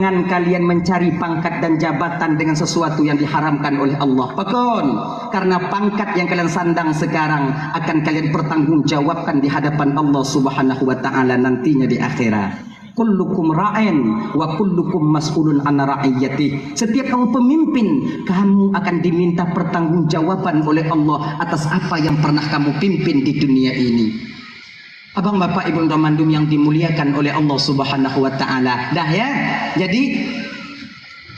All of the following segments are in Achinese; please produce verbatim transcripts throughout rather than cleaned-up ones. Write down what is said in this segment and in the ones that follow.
Jangan kalian mencari pangkat dan jabatan dengan sesuatu yang diharamkan oleh Allah. Pakon? Karena pangkat yang kalian sandang sekarang akan kalian pertanggungjawabkan di hadapan Allah Subhanahu wa Ta'ala nantinya di akhirat. Kullukum ra'in wa kullukum mas'ulun an ra'iyatih. Setiap kamu pemimpin, kamu akan diminta pertanggungjawaban oleh Allah atas apa yang pernah kamu pimpin di dunia ini. Abang, bapak, ibu, dan mandum yang dimuliakan oleh Allah Subhanahu wa Ta'ala. Dah, ya? Jadi,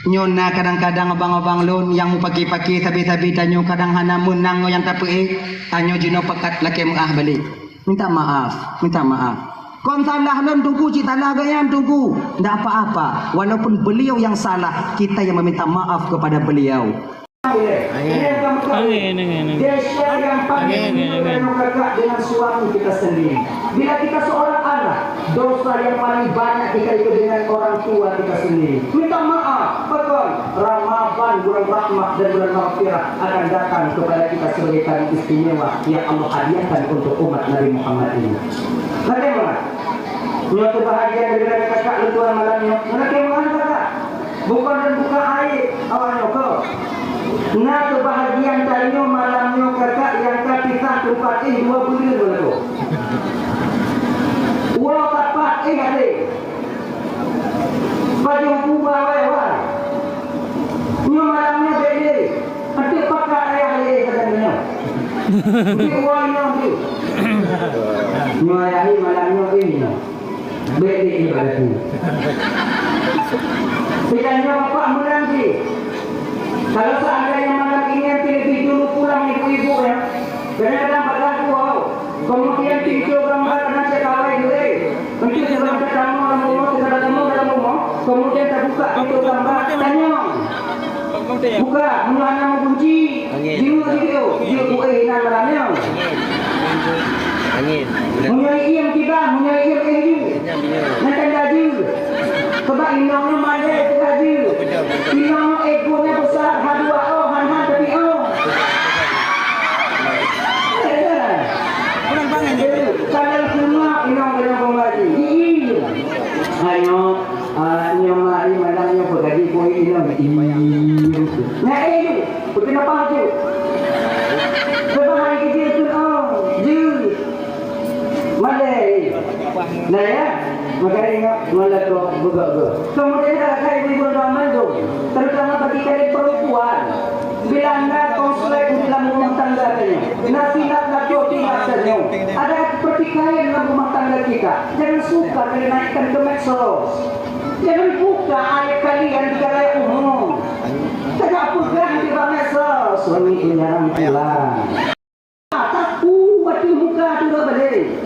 nyoe na kadang-kadang abang-abang lôn nyang mupaki-paki sabe-sabe tanyoe kadang hana meunang ngon nyang tapeuéh, tanyoe jinoe pakat lakée meu'ah balek. Minta maaf, minta maaf. Kon salah lôn, Teungku, cit salah gobnyan, Teungku. Ndak apa-apa. Walaupun beliau yang salah, kita yang meminta maaf kepada beliau. Amin. Amin, amin, amin. Dosa yang paling Amin, amin, kecil amin. Kalau kakak dengan suami kita sendiri. Bila kita seorang anak, dosa yang paling banyak kita itu dengan orang tua kita sendiri. Minta maaf, betul. Ramadan, bulan rahmat dan bulan maghfirah akan datang kepada kita sebagai tamu istimewa yang Allah hadiahkan untuk umat Nabi Muhammad ini. Bagaimana? Nyoe kebahagiaan daripada kakak lôn tuan malam nyoe. Nyoe kebahagiaan kakak. Bukan dan bukan aib awak nyoe ko. Na kebahagiaan tanyoe malam nyoe kakak nyang ka pisah teumpat éh dua buleuen lakoe. Woe teumpat éh até. Pajoh buba wai-wai. Nyoe malam nyoe beda. Até pakak ayah lé sajan nyoe. Bukit wai nyoe tu. Nyoe ayah lé malam nyoe éh nyoe. Beda ibadat nyoe. Tidak nyoe bapak menang sih. Kalau seandainya malam ini nanti lebih dulu pulang ibu-ibu ya. Kadang-kadang pada aku, wow. Kemudian pintu gambar anak saya kawai dulu. Untuk sebelum kita tamu dalam rumah, kita datang dalam rumah. Kemudian terbuka pintu gambar. Tanya. Buka, mula nama kunci. Angin. Jenguk video. Jenguk buah hinan malam ni. Angin. Menyai iem tiba, menyai iem eh ju. Nak tanda ju. Sebab inong ni mandai tu laju. Inong ego ni besar, ha dua oh, han han tapi oh. Kalau semua inong kena pembaji. Ayo, ah, nyoe mari malam nyoe peugaji kue inong. Nah, eh, tu, betul apa tu? Sebab hari kerja tu, oh, je. Malai. Nah, ya. Makanya ingat, malah kau bugak-bugak. Kemudian ada ibu-ibu dalam mandum, terutama bagi kalian perempuan. Bila na konflik dalam rumah tangga tadi, na silap na kopi rasanya, ada pertikaian dalam rumah tangga kita, jangan suka dinaikkan ke medsos. Jangan buka aib kalian di khalayak umum. Jangan pegang di medsos, suami punya orang pulang. Tapi waktu muka tu dah balik.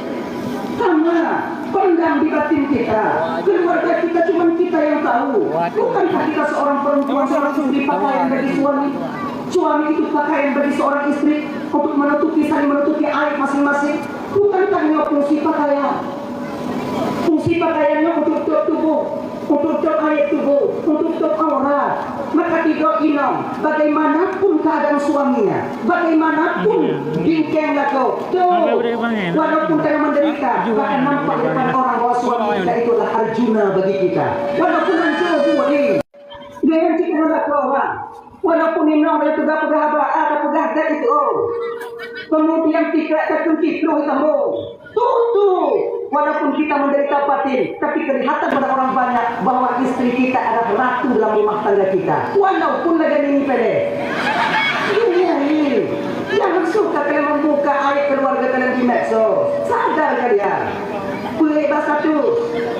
Sama, pendam di batin kita. Keluarga kita cuma kita yang tahu. Bukankah kita seorang perempuan, seorang istri, pakaian bagi suami? Suami itu pakaian bagi seorang istri untuk menutupi, saling menutupi aib masing-masing. Bukankah nyoe fungsi pakaian? Fungsi pakaian nyoe untuk tutup tubuh. Untuk aib tubuh, untuk aurat. Maka tiga inong, bagaimanapun keadaan suaminya, bagaimanapun bingkeng lakoe, tu, walaupun tengah menderita, bahkan nampak di depan orang bahwa suami kita itulah Arjuna bagi kita. Walaupun hancur semua ni, dengan kita hendak orang. Walaupun inong dia peugah-peugah haba, ada peugah dari itu. Kemudian tidak terkunci penuh tambah. Tutu, walaupun kita menderita batin, tapi kelihatan pada orang banyak bahwa istri kita adalah ratu dalam rumah tangga kita. Walaupun lagi ini pele. Iya, iya. Jangan suka kalian membuka aib keluarga kalian di medsos. Sadar kalian. Peue bahasa tu?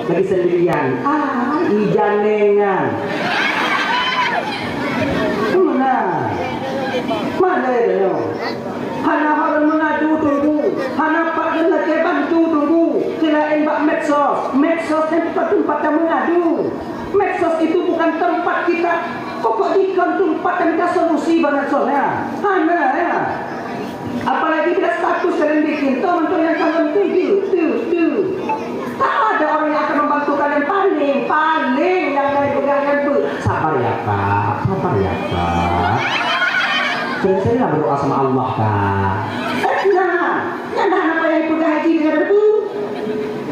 Lagi sendirian. Ah, ijanengan. Mana? Mana dia? Hana orang mengadu tunggu. Hana pak kena ke bantu tunggu. Selain bak medsos. Medsos kan tempat-tempat yang mengadu. Medsos itu bukan tempat kita. Pokok jikon tempat yang kita solusi bak medsos ya. Hana ya. Apalagi bila status kalian bikin, tu untuk yang kalian tu, tu, tu, tu. Tak ada orang yang akan membantu kalian. Paling, paling yang lain pegang yang tu. Sabar ya, Pak. Sabar ya, Pak. Sering-seringlah berdoa sama Allah, Pak. Nah, yang dah apa yang pegang haji dengan tu?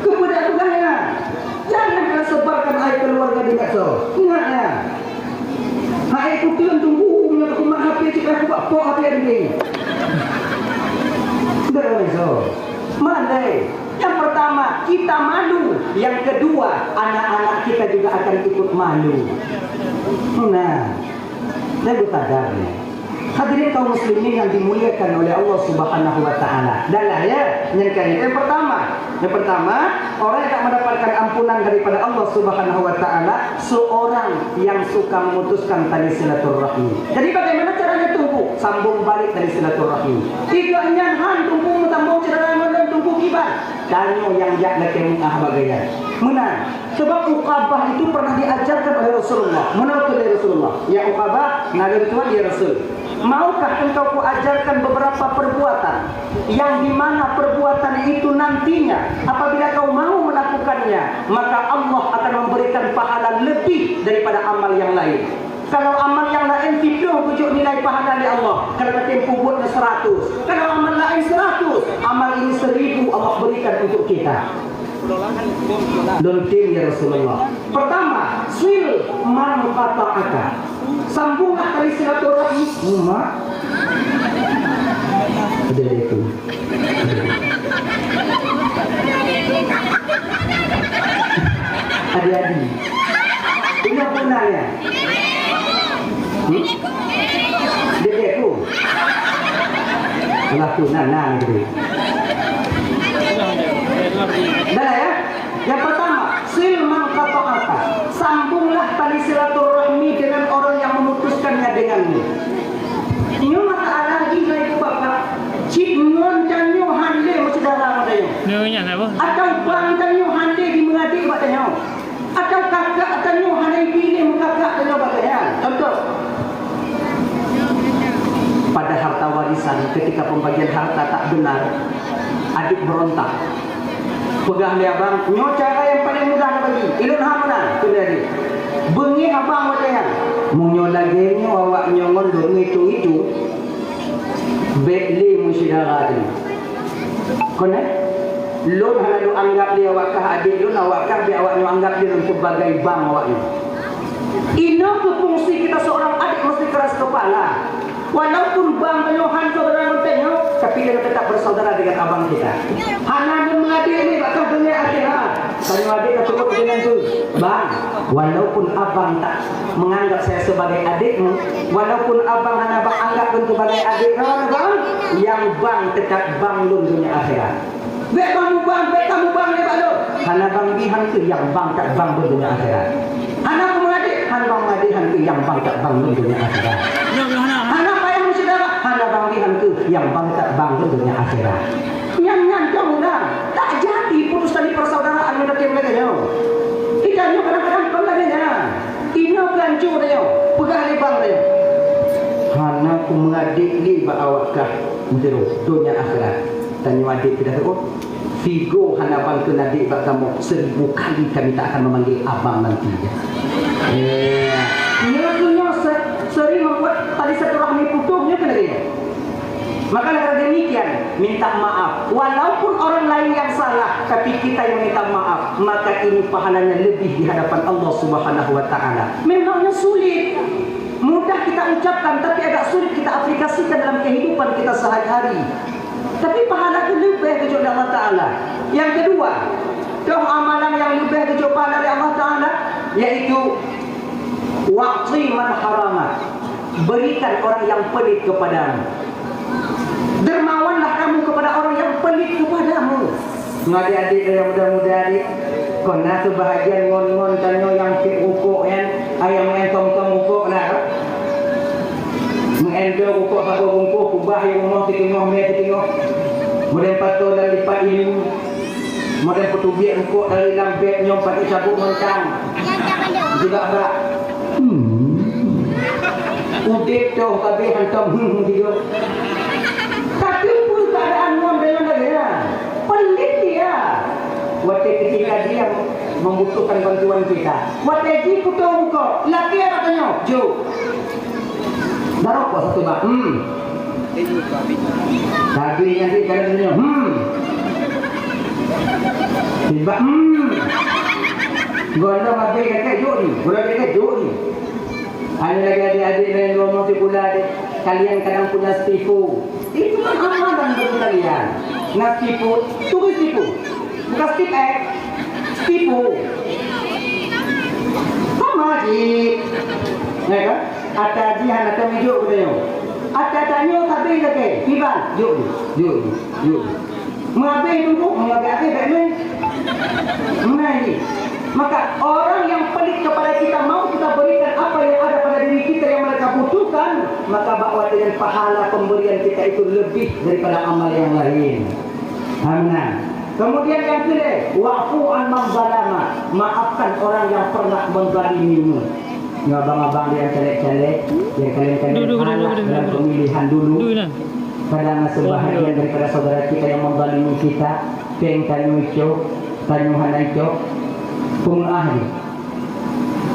Kepada pegang ya. Jangan kalian sebarkan aib Keluarga di medsos. Ingat ya. Hai kuteun tunggu, meunyoe aku mak H P cit aku bak pok H P hari ni. Sudah medsos. Mandai. Yang pertama, kita malu. Yang kedua, anak-anak kita juga akan ikut malu. Nah, saya sadar nih. Hadirin kaum muslimin yang dimuliakan oleh Allah Subhanahu wa taala. Dan lah ya, yang kali yang pertama, yang pertama, orang yang tak mendapatkan ampunan daripada Allah Subhanahu wa taala, seorang yang suka memutuskan tali silaturahmi. Jadi bagaimana caranya tunggu sambung balik tali silaturahmi? Tiga nyan han tunggu meusambung syedara ngon tunggu kiban. Tanyoe nyang jak lakée meu'ah bagaian. Meunan, sebab Uqabah itu pernah diajarkan oleh Rasulullah. Meunan keu Rasulullah, "Ya Uqabah, na lôn tuan ya Rasul. Maukah engkau kuajarkan beberapa perbuatan yang di mana perbuatan itu nantinya apabila kau mau melakukannya, maka Allah akan memberikan pahala lebih daripada amal yang lain." Kalau amal nyang laén siplôh geujok nilai pahala lé Allah, karena tempo buet nyan seratus. Kalau amal laén seratus, amal ini seribu Allah berikan untuk kita. Lôn tem ya Rasulullah. Pertama, sil man qata'aka. Sambunglah tali silaturahmi. Mak. Ada itu. Adi-adi. Ingat pun nanya. Hmm? Dia dia tu. Alah tu nan nan tu. Dah ya. Yang pertama, sil man qata'aka. Sambunglah tali silaturahmi dengan orang yang memutuskannya denganmu. Nyoe masalah lagi hai ibu bapak. Cit ngon tanyoe han lé meusyedara bak tanyoe. Nyoe nyan apa? Atau bang tanyoe han lé di meungadek bak tanyoe. Atau kakak tanyoe hana ipiléh meukakak tanyoe bak tanyoe. Contoh. Pada harta warisan, ketika pembagian harta tak benar, adik berontak. Peugah lé abang, "Nyoe cara nyang paleng mudah neubagi. Ilôn hana meunan," kheun lé adik. Beungéh abang watée nyan. "Meunyoe lagée nyoe awak nyoe ngon lôn meuitu-itu, bék lé meusyedara teuh." Kon eh? Lôn hana lôn anggab lé awak kah adik lôn, awak kah bék awak nyoe anggab lé lôn sebagai bang awak nyoe. Inoe keuh fungsi kita seorang adik mesti keras kepala. Walaupun bang tanyoe han saudara ngon tanyoe, tapi dia tetap bersaudara dengan abang kita. Hana lôn meuadek lé bak kah donya akhirat. Tanyoe adek ka cukup dengan tu. Bang, walaupun abang tak menganggap saya sebagai adikmu, walaupun abang hana bang anggap lôn sebagai adik lôn, bang, yang bang tetap bang lôn dunia akhirat. Bék bang mubang, bék ka mubang nibak lôn. Hana bang bi han keuh yang bang that bang lôn dunia akhirat. Hana ku meuadek, han bang meuadek han keuh yang bang that bang lôn dunia akhirat. Hana payah meusyedara, hana bang bi han keuh yang bang that bang lôn dunia akhirat. Nyan nyan keu ureueng tak jadi putus tali persaudaraan ngon lagèe nyoe. Kita nyoe kadang-kadang kon lagèe nyan. Inoe keu ancô tanyoe, peugah lé bang tanyoe. Hana ku meuadek lé bak awak kah meuteurô donya akhirat. Tanyoe adek keu dah reuôt. Sigoe hana bang keu adek bak kamoe, seribu kali kami tak akan memanggil abang nanti. Ya. Nyoe keu nyoe se-, sering membuat tali silaturahmi putus nyoe keu lagèe nyoe. Maka dengan demikian, minta maaf. Walaupun orang lain yang salah, tapi kita yang minta maaf, maka ini pahalanya lebih di hadapan Allah Subhanahu wa Ta'ala. Memangnya sulit. Mudah kita ucapkan, tapi agak sulit kita aplikasikan dalam kehidupan kita sehari-hari. Tapi pahala itu lebih keu Allah Ta'ala. Yang kedua, toh amalan yang lebih keu pahala dari Allah Ta'ala, yaitu wa'ti man haramak. Berikan orang yang pelit kepadamu. Dermawanlah kamu kepada orang yang pelit kepadamu. Ngon adek-adek nyang muda-muda ni, kon na seubahagian ngon-ngon tanyoe nyang pik rukok nyan, ayah meuentong-tong rukok na. Meuentong rukok saboh bungkôh, kubah di rumoh siteungoh mè siteungoh. Kemudian pato dan lipat ilu. Model peuteubiet rukok dari lam beg nyoe pakai sabuk ngon tang. Juga bak. Hmm. Udeb toh kabeh hantom hmm, hmm, tiga. Tapi pun keadaan ngon dengan lagèe nyan. Pelit dia. Watèe ketika dia membutuhkan bantuan kita. Watèe jih kuto rukok, laki anak tanyoe, jok. Darok kok satu bak. Hmm. Tapi nanti kalau dia, hmm. Tiba, hmm. Gohlom habéh kakek jok ni, gohlom kakek jok ni. Ada lagi adik-adik lain ngomong sikula deh, kalian kadang punya setipu. Itu kan amalan bagi kalian. Nah, setipu, itu kan setipu. Bukan stip eh. Setipu. Sama ji. Ya kan? Ata ji hana tahu jok kata nyo. Ata tanyo tapi lagi. Kiban, jok ni, jok ni, jok ni. Mengabeh dulu, mengabeh-abeh baik main. Nah, ini. Maka orang yang pelit kepada kita, mau kita berikan apa yang ada pada diri kita yang mereka butuhkan, maka bak watèe nyan pahala pemberian kita itu lebih daripada amal yang lain. Amin. Kemudian yang kedua, wa'fu an man zalama, maafkan orang yang pernah menzalimimu. Nyoe abang-abang nyang calék-calék, nyang kalian-kalian Dudu, dudu, anak dudu, dalam dudu. Pemilihan dulu. Dudu, nah. Kadang sebahagian daripada saudara kita yang menzalimi kita, péng tanyoe icok, tanyoe hana icok, peumeu'ah jih.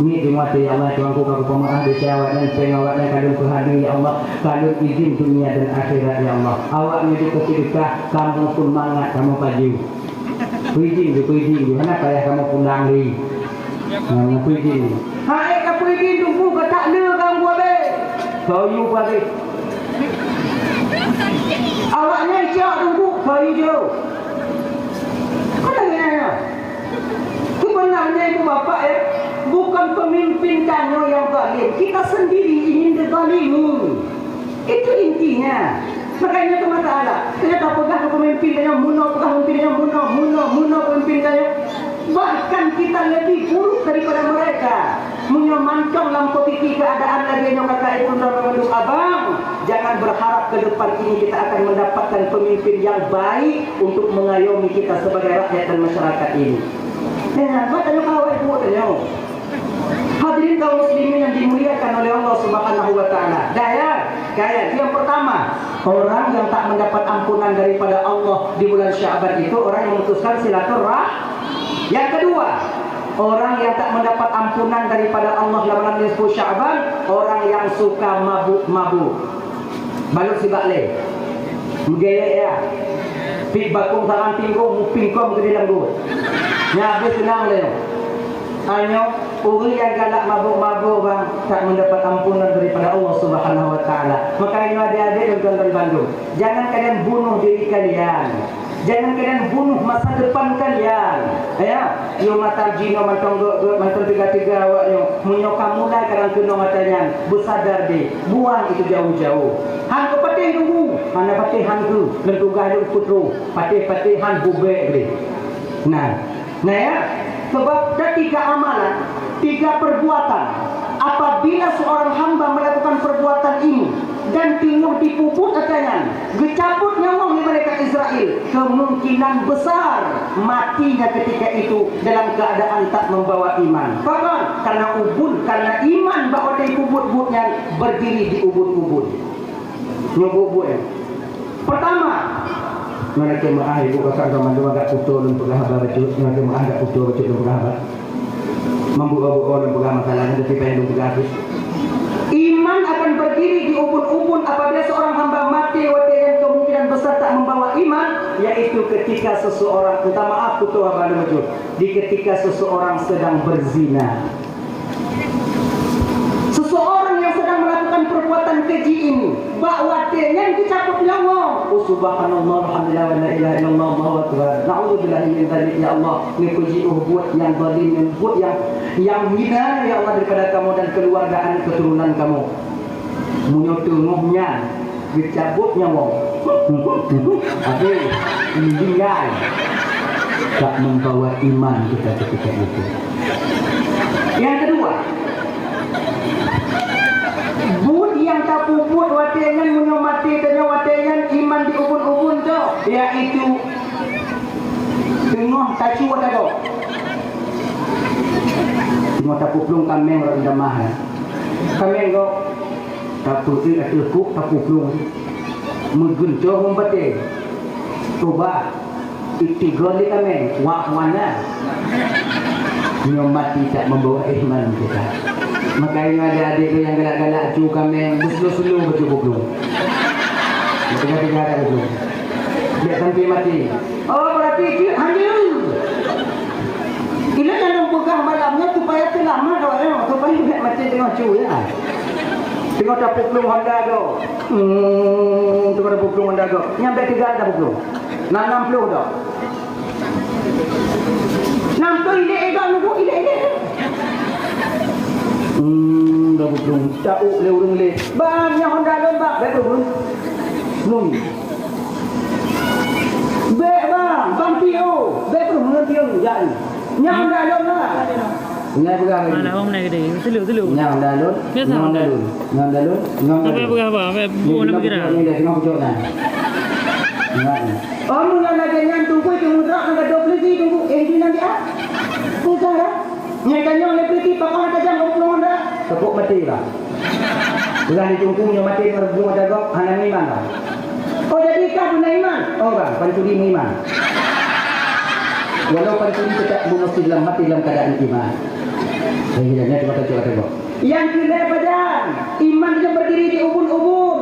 Ngieng di mata, "Ya Allah, Tuhanku, ka kupeu'ah desya awaknyan, péng awaknyan ka lôn peuhadé, ya Allah, ka lôn izin dunia dan akhirat, ya Allah. Awaknyan dikasih sedekah, kamoe pun mangat, kamoe pajoh." Peujeuet, peujeuet, hana payah kamoe pulang lé. Nah, peujeuet. Hai ka peujeuet, Teungku, ka tak le ganggu abé. Kau yu pade. Awaknyan cok Teungku, kau yu jauh. Kau tak kena ya. Sebenarnya itu Bapak ya, bukan pemimpin tanyoe yang zalim. Kita sendiri ingin dizalimi. Itu intinya. Makanya itu masalah. Kita peugah ke pemimpin tanyoe, munoe peugah pemimpin tanyoe, munoe, munoe, munoe pemimpin tanyoe. Bahkan kita lebih buruk daripada mereka. Meunyoe mantong lam posisi keadaan lagèe nyoe kakak ibu dan abang, jangan berharap ke depan ini kita akan mendapatkan pemimpin yang baik untuk mengayomi kita sebagai rakyat dan masyarakat ini. Nah, buat tanyoe kawai buat tanyoe. Hadirin kaum muslimin yang dimuliakan oleh Allah Subhanahu wa taala. Daya, daya yang pertama, orang yang tak mendapat ampunan daripada Allah di bulan Syaban itu orang yang memutuskan silaturah-, yang kedua, orang yang tak mendapat ampunan daripada Allah dalam nisfu Syaban, orang yang suka mabuk-mabuk. Balut sibak lé. Meugéyek ya. Pik bakong sarang tinggung, mupingkom keu di langgôt. Nya habéh seunang lé. Tanyoe, ureuëng nyang galak mabök-mabök bang, tak mendapat ampunan daripada Allah Subhanahu wa taala. Makanya adik-adik dan tuan-tuan bandum, jangan kalian bunuh diri kalian. Jangan kalian bunuh masa depan kalian. Ya, yo mata jinoe mantong gok-gok, mantong teuga-teuga awak nyoe. Meunyoe ka mulai kadang keunong ata nyan, beusadar deh, buang itu jauh-jauh. Han keu patéh tunggu, hana patéh han keu, leutuga leumput roh, patéh-patéh han bubek deh. Nah, Nah ya, sebab ada tiga amalan, tiga perbuatan. Apabila seorang hamba melakukan perbuatan ini dan teungoh dipeubuet ata nyan, geucabut nyawöng lé malaikat Israel, kemungkinan besar matinya ketika itu dalam keadaan tak membawa iman. Pakon? Karena ubun, karena iman bak watèe jipeubuet-buet nyan berdiri di ubun-ubun. Nyoe buet-buet nyan. Pertama, ngon jeumaáh ibu kakak ka mandum agak putôh lôn peugah haba bacut, ngon jeumaáh agak putôh bacut lôn peugah haba. Mambu abu lôn peugah masalah nyan, tapi payah lôn peugah habéh. Iman akan berdiri di ubun-ubun apabila seorang hamba mati watèe nyan kemungkinan besar tak membawa iman, yaitu ketika seseorang, minta maaf putôh haba lôn bacut, di ketika seseorang sedang berzina. Seseorang yang sedang melakukan perbuatan keji ini, bak watèe nyan geucabut nyawöng. Oh, subhanallah, alhamdulillah, wa la ilaha illallah, Allahu akbar. Na'udzubillahi min dzalik, ya Allah. Neupuji uh buet nyang zalim, buet nyang, nyang hina, ya Allah, daripada kamoe dan keluarga aneuk keturunan kamoe. Meunyoe teungoh nyan geucabut nyawöng, habéh meuninggai, tak membawa iman kita ketika itu. Yang kedua, buet nyang tapeubuet watèe nyan, meunyoe maté tanyoe watèe nyan, iman di ubun-ubun tu, yaitu teungoh tacu ata gob. Teungoh tapeuplong kaméng rot damah, ya. Kaméng gob. Tapeuék ateueh kuk, tapuplueng. Meugeuntoh meubaté. Toba, itigol lé kaméng, wak wana. Nyoe mati tak membawa iman kita. Makanya ada adik tu yang galak-galak cu kaméng, beuselu-selu bacut kuplueng. Tiga-tiga ada kuplueng. Biar sampai mati. Oh, berarti cik hanjeuet. Ila dalam Peugah malam nyoe supaya seulamat awak nyoe, supaya bèk maté teungoh cu, ya. Teungoh tapeuplong honda gob. Hmm, teungoh tapeuplong honda gob. Nyan bèk teuga tapeuplong. Na nam ploh dak. Nam ploh ilèe-ilèe gob nunggu, ilèe-ilèe. Hmm, tapeuplong. Tauk lé ureueng lé. Bang, nyan honda lôn, Bang. Bèk peureumeun. Nunggu. Bèk, Bang. Bang Tio. Bèk peureumeun Tio. Jak ni. Nyan dah lôn lah. Ingat peugah lagi. Mana orang naik gede? Selu, selu. Nyan dah lôn. Biasa nyan dah lôn. Nyan dah lôn. Nyan dah lôn. Apa yang peugah apa? Apa yang buah nak bergerak? Ni dah tengah pojok dah. Ingat ni. Oh, mun nyan lagèe nyan tunggu itu mudra nak dua puluh ribu tunggu. Eh, itu nanti ah. Susah dah. Nyan kan nyoe lé piti pakon tajam dua puluh dah. Tepuk mati lah. Ulah ditungku nyoe maté meureugu mata gob hana meuiman bah. Oh, jadi ka beuna iman? Oh, bah, pancuri meuiman. Walau pancuri tetap meusti dalam mati dalam keadaan iman. Jadi, jangan cuma kata gob. Yang kena pajan, iman yang berdiri di ubun-ubun.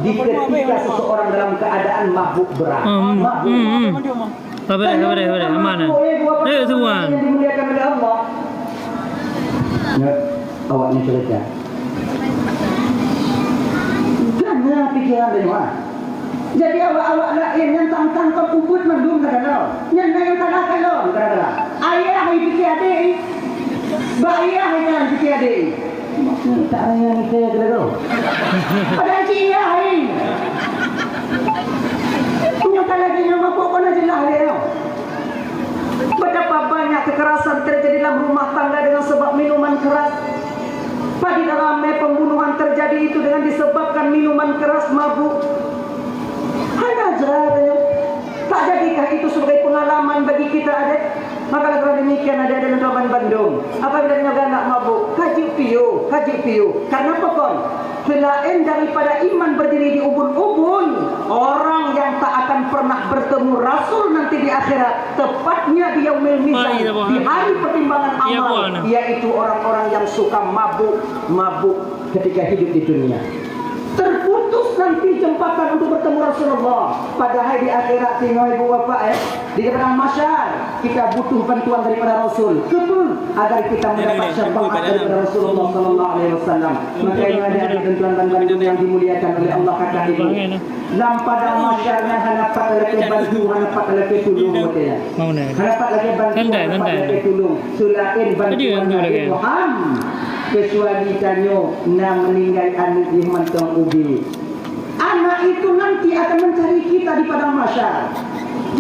Di ketika seseorang dalam keadaan mabuk berat. Hmm, hmm, hmm. Sabar, sabar, sabar. Aman, eh. Eh, tuan. Yang dimuliakan oleh Allah. Ya, awaknya cerita. Gana pikiran deungon. Jadi awak-awak laén nyang tang-tang kon ubit mandum kadang-kadang. Nyan na nyang salah kalon kadang-kadang. Ayah ai pikir adék. Bak ayah ai nyan pikir adék. Maksud tak raya ni saya kena tahu. Padahal cik ayah ai. Punya salah dia nama kok kena jelas dia. Betapa banyak kekerasan terjadi dalam rumah tangga dengan sebab minuman keras. Padahal ramai pembunuhan terjadi itu dengan disebabkan minuman keras, mabuk. Hana aja, tak jadikah itu sebagai pengalaman bagi kita, adek? Maka, kalau demikian, adek-adek dan teman bandung, apabila nyoe galak mabuk, kaji piu, kaji piu. Karena apa kon? Selain daripada iman berdiri di ubun-ubun, orang yang tak akan pernah bertemu Rasul nanti di akhirat, tepatnya di yaumil mizan, di hari pertimbangan amal, yaitu orang-orang yang suka mabuk, mabuk ketika hidup di dunia. Terputus nanti jembatan untuk bertemu Rasulullah. Padahal di akhirat, tengok ibu bapak, eh, di padang mahsyar, kita butuh bantuan daripada Rasul. Betul, agar kita mendapat syafaat daripada Rasulullah sallallahu alaihi wasallam. Maka ini ada bantuan dan bantuan yang dimuliakan oleh Allah, kakak ibu. Lam padang mahsyar nyan hana pat lakèe bantu, hana pat lakèe tulông, katanya. Hana pat lakèe bantu, hana pat lakèe tulông. Selain bantuan Nabi Muhammad, kecuali tanyoe na meninggai aneuk nyang mantong ubit. Anak itu nanti akan mencari kita di padang mahsyar.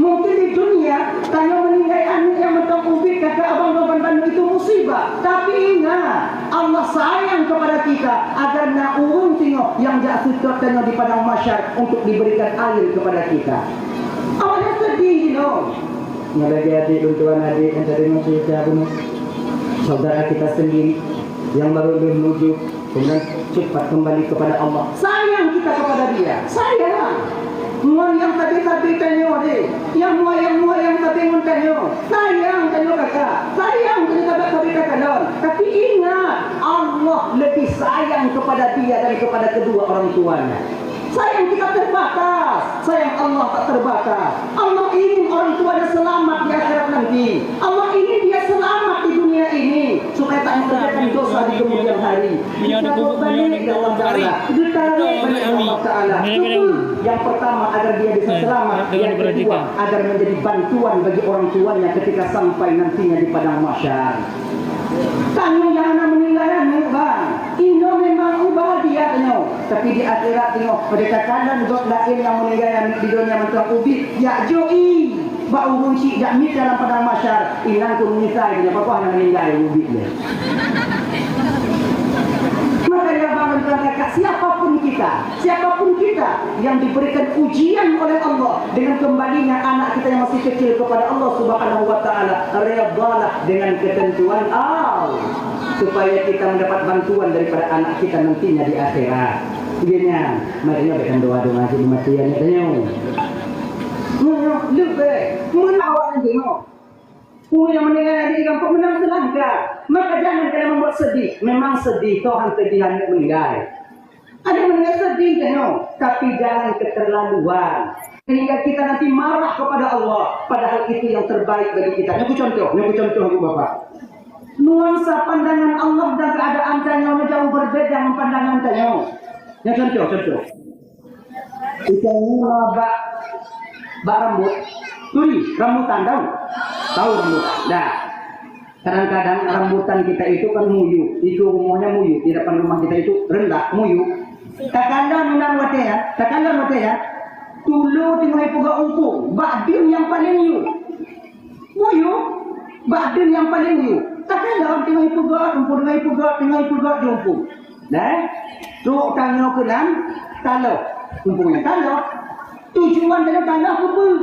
Mungkin di dunia, tanyoe meninggai aneuk nyang mantong ubit, kakak, abang, abang, bandum itu musibah. Tapi ingat, Allah sayang kepada kita, agar na ureueng singoh nyang jak seutôt tanyoe di padang mahsyar untuk diberikan air kepada kita. Awaknyan sedih, you know. Nyoe lagèe adék lôn tuan, adék nyang tadi masih usia bunoe. Saudara kita sendiri yang baru lulus menuju, kemudian cepat kembali kepada Allah. Sayang kita kepada dia, sayang. Ngon nyang tabi-tabi tanyoe deh, nyang mua-nyang mua nyang tabi ngon tanyoe. Sayang tanyoe kakak, sayang tanyoe tabi-tabi takalon. Tapi ingat, Allah lebih sayang kepada dia dan kepada kedua orang tuanya. Sayang kita terbatas, sayang Allah tak terbatas. Allah ingin orang tuanya selamat di akhirat nanti. Allah ingin dia selamat di dunia ini supaya tak mengerjakan dosa di kemudian hari. Kita berbalik ke Allah Taala, ditarik balik ke Allah Taala. Syukur yang pertama agar dia bisa selamat, yang kedua agar menjadi bantuan bagi orang tuanya ketika sampai nantinya di padang mahsyar. Tanyoe nyang hana meninggai aneuk, bang. Inoe memang ubah dia tanyoe. Tapi di akhirat tanyoe, pada takalon gob laén nyang meninggai aneuk di dunia mantong ubit, jak jok i bak ureueng chik jak miet dalam padang mahsyar, inan keu meunyeusai tanyoe, pakon hana meninggai ubit nyan. Makanya, bang dan kakak, siapapun kita, siapapun kita yang diberikan ujian oleh Allah dengan kembalinya anak kita yang masih kecil kepada Allah Subhanahu wa Ta'ala, redhalah dengan ketentuan Allah, supaya kita mendapat bantuan daripada anak kita nantinya di akhirat. Iya nyan, makanya bèk doa-doa aja di mati ya, katanya. Nyoe, nyoe, leubeh. Mun awak nyoe. Ureueng nyang meninggai di gampông meunan teulangka. Maka jangan kalian membuat sedih. Memang sedih, Tuhan sedih aneuk meninggai. Aneuk meninggai sedih tanyoe, tapi jangan keterlaluan. Sehingga kita nanti marah kepada Allah, padahal itu yang terbaik bagi kita. Nyoe contoh, nyoe contoh, Ibu Bapak. Nuansa pandangan Allah dan keadaan tanyoe jauh berbeda dengan pandangan tanyoe. Ya, contoh, contoh. Kita nyoe bak, bak rambut. Turi, rambutan tahu? Tahu rambutan. Dah. Kadang-kadang rambutan kita itu kan muyup. Itu rumahnya muyup. Di depan rumah kita itu rendah, muyup. Takalon inan watèe nyan, takalon watèe nyan. Tulo teungoh ipeugöt umpung, bak deueng nyang paleng yue. Muyup, bak deueng nyang paleng yue. Takalon teungoh ipeugöt, umpung teungoh ipeugöt, teungoh ipeugöt di umpung. Nah, trok tanyoe keunan, taloh. Umpung nyan taloh. Tujuan tanyoe taloh keu peue?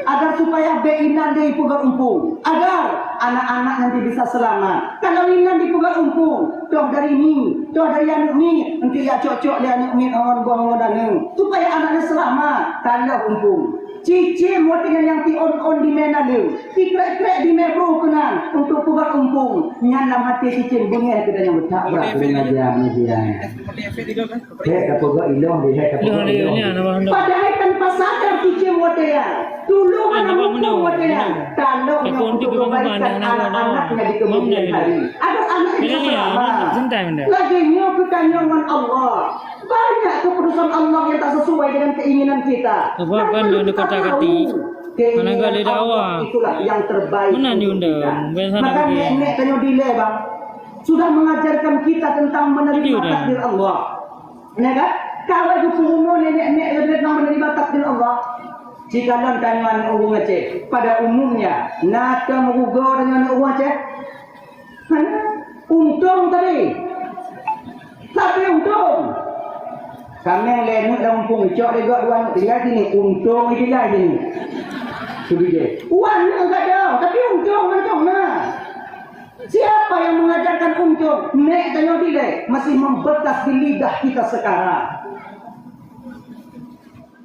Agar supaya bèk inan lé ipeugöt umpung. Agar anak-anak nanti bisa selamat. Kalau inan dipeugöt umpung, toh dari mi, toh dari aneuk mi, nanti ya cok-cok lé aneuk mi ngon boh ngon aneuk. Supaya anaknya selamat, taloh umpung. Cicém watèe nyan nyang ti on-on di mé naleueng, ti krek-krek di mé brôh keunan untuk peugöt umpung. Nyan lam até cicém beungéh keu tanyoe beutak brat keu media-media. Hek ka peugah iloh di, hek ka peugah iloh. Padahai tanpa sadar cicém watèe nyan. Tulông aneuk muda watèe nyan. Taloh nyoe untuk kebaikan anak-anaknya di kemudian hari. Agar anak itu selamat. Lagèe nyoe keu tanyoe ngon Allah. Banyak keputusan Allah yang tak sesuai dengan keinginan kita. Sebab kan di kota Kati, keinginan Allah itulah yang terbaik untuk kita. Maka nek-nek tanyoe dilèe, bang, sudah mengajarkan kita tentang menerima takdir Allah. Ya kan? Kalau itu umur nenek-nenek lebih tentang menerima takdir Allah. Jika dalam tanyoe ureueng Aceh, pada umumnya, na teuh meurugoe tanyoe ureueng Aceh. Untông tadi. Tapi untông. Kaméng lé aneuk lam umpung, cok lé gok dua aneuk tinggai sini, untông tinggai sini. Su bijéh. Dua aneuk gadôh, tapi untông mantong na. Siapa yang mengajarkan untông? Nek tanyoe dilèe masih membekas di lidah kita sekarang.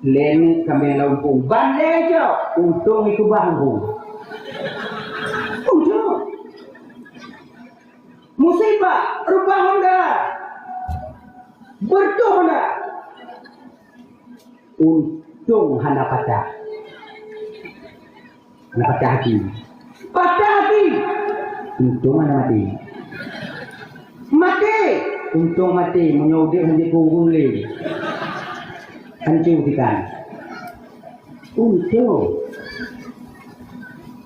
Lé aneuk kaméng lam umpung. Ban lé cok, untông ikeubah umpung. Untông. Musibah, reubah honda. Beureutoh honda. Untông hana patah. Hana patah aki. Patah aki. Untông hana maté. Maté. Untông maté, meunyoe udép hana jipeuureueng lé. Hanco dikan. Untông.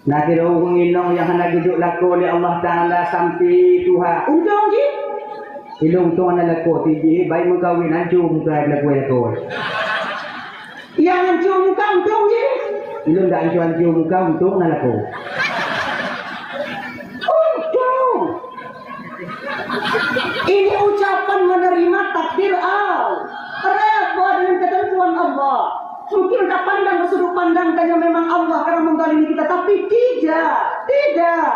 Na sidroe ureueng inong nyang hana geujok lakoe lé Allah Taala sampoe tuha. Untông jih. Ilôn untông hana lakoe, tijih bayi meukawen, hanco muka lakoe-lakoe. Nyang hanco muka untông jih. Ilôn dak hanco-hanco muka, untông na lakoe. Untông. Ini ucapan menerima takdir Allah. Reda dengan ketentuan Allah. Mungkin kita pandang ke sudut pandang tanya memang Allah karena menzalimi kita, tapi tidak, tidak.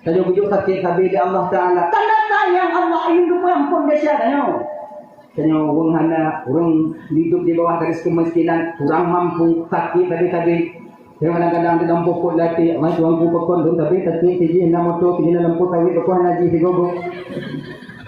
Tanyoe geujok sakét sabe lé Allah Taala. Tanda sayang Allah ingin geupeuampôn desya tanyoe. Tanyoe ureueng hana, ureueng hidup di bawah garis kemiskinan, kurang mampu, sakét sabe-sabe. Kadang-kadang di dalam pokok lati, "Mai tuanku pakon lôn, tapi sakét tijih na moto, tijih na lampôh sawét, pakon hana jih sigogo."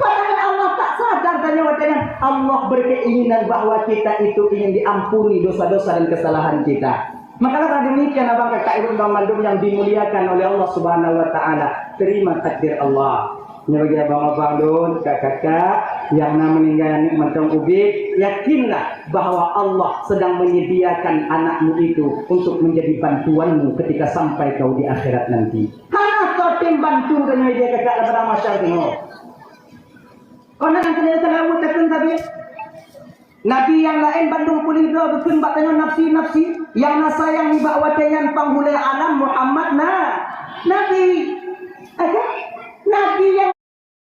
Padahal Allah tak sadar tanyoe dengan Allah berkeinginan bahwa kita itu ingin diampuni dosa-dosa dan kesalahan kita. Maka karena demikian, abang kakak ibu dan mandum yang dimuliakan oleh Allah Subhanahu wa Taala, terima takdir Allah. Nyoe bagi abang-abang lôn, kakak-kakak nyang na meuninggai aneuk mantong ubit, yakinlah bahwa Allah sedang menyediakan anakmu itu untuk menjadi bantuanmu ketika sampai kau di akhirat nanti. Hana soe tem bantu tanyoe di akhirat pada masyarakat nyoe. Kon nyang keuneuk seulaweuet takheun sabe. Nabi nyang laén bandum peuet droe geukheun bak tanyoe nafsi-nafsi, nyang na sayang nibak watée nyan panghulée alam Muhammad na, Nabi. Ada Nabi nyang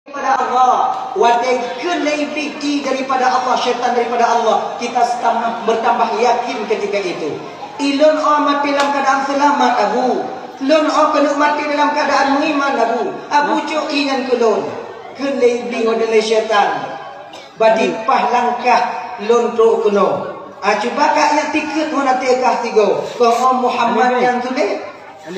daripada Allah, watée geukheun lé Iblih ie daripada Allah, syaitan daripada Allah, kita setam-, bertambah yakin ketika itu. Ilôn oh maté dalam keadaan seulamat, Abu. Lôn oh keuneuk maté dalam keadaan meuiman, Abu. Abu cok ie nyan keu lôn. Kheun lé Iblih ngon lé syaitan. Badi paih langkah lôn trok keunoe. Ah, cuba kak nyak tikeue ngon até kah sigoe. Kon oh Muhammad nyang tuléh.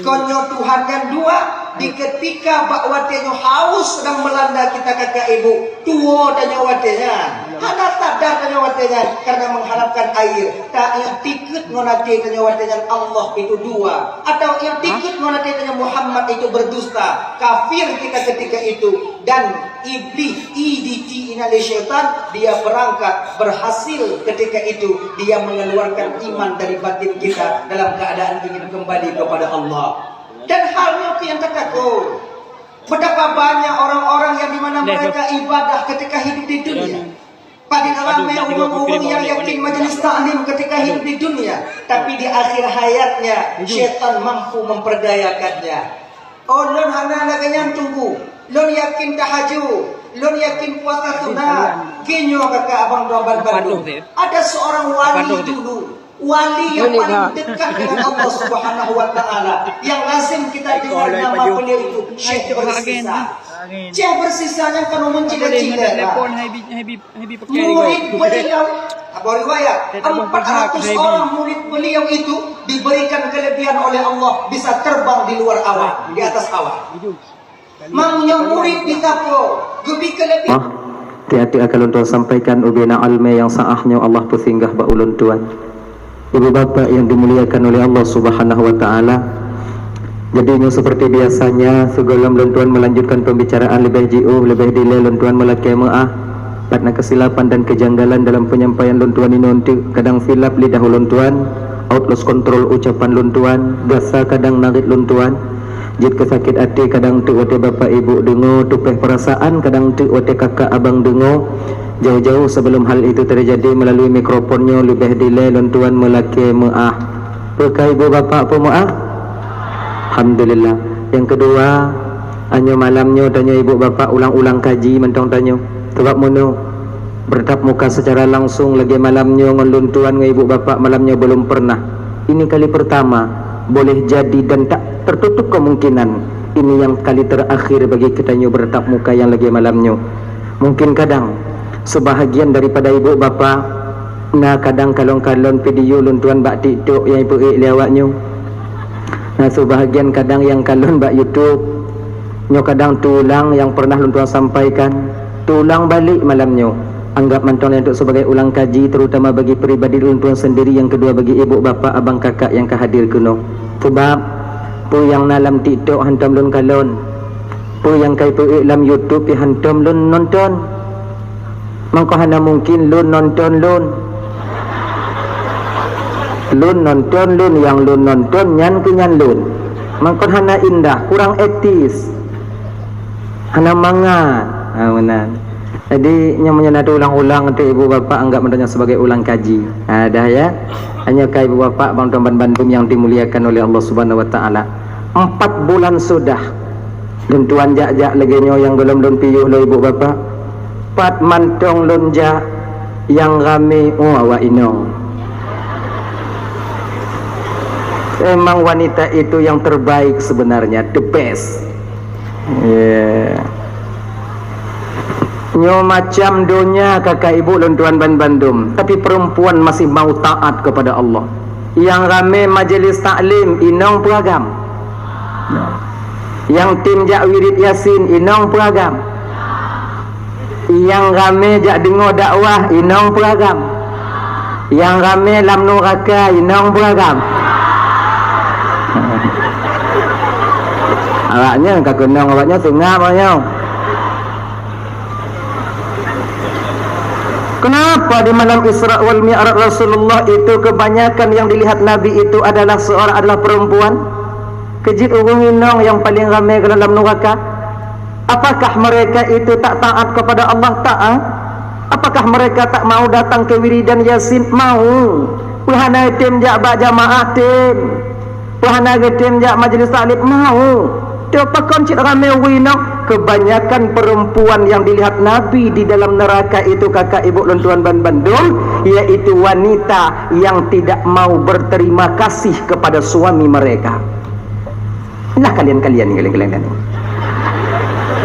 Kon nyoe Tuhan nyang dua. Di ketika bak watée nyoe haus sedang melanda kita kakak ibu, tuwoe tanyoe watée nyan. Hana sadar tanyoe watée nyan karena mengharapkan air. Taiktikeuet ngon até tanyoe watée nyan Allah itu dua. Atau iktikeuet ngon até tanyoe Muhammad itu berdusta. Kafir kita ketika itu. Dan Iblis, I D T, inalai syaitan, dia berangkat, berhasil ketika itu. Dia mengeluarkan iman dari batin kita dalam keadaan ingin kembali kepada Allah. Dan hal nyoe nyang teutakot. Betapa banyak orang-orang yang di mana mereka ibadah ketika hidup di dunia. Padahai ramai ureueng-ureueng yang yakin majelis taklim ketika hidup di dunia, tapi di akhir hayatnya syaitan mampu memperdayakannya. Oh, lôn hana lagée nyan tunggu. Lôn yakin tahajud, lôn yakin puasa sunat. Geutanyoe kakak abang tuan bandum. Ada seorang wali dulu. Wali yang paling dekat dengan Allah Subhanahu wa Ta'ala, yang lazim kita dengar nama beliau itu, Syekh Bersisa. Syekh Bersisa nyan kan ureueng cilek-cilek lah. Murid beliau, Abu Riwayat, empat ratus orang murid beliau itu diberikan kelebihan oleh Allah, bisa terbang di luar awan, di atas awan. Meunyoe murid disapo, geubi keuleubeh. Ah, tiep-tiep akan lôn tuan sampaikan ubena almé nyang sa'ah nyoe Allah peusinggah bak ulôn tuan. Ibu bapak yang dimuliakan oleh Allah Subhanahu wa Ta'ala. Jadi nyoe seperti biasanya, sigohlom lôn tuan melanjutkan pembicaraan leubeh jiôh, leubeh dilée lôn tuan meulakée meu'ah. Pat na kesilapan dan kejanggalan dalam penyampaian lôn tuan inoe teuk, kadang silap lidah ulôn tuan, out lost control ucapan lôn tuan, gasa kadang narit lôn tuan. Jeuet keu sakét até kadang teuk watée bapak ibu deungoe, tupéh peurasaan kadang teuk watée kakak abang deungoe. Jauh-jauh sebelum hal itu terjadi, melalui mikrofon nyoe leubeh dilée lôn tuan meulakée meu'ah. Peu ka ibu bapak peumeu'ah? Alhamdulillah. Nyang keudua, anyoe malam nyoe tanyoe ibu bapak ulang-ulang kaji mantong tanyoe. Sabab meunyoe bertatap muka secara langsung lagée malam nyoe ngon lôn tuan ngon ibu bapak malam nyoe belum pernah. Ini kali pertama, boleh jadi dan tak tertutup kemungkinan ini yang kali terakhir bagi geutanyoe bertatap muka nyang lagée malam nyoe. Mungkin kadang, sebahagian daripada ibu bapak na kadang kalon-kalon video lôn tuan bak TikTok nyang ipeuék lé awak nyoe. Na sebahagian kadang nyang kalon bak YouTube. Nyoe kadang teuulang nyang pernah lôn tuan sampaikan, teuulang balek malam nyoe. Anggap mantong nyan teuk sebagai ulang kaji, terutama bagi pribadi lôn tuan sendiri, nyang keudua bagi ibu, bapak, abang, kakak nyang ka hadir keunoe. Sabab, peue nyang na lam TikTok hantom lôn kalon, peue nyang ka ipeuék lam YouTube pih hantom lôn nonton. Mangko hana mungkin lôn nonton lôn. Lôn nonton lôn, nyang lôn nonton nyan keu nyan lôn. Mangko hana indah, kurang etis. Hana mangat. Ha, meunan. Jadi, nyang meunyoe na teuulang-ulang, untuk ibu bapak anggap mantong nyan sebagai ulang kaji. Ha, dah ya. Hanya ka ibu bapak, bang tuan ban bandum yang dimuliakan oleh Allah Subhanahu wa Taala. Empat bulan sudah. Lôn tuan jak-jak lagée nyoe nyang gohlom lôn piôh lé ibu bapak. Pat mantong lôn jak nyang ramé, oh, awak inong. Emang wanita itu yang terbaik sebenarnya, the best. Ya. Nyoe macam donya kakak ibu lôn tuan ban bandum, tapi perempuan masih mau taat kepada Allah. Nyang ramé majelis taklim, inong peuragam. Nyang tem jak wirid Yasin, inong peuragam. Nyang ramé jak deungoe dakwah, inong peuragam. Nyang ramé lam nuraka, inong peuragam. Awaknyan ka keunong, awaknyan seungab awaknyan. Kenapa di malam Isra wal Mi'raj Rasulullah itu kebanyakan yang dilihat Nabi itu adalah seorang, adalah perempuan? Keu jeuet ureuëng inong nyang paleng ramé keu dalam nuraka. Apakah mereka itu tak taat kepada Allah? Taat. Apakah mereka tak mau datang ke wiridan Yasin? Mau. Peue hana tem jak bak jamaah? Tem. Peue hana geutem jak majelis taklim? Mau. Teuh pakon cit ramé ureuëng inong? Kebanyakan perempuan yang dilihat Nabi di dalam neraka itu, kakak ibu lôn tuan ban bandum, yaitu wanita yang tidak mau berterima kasih kepada suami mereka. Nah, kalian-kalian ni, kalian-kalian ni.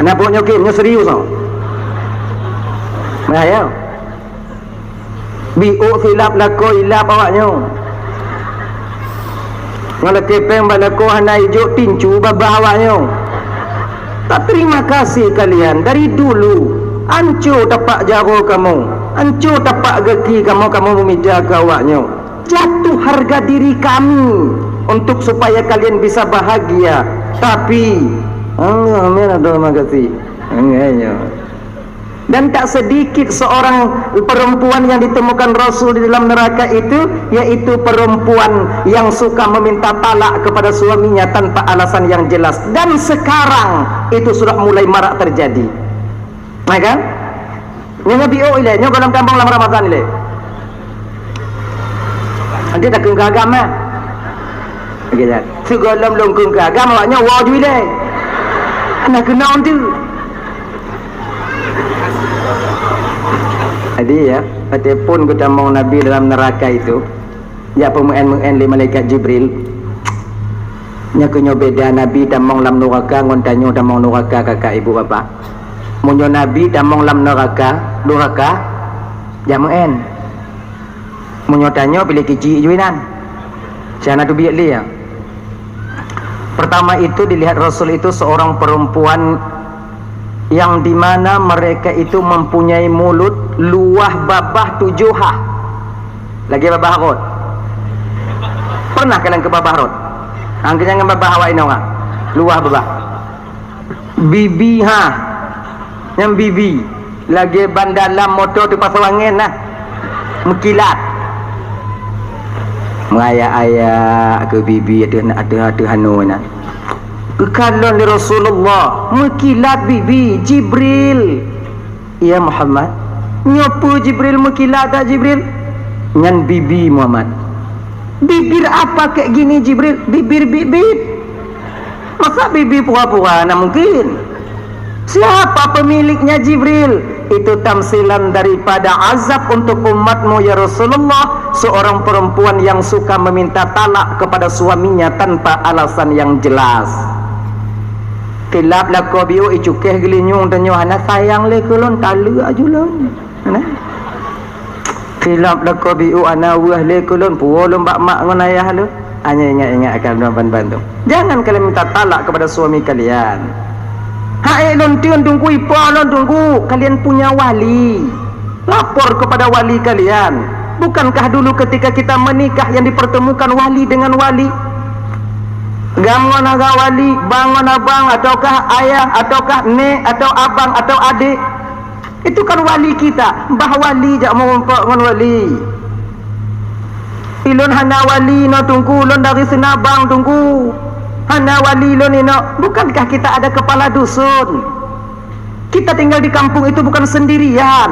Kenapa nyoe, Kim? Nyoe serius, oh. Nah, ya. Biôk silap lakoe ilap awaknyoe. Ngon lakée péng bak lakoe hana ijok tincu babah awaknyoe. Terima kasih kalian dari dulu. Anco tapak jaroe kamoe, anco tapak gaki kamoe, kamoe meumita keu awaknyoe. Jatuh harga diri kami untuk supaya kalian bisa bahagia. Tapi, Allah, amin, terima kasih. Enggak, ya. Dan tak sedikit seorang perempuan yang ditemukan Rasul di dalam neraka itu, yaitu perempuan yang suka meminta talak kepada suaminya tanpa alasan yang jelas. Dan sekarang itu sudah mulai marak terjadi. Ya kan? Nyoe biôh ilée, nyoe gohlom tamong lam Ramadan ilée. Nanti dah keungkah agam, eh. Okey, dah. Sigohlom lôn keungkah agam, awaknyoe woe ju ilée. Hana keunong tu. Jadi, ya, watée phon geutamong Nabi dalam neraka itu, jak peumeu'en-meu'en lé malaikat Jibril. Nyoe keuh nyoe beda Nabi tamong lam nuraka ngon tanyoe tamong nuraka, kakak, ibu, bapak. Meunyoe Nabi tamong lam nuraka, nuraka, jak meu'en. Meunyoe tanyoe piléh keuchik ju inan. Siana teubiet lé, ya. Pertama itu dilihat Rasul itu seorang perempuan yang di mana mereka itu mempunyai mulut luwah babah tujoh ha. Lagée babah rot. Pernah kalian keu babah rot? Angkeu jangan babah awak inong, ha. Luwah babah. Bibi, ha. Nyang bibi. Lagée ban dalam moto teupasoe angén, nah. Meukilat. Meurayak-ayak keu bibi ateueh, ateueh, ateueh anu nyan. Geukalon lé Rasulullah, meukilat bibi, Jibril. "Ya Muhammad, nyoe peue Jibril, meukilat that Jibril?" "Nyan bibi Muhammad." "Bibir apa kayak gini Jibril?" "Bibir bibit." "Masa bibi pura-pura, hana mungkin." "Siapa pemiliknya Jibril?" "Itu tamsilan daripada azab untuk umatmu ya Rasulullah, seorang perempuan yang suka meminta talak kepada suaminya tanpa alasan yang jelas." Tilap lakoe biôh icukéh geulinyueng tanyoe hana sayang lé keu lôn, taleuek aju lôn. Nah. Tilap lakoe biôh hana weueh lé keu lôn, puwoe lôn bak mak ngon ayah lôn. Hanya ingat-ingat akan lôn ban-ban tu. Jangan kalian minta talak kepada suami kalian. Hai lôn teun Teungku, ipoh lôn Teungku, kalian punya wali. Lapor kepada wali kalian. Bukankah dulu ketika kita menikah yang dipertemukan wali dengan wali? Gam ngon aga wali, bang ngon abang, ataukah ayah, ataukah nek, atau abang, atau adik. Itu kan wali kita, bah wali jak meurumpok ngon wali. Ilôn hana wali inoe Teungku, lôn dari Sinabang Teungku. Hana wali lôn inoe, bukankah kita ada kepala dusun? Kita tinggal di kampung itu bukan sendirian.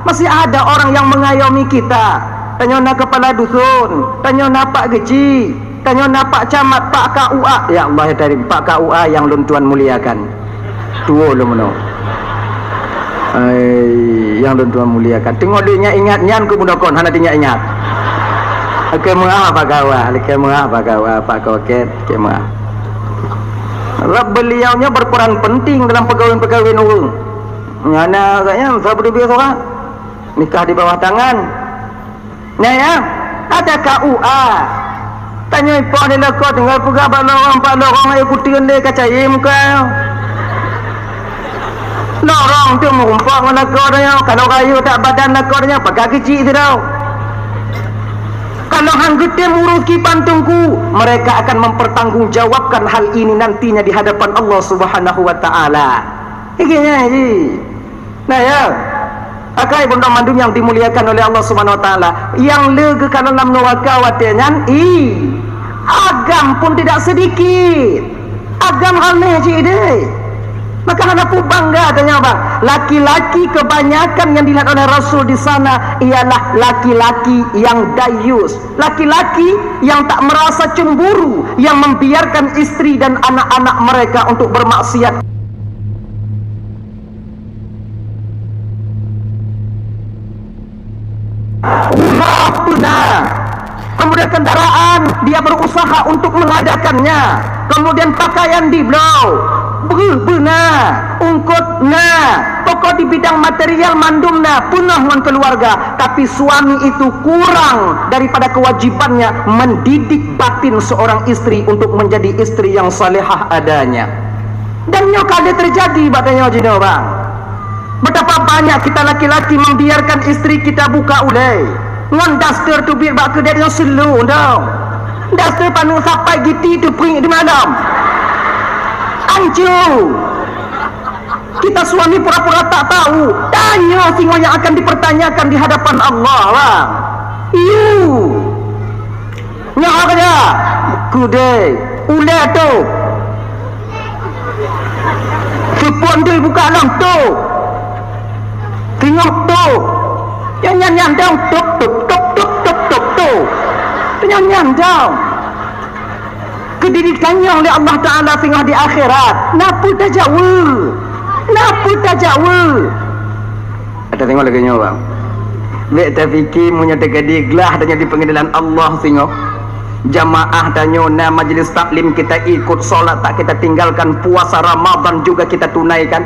Masih ada orang yang mengayomi kita. Tanyoe na kepala dusun, tanyoe na pak geuchik, tanyoe na pak camat, pak K U A. Ya Allah ya Karim, pak K U A yang lôn tuan muliakan. Tuwo lôn meunoe. Ai, yang lôn tuan muliakan. Teungoh lôn ingat-ingat nyan keu mudokon, hana teuingat-ingat. Oke, meuah pak K U A, oke, meuah pak K U A, pak Koket, oke, meuah. Sebab beliau nyoe berperan penting dalam pegawai-pegawai ureuëng. Nyana agaknya, sabab dia biasa orang nikah di bawah tangan. Nah ya, ada K U A. Tanyoe ipoh di lakoe tinggal peugah bak lorong, pak lorong ayo kuteun deh ka cayé muka. Lorong tu meurumpok ngon lakoe tanyoe, kalau rayeuk that badan lakoe tanyoe, pakai keuchik sidroe. Kalau han geutem urus kiban Teungku, mereka akan mempertanggungjawabkan hal ini nantinya di hadapan Allah Subhanahu wa Taala. Iki nyan ji. Nah ya. Akai bunda mandum yang dimuliakan oleh Allah Subhanahu wa Taala, yang le geukalon lam nuraka watée nyan, i, agam pun tidak sedikit. Agam aneh ji deh. Maka hana peue bangga tanyoe bang. Laki-laki kebanyakan yang dilihat oleh Rasul di sana ialah laki-laki yang dayus, laki-laki yang tak merasa cemburu, yang membiarkan istri dan anak-anak mereka untuk bermaksiat. Rumah pun na. Kemudian kendaraan, dia berusaha untuk mengadakannya. Kemudian pakaian dibloe, breueh beuna, ungkot na, pokok di bidang material mandum na, peunoh ngon keluarga. Tapi suami itu kurang daripada kewajibannya mendidik batin seorang istri untuk menjadi istri yang salehah adanya. Dan nyoe ka lheueh teujadi bak tanyoe jinoe, bang. Betapa banyak kita laki-laki membiarkan istri kita buka ulée ngon daster teubiet bak keudè nyoe seuleu dong. Daster paneuk sapai giti teupriek di malam. Ancu. Kita suami pura-pura tak tahu. Tanyoe singoh yang akan dipertanyakan di hadapan Allah, bang. Iyu. Nyoe ka ya. Keudè. Ulée tu. Sipon tu buka lom tu. Singoh tu. Nyan nyan nyan dong. Tup tup tup tup tup tup tup tu. Nyan nyan dong. Keudiri tanyong lé Allah Taala singoh di akhirat. Napa tajaweub? Napa tajaweub? Ada tengok lagèe nyoe, bang. Bèk tapike meunyoe teuka diglah tanyoe di pengadilan Allah singoh. Jamaah tanyoe na majlis taklim kita ikut, salat tak kita tinggalkan, puasa Ramadan juga kita tunaikan.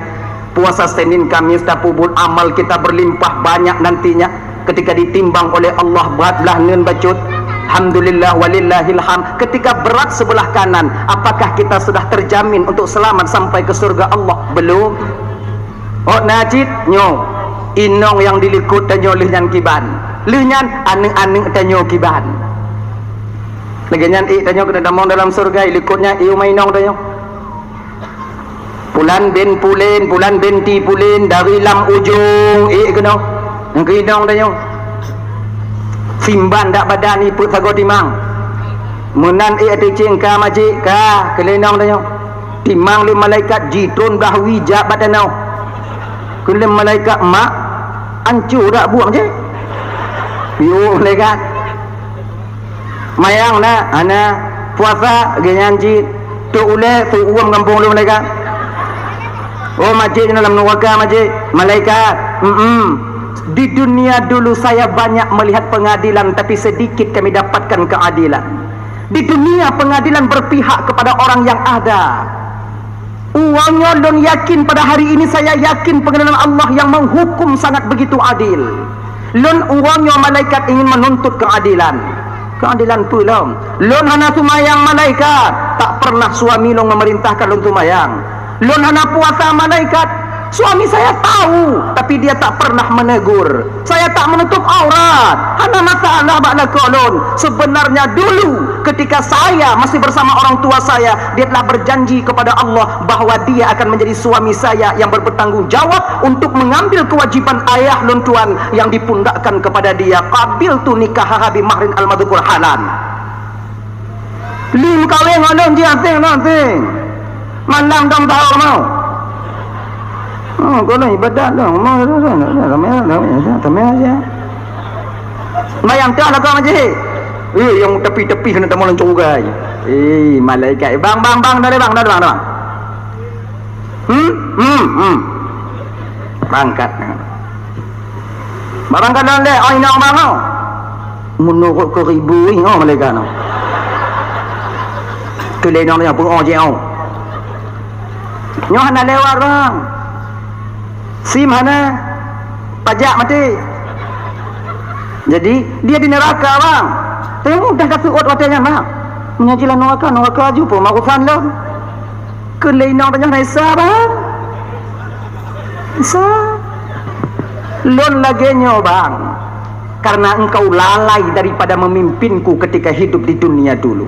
Puasa Senin Kamis tapeubuet, amal kita berlimpah banyak nantinya ketika ditimbang oleh Allah brat blah neun bacut. Alhamdulillah walillahil hamd. Ketika berat sebelah kanan, apakah kita sudah terjamin untuk selamat sampai ke surga Allah? Belum. Oh, na cit nyoe, inong nyang di likot tanyoe lheueh nyan kiban. Lheueh nyan aneuk-aneuk tanyoe kiban. Lagèe nyan ék tanyoe keuneuk tamong dalam surga, likot nyan ék uma inong tanyoe. Pulan bin Pulen, Pulan binti Pulen, dari lam ujong ék keunoe. Nyang keu inong tanyoe. Simban dak badan ipeuet sagoe timang. Meunan ék ateueh céng ka majék, ka keu lé inong tanyoe. Timang lé malaikat jitron blah wie jak bak tanoh. Keu lé malaikat mak, ancu dak buet jih. Piôh malaikat. Mayang na, hana. Puasa, lagèe nyan cit. Tok ulèe, tok uem gampông lôn malaikat. Oh, majék nyoe lam nuraka, majék. Malaikat, mm-mm. Di dunia dulu saya banyak melihat pengadilan, tapi sedikit kami dapatkan keadilan. Di dunia pengadilan berpihak kepada orang yang ada. Uroe nyoe lôn yakin, pada hari ini saya yakin pengadilan Allah yang menghukum sangat begitu adil. Lôn uroe nyoe malaikat ingin menuntut keadilan. Keadilan peue lom? Lôn hana seumayang malaikat, tak pernah suami lôn memerintahkan lôn seumayang. Lôn hana puasa malaikat, suami saya tahu, tapi dia tak pernah menegur. Saya tak menutup aurat. Hana masalah bak lakoe lôn. Sebenarnya dulu ketika saya masih bersama orang tua saya, dia telah berjanji kepada Allah bahwa dia akan menjadi suami saya yang bertanggung jawab untuk mengambil kewajiban ayah lôn tuan yang dipundakkan kepada dia. Qabiltu nikahaha bi mahrin al-madzkur halan. Lheueh meukawen ngon lôn jih aséng ngon aséng. Mandang dong tahu mau. Oh, kau lôn ibadat dong. Mau, mau, mau, mau, mau, mau, mau, mau, mau, mau, mau. Bayang tak lah kau majih. Eh, yang tepi-tepi kena tamu lancung ugai. Eh, malaikat. Bang, bang, bang, dari bang, dari bang, dari bang. Hmm? Hmm, hmm. Berangkat. Barangkadan lé, oh, inong bang, oh. Menurut keribu, oh, malaikat, oh. Tu lé inong dia, oh, je, oh. Nyoh hana lewat, bang. Sim hana, pajak mati. Jadi, dia di neraka, bang. Tapi mudah ka seuôt watèe nyan, bang. Meunyoe jilah neraka, neraka aju pun urusan lôn. Keu lé inong tanyoe na Isa, bang. Isa. Lôn lagèe nyoe, bang. Karena engkau lalai daripada memimpinku ketika hidup di dunia dulu.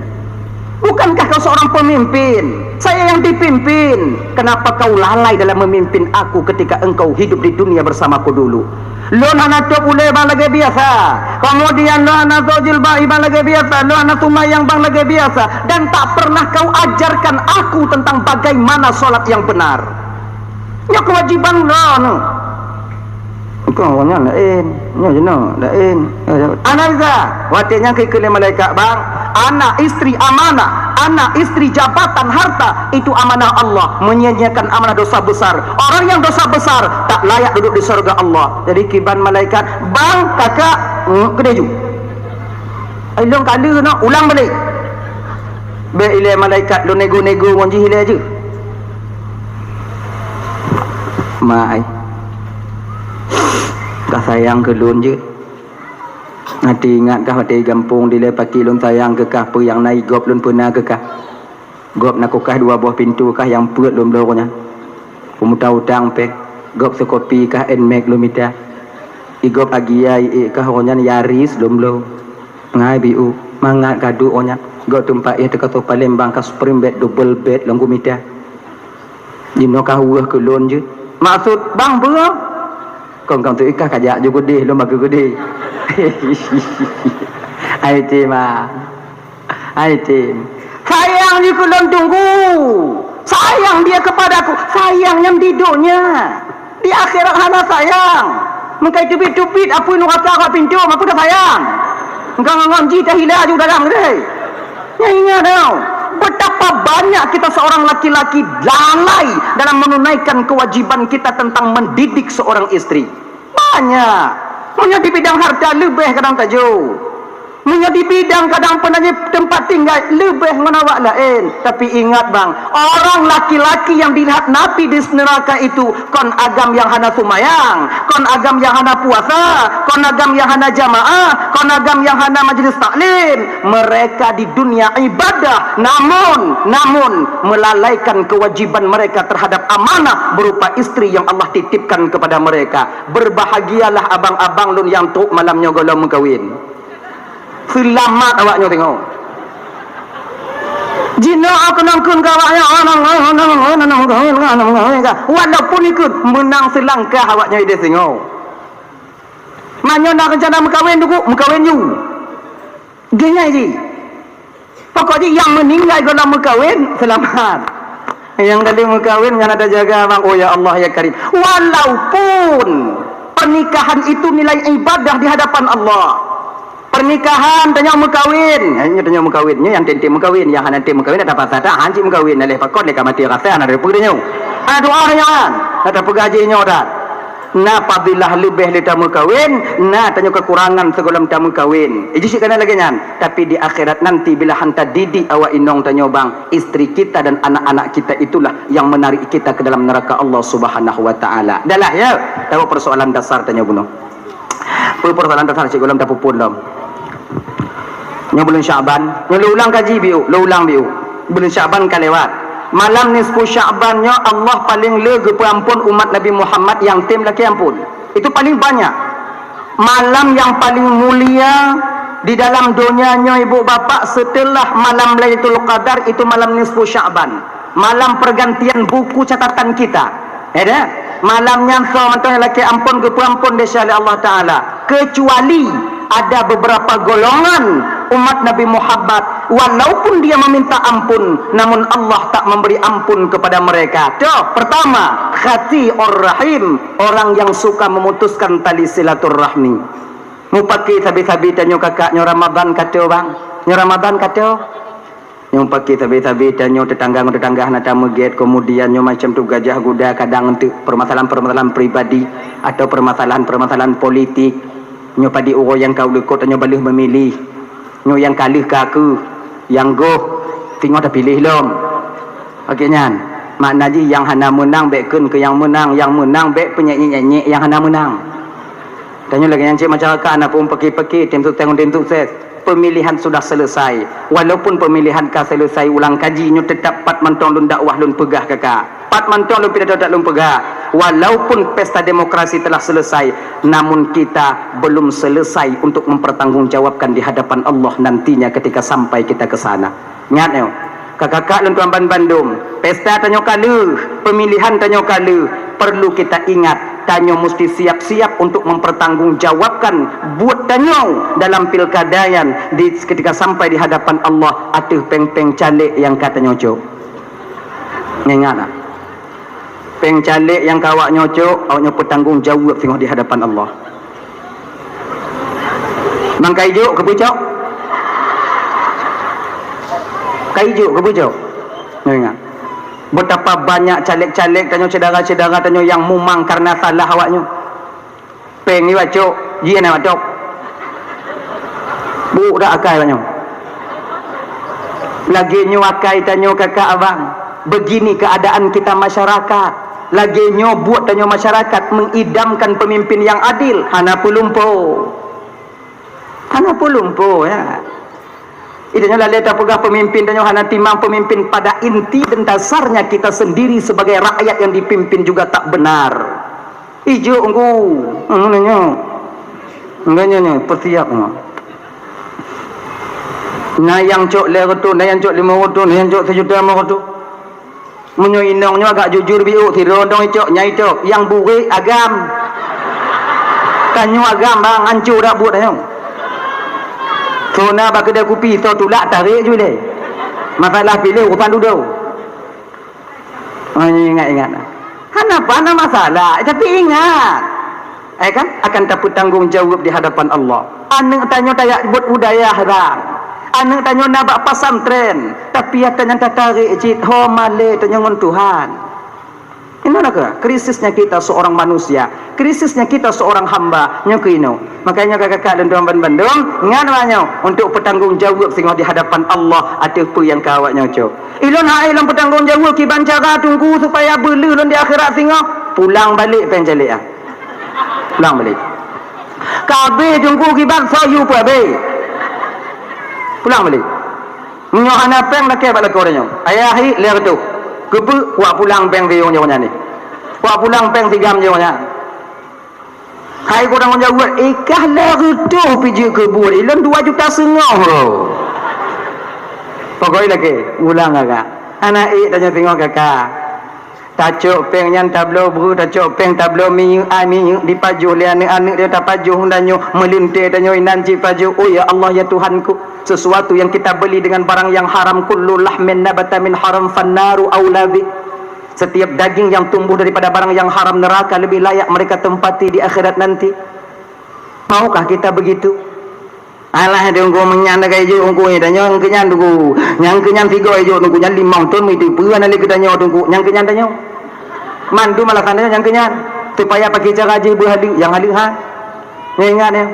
Bukankah kau seorang pemimpin? Saya yang dipimpin. Kenapa kau lalai dalam memimpin aku ketika engkau hidup di dunia bersamaku dulu? Lôn hana tôb ulèe bang lagèe biasa. Kemudian lôn hana tôb jilbab bang lagèe biasa. Lôn hana seumayang bang lagèe biasa. Dan tak pernah kau ajarkan aku tentang bagaimana sholat yang benar. Nyoe kewajiban lôn. Bukan orang nyan laén. Nyoe jinoe laén. Analisa, watèe nyan keu lé malaikat, bang, anak, istri, amanah, anak, istri, jabatan, harta, itu amanah Allah. Menyia-nyiakan amanah dosa besar. Orang yang dosa besar tak layak duduk di surga Allah. Jadi kiban malaikat, bang, kakak, hmm, keudéh ju. Ai lôn ka lheueh nyoe, ulang balik. Bèk ilèe malaikat lôn nego-nego ngon jih ilèe jeuet. Mak ai. Ka sayang keu lôn jeuet. Até ingat kah watèe gampông dilèe paki lôn sayang keu kah, peue nyang na i gob lôn peuna keu kah. Gob na kukah dua boh pintoe kah nyang peuet lom bloe nyan. Peumuta utang péng, gob seukopi kah Nmax lom mita. Igob Agia iék kah nyan Yaris lom bloe. Ngai biu, mangat kadu nyan. Gob teumpat éh teuka soe Palembang ka spring bed, double bed lom kumita. Jinoe ka weueh keu lôn jeuet. Maksud bang beuh? Kong kong tu ikah kajak ju geudeh, lôn bagi geudeh. Ai tim ah. Ai tim. Sayang jih keu lôn tunggu. Sayang dia kepadaku. Sayang nyang di donya. Di akhirat hana sayang. Meukai teubiet-teubiet apui nu rasa kat pintu, maku dah sayang. Engkau ngon ji tahila ju dalam geudeh. Nyan ingat tau, betapa banyak kita seorang laki-laki lalai dalam menunaikan kewajiban kita tentang mendidik seorang istri. Banyak. Meunyoe di bidang harta leubeh kadang tajo. Meunyoe di bidang kadang peunaji tempat tinggai leubeh ngon awak laén. Tapi ingat bang, orang laki-laki yang dilihat Nabi di neraka itu kon agam nyang hana sumayang, kon agam nyang hana puasa, kon agam nyang hana jamaah, kon agam nyang hana majlis taklim. Mereka di dunia ibadah, namun, namun melalaikan kewajiban mereka terhadap amanah berupa istri yang Allah titipkan kepada mereka. Berbahagialah abang-abang lôn nyang trok malam nyoe gohlom meukawen. Seulamat awak nyoe tengok. Jinoe aku nangkeun keu awak nyoe, walaupun ikut meunang seulangkah awak nyoe ideh singoh. Meunyoe na reuncana meukawen duku, meukawen ju. Geunyai jih. Pokok jih nyang meuninggai gohlom meukawen, seulamat. Nyang ka lheueh meukawen ngon ata jaga bang, oh ya Allah ya Karim. Walaupun pernikahan itu nilai ibadah di hadapan Allah. Pernikahan tanyoe meukawen, eh, nyoe tanyoe meukawen, nyoe nyang tem-tem meukawen, nyang hana tem meukawen ata pasal dah hancit meukawen, leh pakon leh ka maté rasa hana ada peue nyoe. Hana doa nyoe kan. Hana peugah jih nyoe dah. Na fadilah leubeh lé tameukawen, na tanyoe keukurangan sigohlom tameukawen. Iji cit kana lagée nyan, tapi di akhirat nanti bila han tadidik awak inong tanyoe bang, istri kita dan anak-anak kita itulah yang menarik kita ke dalam neraka Allah Subhanahu wa Taala. Dah lah ya, tahu persoalan dasar tanyoe bunoe. Peue persoalan dasar sigohlom tapupun lom. Nyoe buleuen Syakban, nyoe lôn ulang kaji biu, lôn ulang biu. Buleuen Syakban ka lewat. Malam nisfu Syakban nyoe Allah paling le geupeuampon umat Nabi Muhammad nyang tem lakée ampon. Itu paling banyak. Malam nyang paling mulia di dalam donya nyoe ibu bapak setelah malam Lailatul Qadar itu malam nisfu Syakban. Malam pergantian buku catatan kita. Ya dah? Malam nyan soe mantong nyang lakée ampon geupeuampon desya lé Allah Taala. Kecuali ada beberapa golongan umat Nabi Muhammad, walaupun dia meminta ampun, namun Allah tak memberi ampun kepada mereka. Toh, pertama, qati'ur rahim, orang yang suka memutuskan tali silaturahmi. Mupaki sabe-sabe tanyoe kakak nyoe Ramadan kato bang. Nyoe Ramadan kato. Nyoe paki sabe-sabe tanyoe teutangga ngon teutangga hana tameugét, kemudian nyoe macam tu gajah guda kadang untuk permasalahan-permasalahan pribadi atau permasalahan-permasalahan politik. Nyoe padi uroe nyang ka u likot tanyoe baleuh memilih. Nyoe nyang ka lheueh ka keuh, nyang goh singoh tapiléh lom. Oke nyan, makna jih nyang hana meunang bék kheun keu nyang meunang, nyang meunang bék peunyek-nyek nyang hana meunang. Tanyoe lagée nyan cit masyarakat hana peumpaki-paki, tim sukses ngon tim sukses. Pemilihan sudah selesai. Walaupun pemilihan ka selesai ulang kaji, nyoe tetap pat mantong lôn dakwah lôn peugah kaka. Pat mantong lôn pidato that lôn peugah. Walaupun pesta demokrasi telah selesai, namun kita belum selesai untuk mempertanggungjawabkan di hadapan Allah nantinya ketika sampai kita ke sana. Ingat nyoe, kakak-kakak lôn tuan ban bandum, pesta tanyoe ka lheueh, pemilihan tanyoe ka lheueh, perlu kita ingat, tanyoe musti siap-siap untuk mempertanggungjawabkan buet tanyoe dalam pilkada nyan di, ketika sampai di hadapan Allah ateueh péng-péng caleg nyang ka tanyoe cok. Ingat nah. Péng caleg nyang ka awak nyoe cok, awak nyoe peutanggong jaweueb singoh di hadapan Allah. Mang ka ijok keu beucok? Ka ijok keu beucok? Nyoe ingat. Betapa banyak caleg-caleg tanyoe, syedara-syedara tanyoe nyang mumang karena salah awak nyoe. Péng nyoe bacok, jih na batop. Buruk dak akai awak nyoe. Lagée nyoe akai tanyoe kakak abang. Begini keadaan kita masyarakat. Lagée nyoe buet tanyoe masyarakat mengidamkan pemimpin yang adil. Hana peulumpo. Hana peulumpo ya. Itanyoe lalée tapeugah pemimpin tanyoe hana timang pemimpin, pada inti dan dasarnya kita sendiri sebagai rakyat yang dipimpin juga tak benar. Ijok engku, hmm, nyoe. Enggak nyoe, nyoe, persiap nyoe. Na nyang cok lhèe reutôh, na nyang cok limong reutôh, na nyang cok sijuta limong reutôh. Meunyoe inong nyoe agak jujur biôk, sidroe dong icok, nyang icok, nyang burék agam. Tanyoe agam bang, hanco dak buet tanyoe. Soe na bak keudè kupi, soe tulak tarek ju ilèe. Masalah piléh urusan dudoe. Oh, ingat-ingat. Hana apa, hana masalah, tapi ingat. Eh kan, akan tapeutanggong jaweueb di hadapan Allah. Aneuk tanyoe tajak buet u dayah rang. Aneuk tanyoe na bak pesantren, tapi ata nyang tatarek cit ho malèe tanyoe ngon Tuhan. Inoe na keuh krisisnya kita seorang manusia, krisisnya kita seorang hamba, nyoe keuh inoe. Makanya kakak-kakak lôn tuan bandum, ingat bak nyoe, untuk peutanggong jaweueb singoh di hadapan Allah ateueh peue nyang ka awak nyoe cok. Ilôn hai lôn peutanggong jaweueb kiban cara Teungku supaya beuleuh lôn di akhirat singoh, pulang balek péng calék ah. Pulang balek. Ka abéh Teungku kiban soe yue peuabéh. Pulang balek. Meunyoe hana péng lakèe bak lakoe tanyoe. Ayah hi lhèe reutôh. Keupeue wak pulang péng siueng jih nyan ni. Wak pulang péng sigam jih nyan. Hai kurang jaweueb, ikah lhèe reutôh pih jeuet keu buet, ilôn dua juta seungoh. Pokok lakèe, ulang kakak. Aneuk ék tanyoe singoh kakak. Tacok péng nyan tabloe breueh, tacok péng tabloe minyeuk, ai minyeuk dipajoh lé aneuk-aneuk dia tapajoh tanyoe, meulintèe tanyoe inan cit pajoh. Oh ya Allah ya Tuhanku, sesuatu yang kita beli dengan barang yang haram, kullu lahmin nabata min haram fannaru aula bih. Setiap daging yang tumbuh daripada barang yang haram, neraka lebih layak mereka tempati di akhirat nanti. Maukah kita begitu? Alah, Teungku, meunyan ka ijok Teungku, tanyoe nyang keunyan Teungku. Nyang keunyan sigoe ijok Teungku, nyan limong thon meuteupeue hana lé geutanyoe Teungku, nyang keunyan tanyoe. Mandum alasan tanyoe nyang keunyan. Supaya pakai cara jih beuhaleuk, nyang haleuk ha. Nyoe ingat nyoe.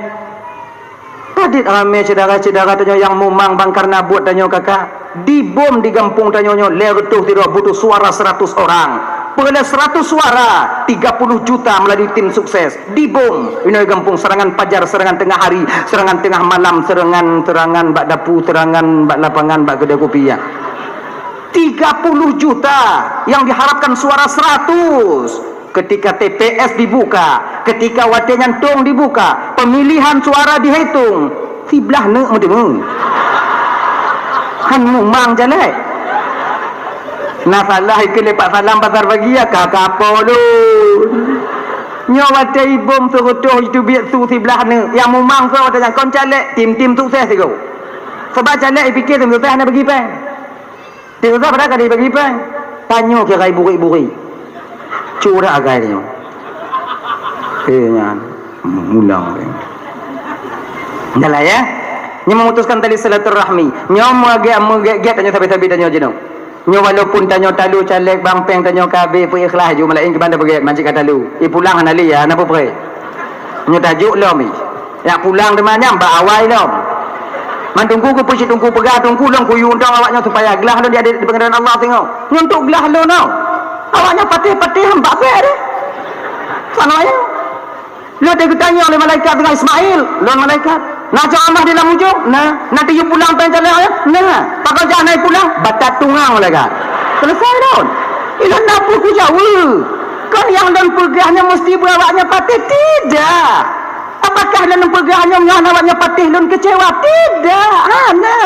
Padit ramé syedara-syedara tanyoe nyang mumang bang kareuna buet tanyoe kakak. Dibom di gampông tanyoe nyoe lhèe reutôh sidroe butuh suara seratus orang. Peureulee seratus suara, tiga puluh juta melalui tim sukses. Dibom inoe gampông, serangan pajar, serangan tengah hari, serangan tengah malam, serangan, serangan bak dapu, serangan bak lapangan, bak keudè kupi, ya. Tiga puluh juta yang diharapkan suara seratus. Ketika T P S dibuka, ketika watèe nyan tong dibuka, pemilihan suara dihitung, siblah neuk meuteumé. Han mumang jalek. Na salah ikeu lé Pak Salam pasar pagi ya ka kapo lôn. Nyoe watèe ibom seureutôh jiteubiet su siblah neuk, nyang mumang soe watèe nyan kon caleg, tim-tim sukses sigoe. Sebab caleg ipike tim sukses hana bagi péng. Tim sukses padahai ka dibagi péng. Tanyoe kira burik-burik. Curak agai tanyoe. Eh nyan. Mulang péng. Jalan ya. Nyoe memutuskan tali silaturahmi. Nyoe meugek-meugek tanyoe sabe-sabe tanyoe jinoe. Nyoe walaupun tanyoe talu caleg bang péng tanyoe ka abéh peuikhlas ju malaén keuban tapeugét manci ka talu. I pulang hana lé ya, hana peue-peue. Nyoe tajok lom i. Yak pulang teuma nyang bak awai lom. Man Teungku keupeue cit Teungku peugah Teungku lôn kuyue untông awak nyoe supaya glah lôn di, di peungeureuan Allah singoh. Nyoe untuk glah lôn nyoe. Awak nyoe patéh-patéh han bak bèk deh. Sana ya. Lôn teugeutanyong lé malaikat dengan Ismail, lôn malaikat. Na cok amah di lam ujong? Na. Na tiyup pulang péng calon? Na. Pakon jak na pulang? Batat tungang malaikat. Selesai lôn. Ilôn na peue kujaweub. Kon nyang lôn peugah nyoe meusti beuawak nyoe patéh? Tidak. Apakah lôn peugah nyoe ngon awak nyoe patéh lôn keucewa? Tidak. Hana.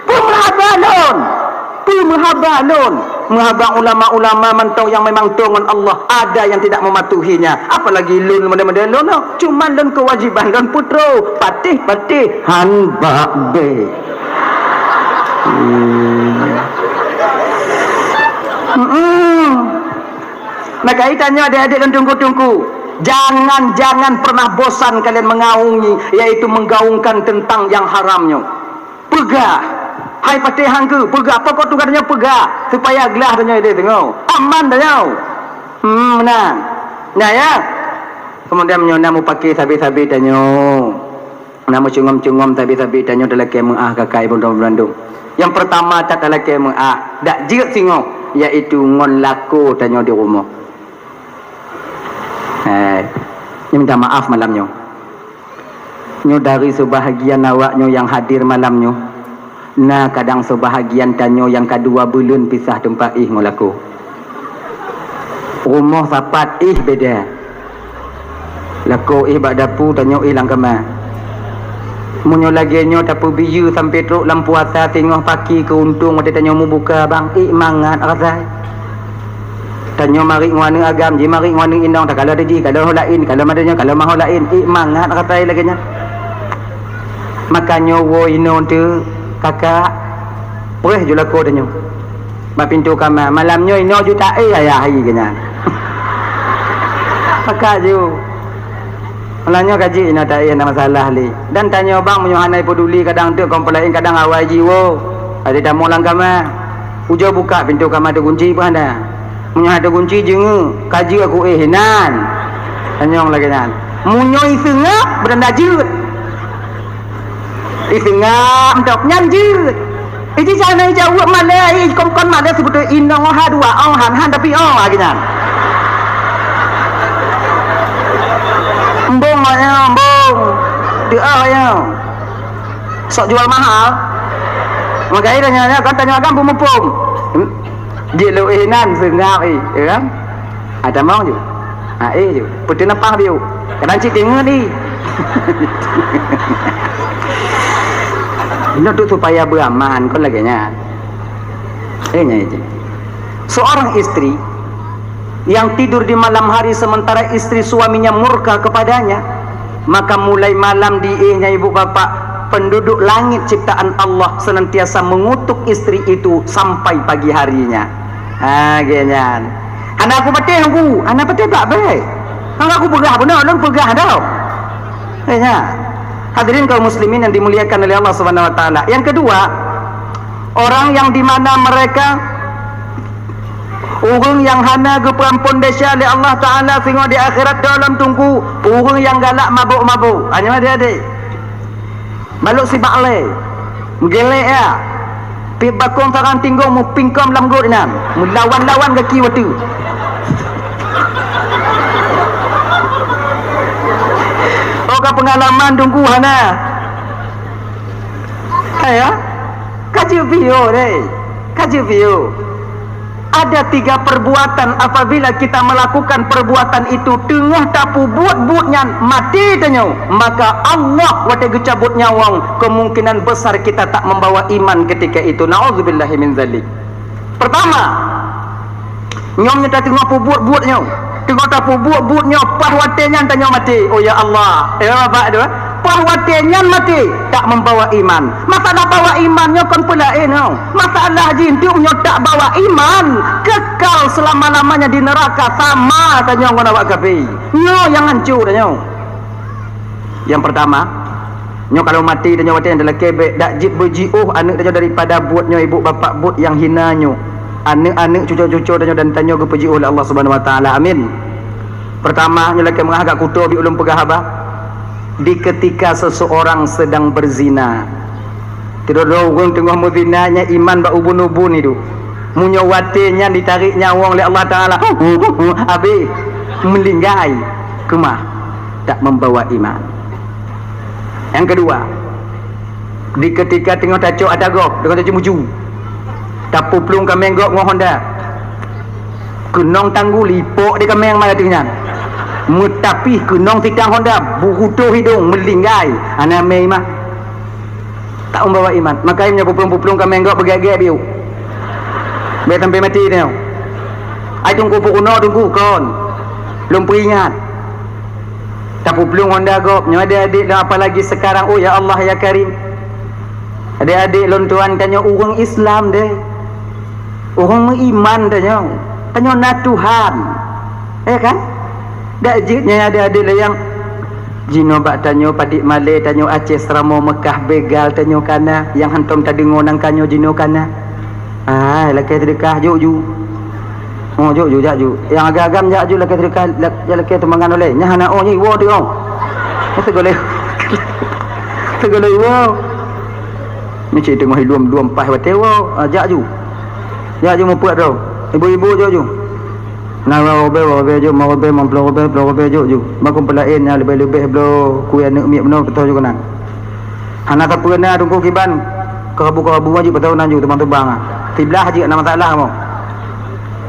Peue meuhaba lôn? Peue meuhaba lôn? Meuhaba ulama-ulama mantong nyang memang tong ngon Allah, ada yang tidak mematuhinya. Apalagi lôn model-model lôn, oh. Cuma lôn kewajiban lôn putroe, patéh-patéh han bak bèk. Hmm. Mm-mm. Maka itu nyoe adik-adik dan teungku-teungku, jangan-jangan pernah bosan kalian mengaungi, yaitu menggaungkan tentang yang haram nyoe. Peugah. Hai patéh hangkeu, peugah. Pokok tugaih tanyoe peugah. Supaya glah tanyoe idéh teungoh. Aman tanyoe. Hmm, meunan. Nah, ya. Kemudian nyoe na mupake sabe-sabe tanyoe. Na meucungom-cungom sabe-sabe tanyoe talakée meuáh ka kai bandum-bandum. Nyang peurtama that talakée meuáh, dak jeuet singoh, yaitu ngon lakoe tanyoe di rumoh. Eh, nyoe minta maaf malam nyoe. Nyoe dari seubahagian awak nyoe nyang hadir malam nyoe, Na kadang seubahagian tanyoe nyang ka dua buleuen pisah teumpat éh ngon lakoe. Rumoh sapat éh beda. Lakoe éh bak dapu, tanyoe éh lam kama. Meunyoe lagée nyoe tapeubiyeu sampoe trok lam puasa singoh paki keu untông watée tanyoe mubuka bang, ék mangat rasai. Tanyoe marit ngon aneuk agam, jimarit ngon aneuk inong, takalon ateueh jih, kalon ho laén, kalon madoe nyoe, kalon maho laén, ék mangat rasai lagée nyan. Maka nyoe woe inoe teuh, kakak, preh ju lakoe tanyoe. Bak pintoe kama, malam nyoe inoe ju taéh ayah hai keu nyan. Maka ju. Malam nyoe ka jeuet inoe taéh, hana masalah lé. Dan tanyoe bang meunyoe hana peuduli, kadang teuk kompolain, kadang awai jiwoe. Ada tamu lam kama. Ujoe buka pintoe kama teugunci pun hana. Meunyoe hana teugunci, jeungeuk, ka jeuet aku éh inan. Tanyong lagée nyan. Meunyoe iseungab, beuranda jeuet. Iseungab mantong nyan jeuet. Iji jana ijaweueb malée, i kon-kon malée seubeutôi inong ha dua ong han, han tapi ong lagée nyan. Embong nyoe, embong. Teuah nyoe. Sok jual mahal. Maka ida nyoe, nyoe kan tanyoe kan peumuphom. Hmm? Jeuet lôn éh inan seungab éh, ya kan? Ha, tamong ju. Ha, éh ju. Peuteunapah biu. Kadang cit teungeut ni. Inoe tu supaya beuaman kon lagée nyan. Eh, nyan itu. Seorang istri yang tidur di malam hari sementara istri suaminya murka kepadanya, maka mulai malam diéhnya ibu bapak, penduduk langit ciptaan Allah senantiasa mengutuk istri itu sampai pagi harinya. Ha, lagée nyan. Hana aku patéh aku, hana patéh bak bèk. Hana aku peugah beuna, lôn peugah dah. Eh, nyan. Hadirin kaum muslimin yang dimuliakan oleh Allah Subhanahu wa taala. Yang kedua, orang yang di mana mereka ureuëng nyang hana geupeuampon desya lé Allah Taala singoh di akhirat dalam tungku, ureuëng nyang galak mabök-mabök. Hanya adik-adik. Balok sibak lé. Meugelek ya. Pih bakong sarang tinggong mupingkom lam got inan. Meulawan-lawan gaki watèe. Oh, ka pengalaman tungku hana. Hai ya. Ka jeuet piôh deh. Ka jeuet piôh. Ada tiga perbuatan, apabila kita melakukan perbuatan itu, teungoh tapeubuet buet nyan, maté tanyoe, maka Allah watèe geucabut nyawöng, kemungkinan besar kita tak membawa iman ketika itu. Na'udzubillahi min zalik. Pertama, nyoe nyoe tateungoh peubuet buet nyoe. Teungoh tapeubuet buet nyoe, paih watèe nyan tanyoe maté. Oh ya Allah. Eh, Bapak tu, eh. Paih watèe nyan maté, tak membawa iman. Masalah bawa iman nyoe kon peulaén nyoe. Masalah jih nyoe tak bawa iman, kekal selama-lamanya di neraka sama tanyoe ngon awak kafé. Nyoe nyang hancô tanyoe. Nyang pertama, nyoe kalau maté tanyoe watèe nyan talakèe bèk dak jeuet beujiôh aneuk tanyoe daripada buet nyoe ibu bapak buet nyang hina nyoe. Aneuk-aneuk cuco-cuco tanyoe dan tanyoe geupeujiôh lé Allah Subhanahu wa taala. Amin. Pertama, nyoe lakèe meungaha gak kuto bi ulôn peugah haba. Di ketika seseorang sedang berzina. Sidroe-droe ureuëng teungoh meuzina nyan iman bak ubun-ubun idup. Meunyoe watèe nyan jitarek nyawöng lé Allah Taala, habéh meulinggai keumah tak membawa iman. Nyang keudua, di ketika teungoh tacok ata gob, teungoh tacok muju, tapeuplueng kaméng gob ngon honda. Keunong tanggul ipok di kaméng mata teuh nyan. Meutapih keunong sitang honda, beurutoh hidong, meulinggai, hana mé iman. Tak membawa iman. Makanya puplueng-puplueng kaméng gob beugét-gét biu. Bèk sampai mati nyoe. Ai tungku peurunoe tungku kon. Lôn peuingat. Tapuplueng honda gob nyoe adik-adik lôn, apalagi sekarang, oh ya Allah ya Karim. Adik-adik lôn tuan tanyoe ureuëng Islam deh. Ureuëng meuiman tanyoe. Tanyoe na Tuhan. Ya kan? Dak jeuet nyan adik-adik lé nyang jinoe bak tanyoe padit malée tanyoe Aceh Seuramoe Meukah begal tanyoe kana nyang hantom tadeungoe nangka nyoe jinoe kana. Hai, lakée seudeukah jok ju. Oh, jok ju, jak ju. Nyang agam-agam jak ju lakée seudeukah, lak-, jak lakée sumbangan ulée. Nyan hana oh nyoe iwoe teuh oh. Nyan teugolée. Teugolée iwoe. Ni cit teungoh ilum-lum paih watée woe. Ah, jak ju. Jak ju mupeuk droe. Ibu-ibu jok ju. Na dua ribèe, dua ribèe jok, lima ribèe, limong ploh ribèe, ploh ribèe jok ju. Bakong peulaén nyang leubeh-leubeh bloe kueh aneuk miet bunoe peutoh ju keunan. Hana sapeue na teungku kiban. Keubu-keubu jih beutôi nan ju tubang-tubang ah. Siblah jih na masalah mo.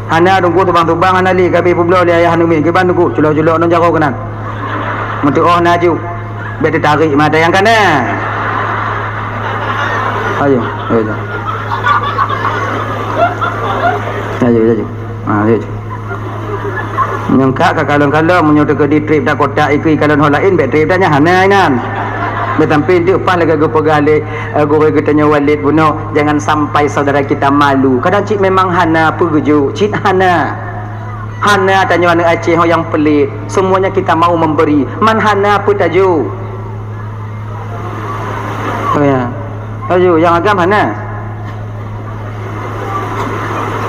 Hana dungku tubang-tubang hana lé, ka bri peubloe lé ayah aneuk miet, kiban dungku culok-culok ngon jaroe keunan. Meuteuoh na ju. Bèk teutarek mata nyang kana. Ayo, ayo, ayo. Ayo, ayo. Ha, ayo. Nyang ka, ka kalon-kalon, meunyoe teukeudi trép dak kotak ikeu ikalon ho laén, bèk trép dak nyan hana inan. Bèk sampai enteuk paih lagèe geupeugah lé, eh, gurèe geutanyoe Walid bunoe, jangan sampai saudara kita malu. Kadang cit memang hana peue geujok, cit hana. Hana tanyoe aneuk Aceh ho nyang peulét, semuanya kita mau memberi. Man hana peue tajok. Oh ya. Tajok nyang agam hana.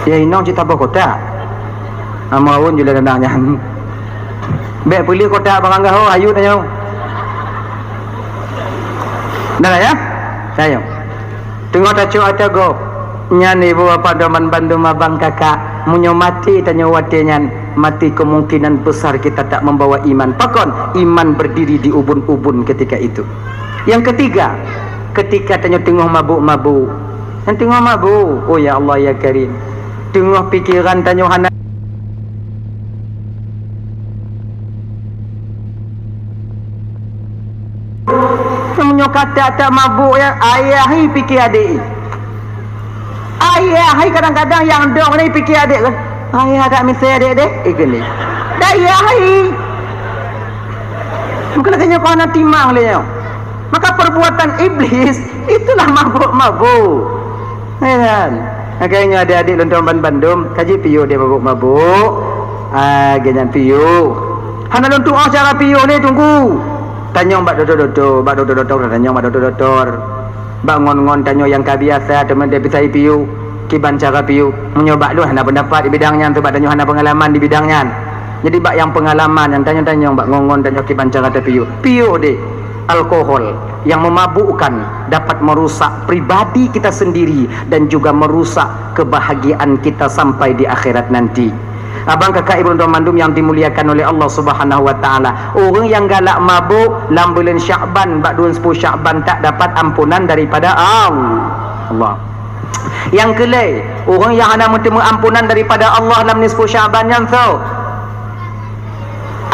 Ya inong cit taboh kotak. Amawon jula danang nyan. Bèk peuleueh kotak barang gaho, ayu tanyoe. Dah ya? Tanyoe. Teungoh tacok ata gob. Nyan ibu bapak doman bandum abang kakak. Meunyoe maté tanyoe watèe nyan, maté kemungkinan besar kita tak membawa iman. Pakon? Iman berdiri di ubun-ubun ketika itu. Yang ketiga, ketika tanyoe teungoh mabuk-mabuk. Nyang teungoh mabuk, oh ya Allah ya Karim. Teungoh pikeran tanyoe hana. Meunyoe ka that-that mabuk ya, ayah hi pike adék. Ayah hi kadang-kadang nyang dong ni pike adék kan. Ayah dak misai adék deh, eh geuh lé. Dak ayah hi. Mungkin lagèe nyoe keuh hana timang lé nyoe. Maka perbuatan iblis itulah mabuk-mabuk. Ya kan? Makanya adik-adik lôn tuan ban bandum, kaji piôh dia mabuk-mabuk. Ah, geuh nyan piôh. Hana lôn tuoh cara piôh lé, Teungku. Tanyong bak dokto-dokto, bak dokto-dokto, tanyong bak dokto-dokto. Bak ngon-ngon tanyoe nyang ka biasa teuma dia bisa piôh, kiban cara piôh. Meunyoe bak lôn hana pendapat di bidang nyan, sebab tanyoe hana pengalaman di bidang nyan. Jadi bak nyang pengalaman nyan tanyong-tanyong bak ngon-ngon tanyoe kiban cara tapiôh. Piôh deh, alkohol yang memabukkan dapat merusak pribadi kita sendiri dan juga merusak kebahagiaan kita sampai di akhirat nanti. Abang kakak ibu dan mandum yang dimuliakan oleh Allah Subhanahu wa taala. Ureuëng nyang galak mabuk lam buleuen Syakban bak dua puluh Syakban tak dapat ampunan daripada Allah. Allah. Nyang keulhèe, ureuëng nyang hana meuteumé ampunan daripada Allah lam nisfu Syakban nyan soe?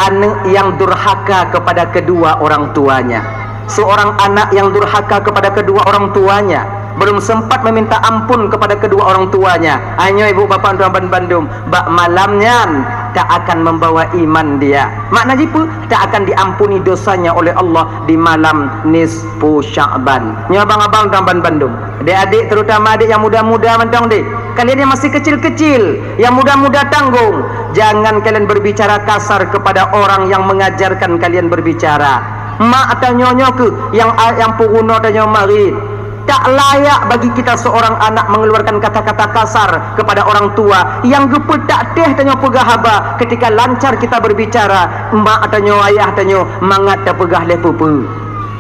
Aneuk yang durhaka kepada kedua orang tuanya. Seorang anak yang durhaka kepada kedua orang tuanya, belum sempat meminta ampun kepada kedua orang tuanya. Nyoe ibu bapak tuan ban bandum, bak malam nyan tak akan membawa iman dia. Makna jih peue? Tak akan diampuni dosanya oleh Allah di malam nisfu Sya'ban. Nyoe abang-abang tuan ban bandum. Adik-adik, terutama adik yang muda-muda mantong deh. Kalian yang masih kecil-kecil, yang muda-muda tanggung, jangan kalian berbicara kasar kepada orang yang mengajarkan kalian berbicara. Mak tanyoe nyoe keuh yang, yang peurunoe tanyoe marit. Tak layak bagi kita seorang anak mengeluarkan kata-kata kasar kepada orang tua yang geupeutak teh tanyoe peugah haba ketika lancar kita berbicara. Mak tanyoe, ayah tanyoe mangat tapeugah lé peue-peue.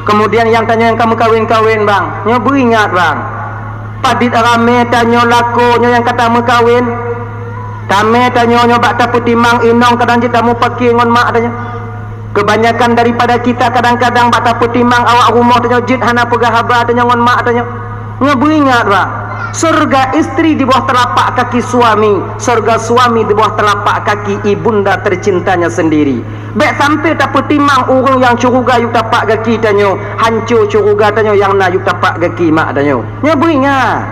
Kemudian nyang tanyoe nyang ka meukawen-kawen bang, nyoe beuingat bang. Padit ramé tanyoe lakoe nyoe nyang ka tameukawen. Tamé tanyoe nyoe bak tapeutimang inong kadang jeuet tamupakè ngon mak tanyoe. Kebanyakan daripada kita kadang-kadang bak tapeutimang awak rumoh tanyoe jeuet hana peugah haba tanyoe ngon mak tanyoe. Nyoe beuingat bang, surga istri di bawah telapak kaki suami, surga suami di bawah telapak kaki ibunda tercintanya sendiri. Bèk sampai tapeutimang ureuëng nyang syeuruga yub tapak gaki tanyoe, hanco syeuruga tanyoe nyang na yub tapak gaki mak tanyoe. Nyoe beuingat.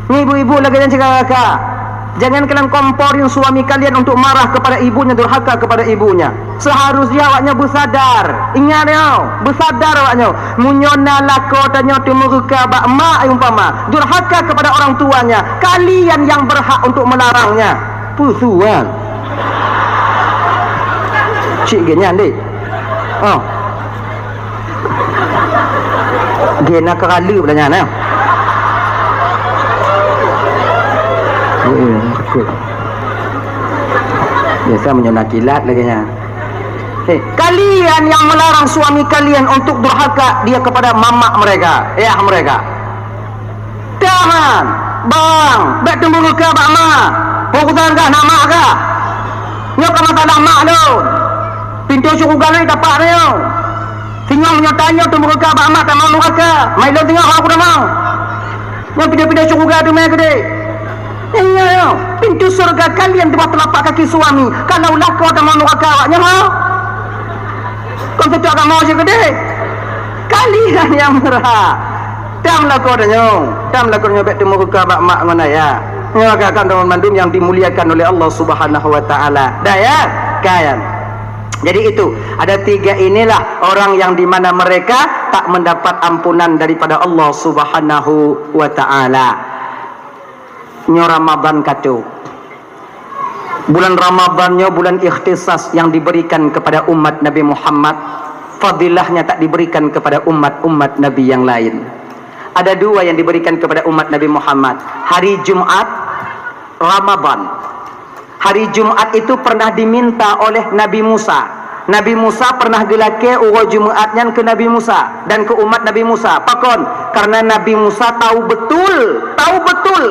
Nyoe ibu-ibu lagèe nyan cit kakak. Jangan kalian komporin suami kalian untuk marah kepada ibunya, durhaka kepada ibunya. Seharusnya awaknyan beusadar. Ingat nyoe, beusadar awaknyan. Meunyoe na lakoe tanyoe teumeureuka bak mak umpama, durhaka kepada orang tuanya, kalian yang berhak untuk melarangnya. Peue sual. Cit geuh nyan deh. Oh. Gena kerala pula nyan, eh. Eh, takut. Biasa meunyoe na kilat lagèe nyan. Eh, kalian yang melarang suami kalian untuk durhaka dia kepada mamak mereka, ayah mereka. Tahan, bang, bèk teumeureuka bak mak. Urusan kah na mak kah? Nyoe ka masalah mak lôn. Pintoe syeuruga lôn tapak nyoe. Singoh nyoe tanyoe teumeureuka bak mak tamong nuraka. Mai lôn singoh aku tamong. Nyang pintoe-pintoe syeuruga teuma keudeh. Ingat, pintu syeuruga kalian di bawah telapak kaki suami. Kalau lakoe tamong nuraka awaknyan, ha? Kon seutôt agama cit keudeh. Kalian nyang meurah. Tam lakoe tanyoe, tam lakoe tanyoe bèk teumurka bak mak ngon ayah. Nyoe akan teman mandum nyang dimuliakan oleh Allah Subhanahu wa Ta'ala. Dah ya? Kan? Jadi itu, ada tiga inilah orang yang di mana mereka tak mendapat ampunan daripada Allah Subhanahu wa Ta'ala. Nyoe Ramadan ka trôk. Bulan Ramadan nyoe bulan ikhtisas yang diberikan kepada umat Nabi Muhammad. Fadilahnya tak diberikan kepada umat-umat Nabi yang lain. Ada dua yang diberikan kepada umat Nabi Muhammad. Hari Jumat, Ramadan. Hari Jumat itu pernah diminta oleh Nabi Musa. Nabi Musa pernah geulakée uroe Jumat nyan keu Nabi Musa dan keu umat Nabi Musa. Pakon? Karena Nabi Musa tahu betul, tahu betul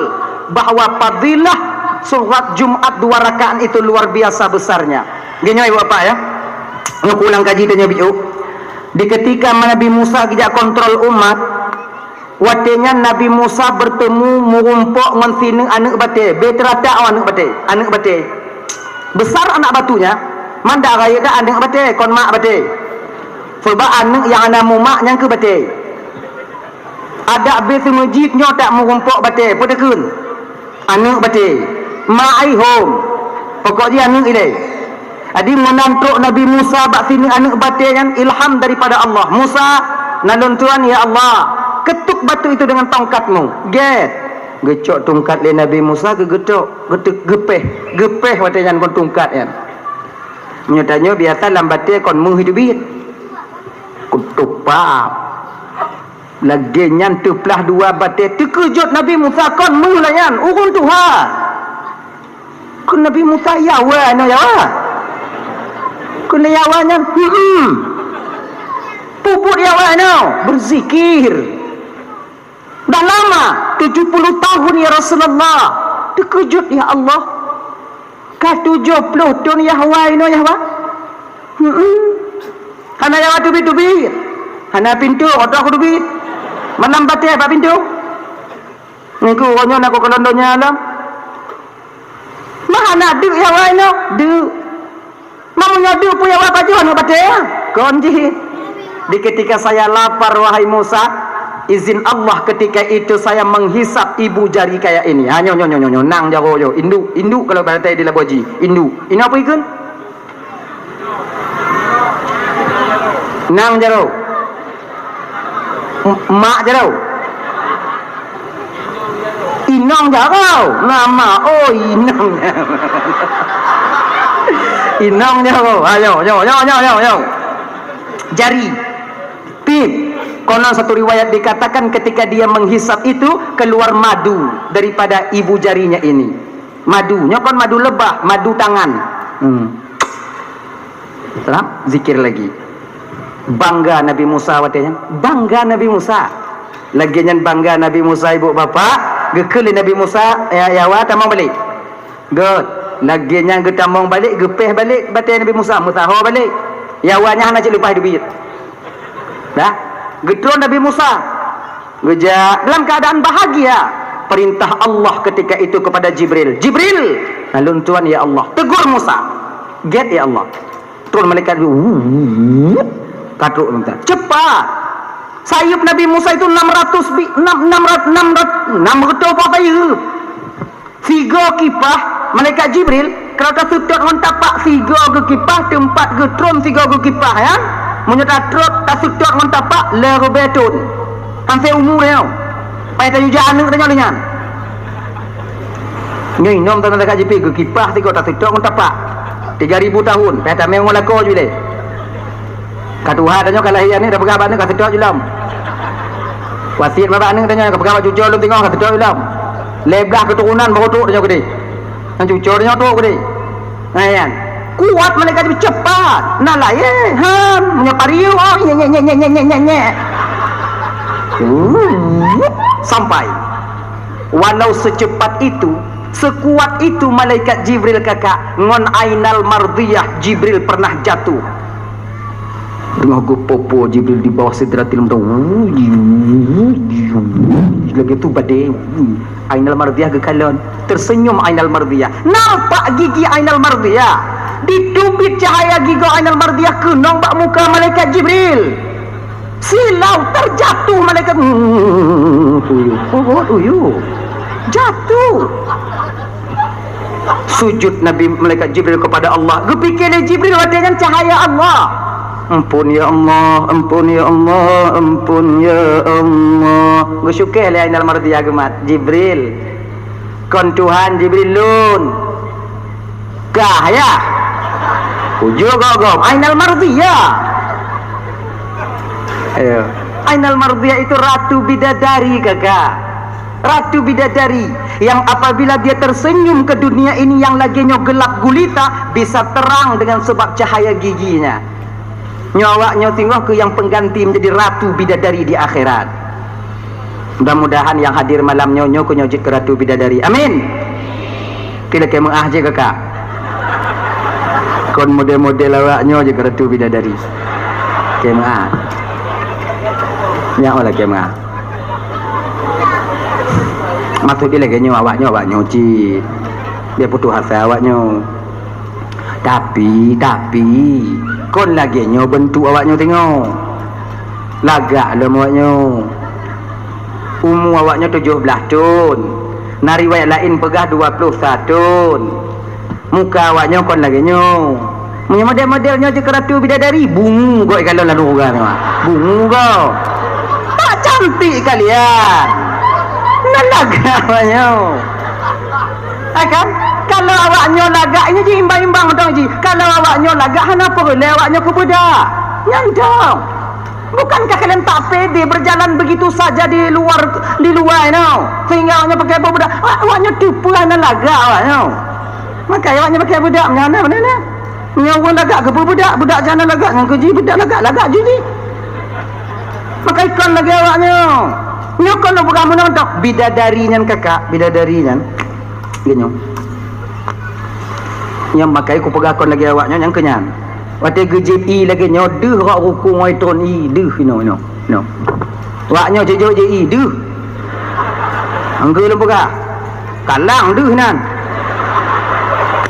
bahwa fadilah salat Jumat dua rakaat itu luar biasa besarnya. Geutanyoe Ibu Bapak ya. Nyoe ulang kaji tanyoe biôh. Di ketika Nabi Musa geujak kontrol umat, watée nyan Nabi Musa bertemu meurumpok ngon sineuk aneuëk batée, beuteuratak aneuk batée, aneuëk batée. Besar anak batu nyan, mandak rayeuk that aneuëk batée, kon mak batée. Sebab aneuëk nyang hana mumak nyan keuh batée. Adak beuh seumeujid nyoe that meurumpok batée, peue takheun? Aneuëk batée. Mak ai hom. Pokok jih aneuëk ilée. Jadi meunan trok Nabi Musa bak sineuk aneuëk batée nyan ilham daripada Allah. "Musa, na lôn tuan, ya Allah, ketuk batu itu dengan tongkat-Mu." Gét. Geucok tungkat lé Nabi Musa, geugeutok, geutek, geupéh. Geupéh watée nyan kon tungkat nyan. Meunyoe tanyoe biasa lam batée kon méuh teubiet. Kutup pap. Lagée nyan teuplah dua batée, teukeujot Nabi Musa kon méuh lagée nyan, ureuëng tuha. Kheun Nabi Musa, "Yawa nyoe, yawa?" Kheun yawa nyan, "Hmm." Peubuet yawa nyoe, beuzikir. Dah lama, tujuh puluh tahun ya Rasulullah. Teukeujot, ya Allah. Ka tujoh ploh thon yah wai nyoe yah wa? Hmm. Hana yah wa teubiet-teubiet. Hana pintoe, otoh keuh teubiet. Malam batée bak pintoe. Ningku uroe nyoe na ku kalon donya lom. Mah hana deuk yah wai nyoe, deuk. Meunyoe deuk peue yah wa pajoh nyoe batée? Kon jih. Di ketika saya lapar, wahai Musa, izin Allah ketika itu saya menghisap ibu jari kayak ini. Ha, nyoe, nyoe, nyoe, nyoe, nyoe. Nang jaroe, nyoe. Induk, induk kalau bahasa di Labuan Bajo. Induk. Ini apa ikun? Nang jaroe. M-, mak jaroe. Inong jaroe. Nama, oh, inong. Inong jaroe. Ayo, yo, yo, yo, yo, yo. Jari. Pip. Konon satu riwayat dikatakan ketika dia menghisap itu, keluar madu daripada ibu jarinya ini. Madu. Nyoe kon madu lebah, madu tangan. Hmm. Selam, zikir lagi. Bangga Nabi Musa watée nyan. Bangga Nabi Musa. Lagée nyan bangga Nabi Musa, ibu bapak. Geukheun lé Nabi Musa, ya, ya wa, tamong balek. Gét. Lagée nyan geutamong balek, geupéh balek batée Nabi Musa, meusaho balek. Yah wa nyan hana cit leupah teubiet. Dah. Geutron Nabi Musa. Geujak dalam keadaan bahagia. Perintah Allah ketika itu kepada Jibril. "Jibril, na lôn tuan ya Allah. Tegur Musa." Gét ya Allah. Turun malaikat, wuh, ka trok sebentar. Cepat. Sayup Nabi Musa itu enam ratus bi-, enam, enam ratus, enam ratus, enam ratus apa sayup? Sigo kipah, malaikat Jibril, kalau taseutôt ngon tapak sigo geukipah, teumpat geutron sigo geukipah, ya. Meunyoe tatrok, taseutôt ngon tapak, lhèe ribèe thôn. Hana umu nyoe. Payah tayue jak aneuk tanyoe lé nyan. Nyoe inong tan malaikat Jibril geukipah sigo taseutôt ngon tapak. Tiga ribu tahun, payah tamé ngon lakoe ju lé. Ka tuha tanyoe ka lahé aneuk, tapeugah bak aneuk ka seutôt ju lom. Wasiet bak aneuk tanyoe ka peugah bak cucoe lôn teungoh ka seutôt ju lom. Lhèe blah keuturonan baru trok tanyoe keudéh. Nyan cucoe tanyoe trok keudéh. Nah, nyan. Kuat malaikat Jibril, cepat. Na lahé, han. Meunyoe pariu, oh, nyek, nyek, nyek. Uh, sampai. Walau secepat itu, sekuat itu malaikat Jibril kakak, ngon ainal mardiyah Jibril pernah jatuh. Teungoh geupoh-poh Jibril di bawah Sidratil Muntaha. Lagèe tu badé. Ainal Mardiyah geukalon. Tersenyum Ainal Mardiyah. Nampak gigi Ainal Mardiyah. Diteubiet cahaya gigoe Ainal Mardiyah keunong bak muka malaikat Jibril. Silau terjatuh malaikat. Uyuh. Uyuh. Jatuh. Sujud Nabi malaikat Jibril kepada Allah. Geupike lé Jibril watèe nyan cahaya Allah. "Ampôn ya Allah, ampôn ya Allah, ampôn ya Allah." Geusyukoe lé Ainal Mardiyah geumat, "Jibril, kon Tuhan Jibril lôn." "Kah ya?" Ujoe gob-gob, Ainal Mardiyah. Ayo. Ainal Mardiyah itu ratu bidadari, kakak. Ratu bidadari yang apabila dia tersenyum ke dunia ini yang lagèe nyoe gelap gulita, bisa terang dengan sebab cahaya giginya. Nyoe awak nyoe singoh keu nyang pengganti menjadi ratu bidadari di akhirat. Mudah-mudahan nyang hadir malam nyoe, nyoe keu nyoe jeuet keu ratu bidadari. Amin. Kira keu meuah jih, kakak. Kon model-model awak nyoe jeuet keu ratu bidadari. Keu meuah. Nyak olah keu meuah. Maksud jih lagèe nyoe, awak nyoe, awak nyoe cit. Biar putus asa awak nyoe. Tapi, tapi, kon lagèe nyoe beuntuk awak nyoe singoh. Lagak lom awak nyoe. Umu awak nyoe tujoh blaih thon. Na riwayat laén peugah dua ploh sa thon. Muka awak nyoe kon lagèe nyoe. Meunyoe model-model nyoe jeuet keu ratu bidadari, bungu goe ikalon lam ureueng nyoe. Bungu goe. Tak cantik kalian. Nan lagak awak nyoe. Ha kan? Kalau awak nyoe lagak, nyoe jih imbang-imbang mantong jih. Kalau awak nyoe lagak, hana peureulèe awak nyoe keu beudak. Nyan dong. Bukankah kalian tak pede berjalan begitu saja di luar, di luar nyoe? Sehingga awak nyoe pakai beudak. Awak, awak nyoe teupeue hana lagak awak nyoe. Maka awak nyoe pakai beudak, nyan na, na, na. Nyoe ureueng lagak keu beudak, beudak jih hana lagak, nyan keu jih beudak lagak, lagak jih jih. Maka ikon lagèe awak nyoe. Nyoe kon lôn peugah meunan teuh, bidadari nyan kakak, bidadari nyan. Geuh nyoe. Nyang makai kupeugah kon lagèe awak nyoe nyang keu nyan. Watèe geujieb ié lagèe nyoe, deuh rot ruku ngon tron ié, deuh inoe, inoe, inoe. Awak nyoe jijok jieb ié, deuh. Anggeu lôn peugah. Kalang deuh nan.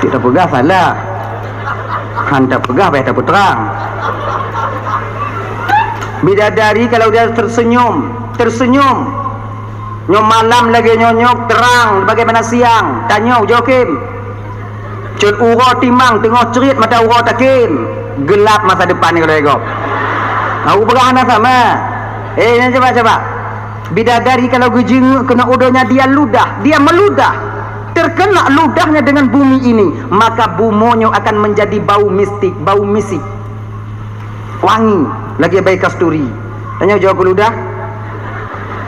Cit tapeugah salah. Han tapeugah payah tapeutrang. Bidadari kalau dia tersenyum, tersenyum. Nyoe malam lagèe nyoe, nyoe terang bagaimana siang. Tanyoe ujoe khem. Cut uroe timang teungoh crit mata uroe takhem. Gelap masa depan nyoe lagèe gob. Aku peugah hana sama. Eh, nyan cuba, cuba. Bidadari kalau geujeungeuk keunoe udoe nyan dia ludah, dia meludah. Terkena ludahnya dengan bumi ini, maka bumoe nyoe akan menjadi bau mistik, bau misik. Wangi lagèe bai kasturi. Tanyoe jaweueb keu ludah.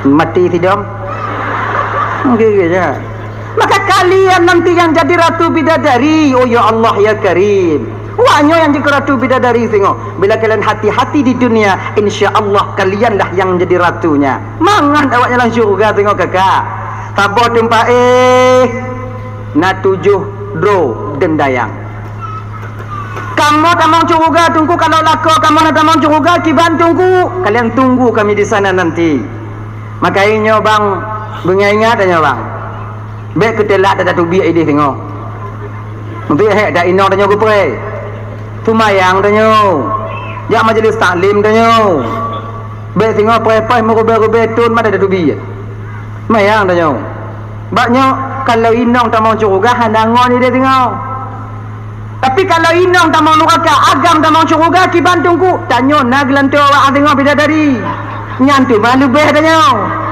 Mati sidom. Oke, oke, ya. Maka kalian nanti yang jadi ratu bidadari, oh ya Allah ya Karim. Wah, nyoe nyang jeuet keu ratu bidadari singoh. Bila kalian hati-hati di dunia, insya Allah kalianlah yang jadi ratunya. Mangat awaknyan lam syurga singoh, kakak. Saboh teumpat, eh, na tujoh droe deundayang. Kamoe tamong syurga, Teungku, kalau lakoe kamoe na tamong syurga, kiban Teungku, kalian tunggu kami di sana nanti. Maka nyoe bang, beungoh ingat nyoe bang. Bèk keutelat that tateubiet idéh singoh. Meubiet hék that inong tanyoe geupreh. Seumayang tanyoe. Jak majlis taklim tanyoe. Bèk singoh preh-preh meurubèe-rubèe thon mat that tateubiet. Seumayang tanyoe. Bak nyoe, kalau inong tamong syeuruga hana ngon idéh singoh. Tapi kalau inong tamong nuraka, agam tamong syeuruga, kiban Teungku, tanyoe na geulantoe awak singoh bidadari. Nyan teuma leubeh tanyoe.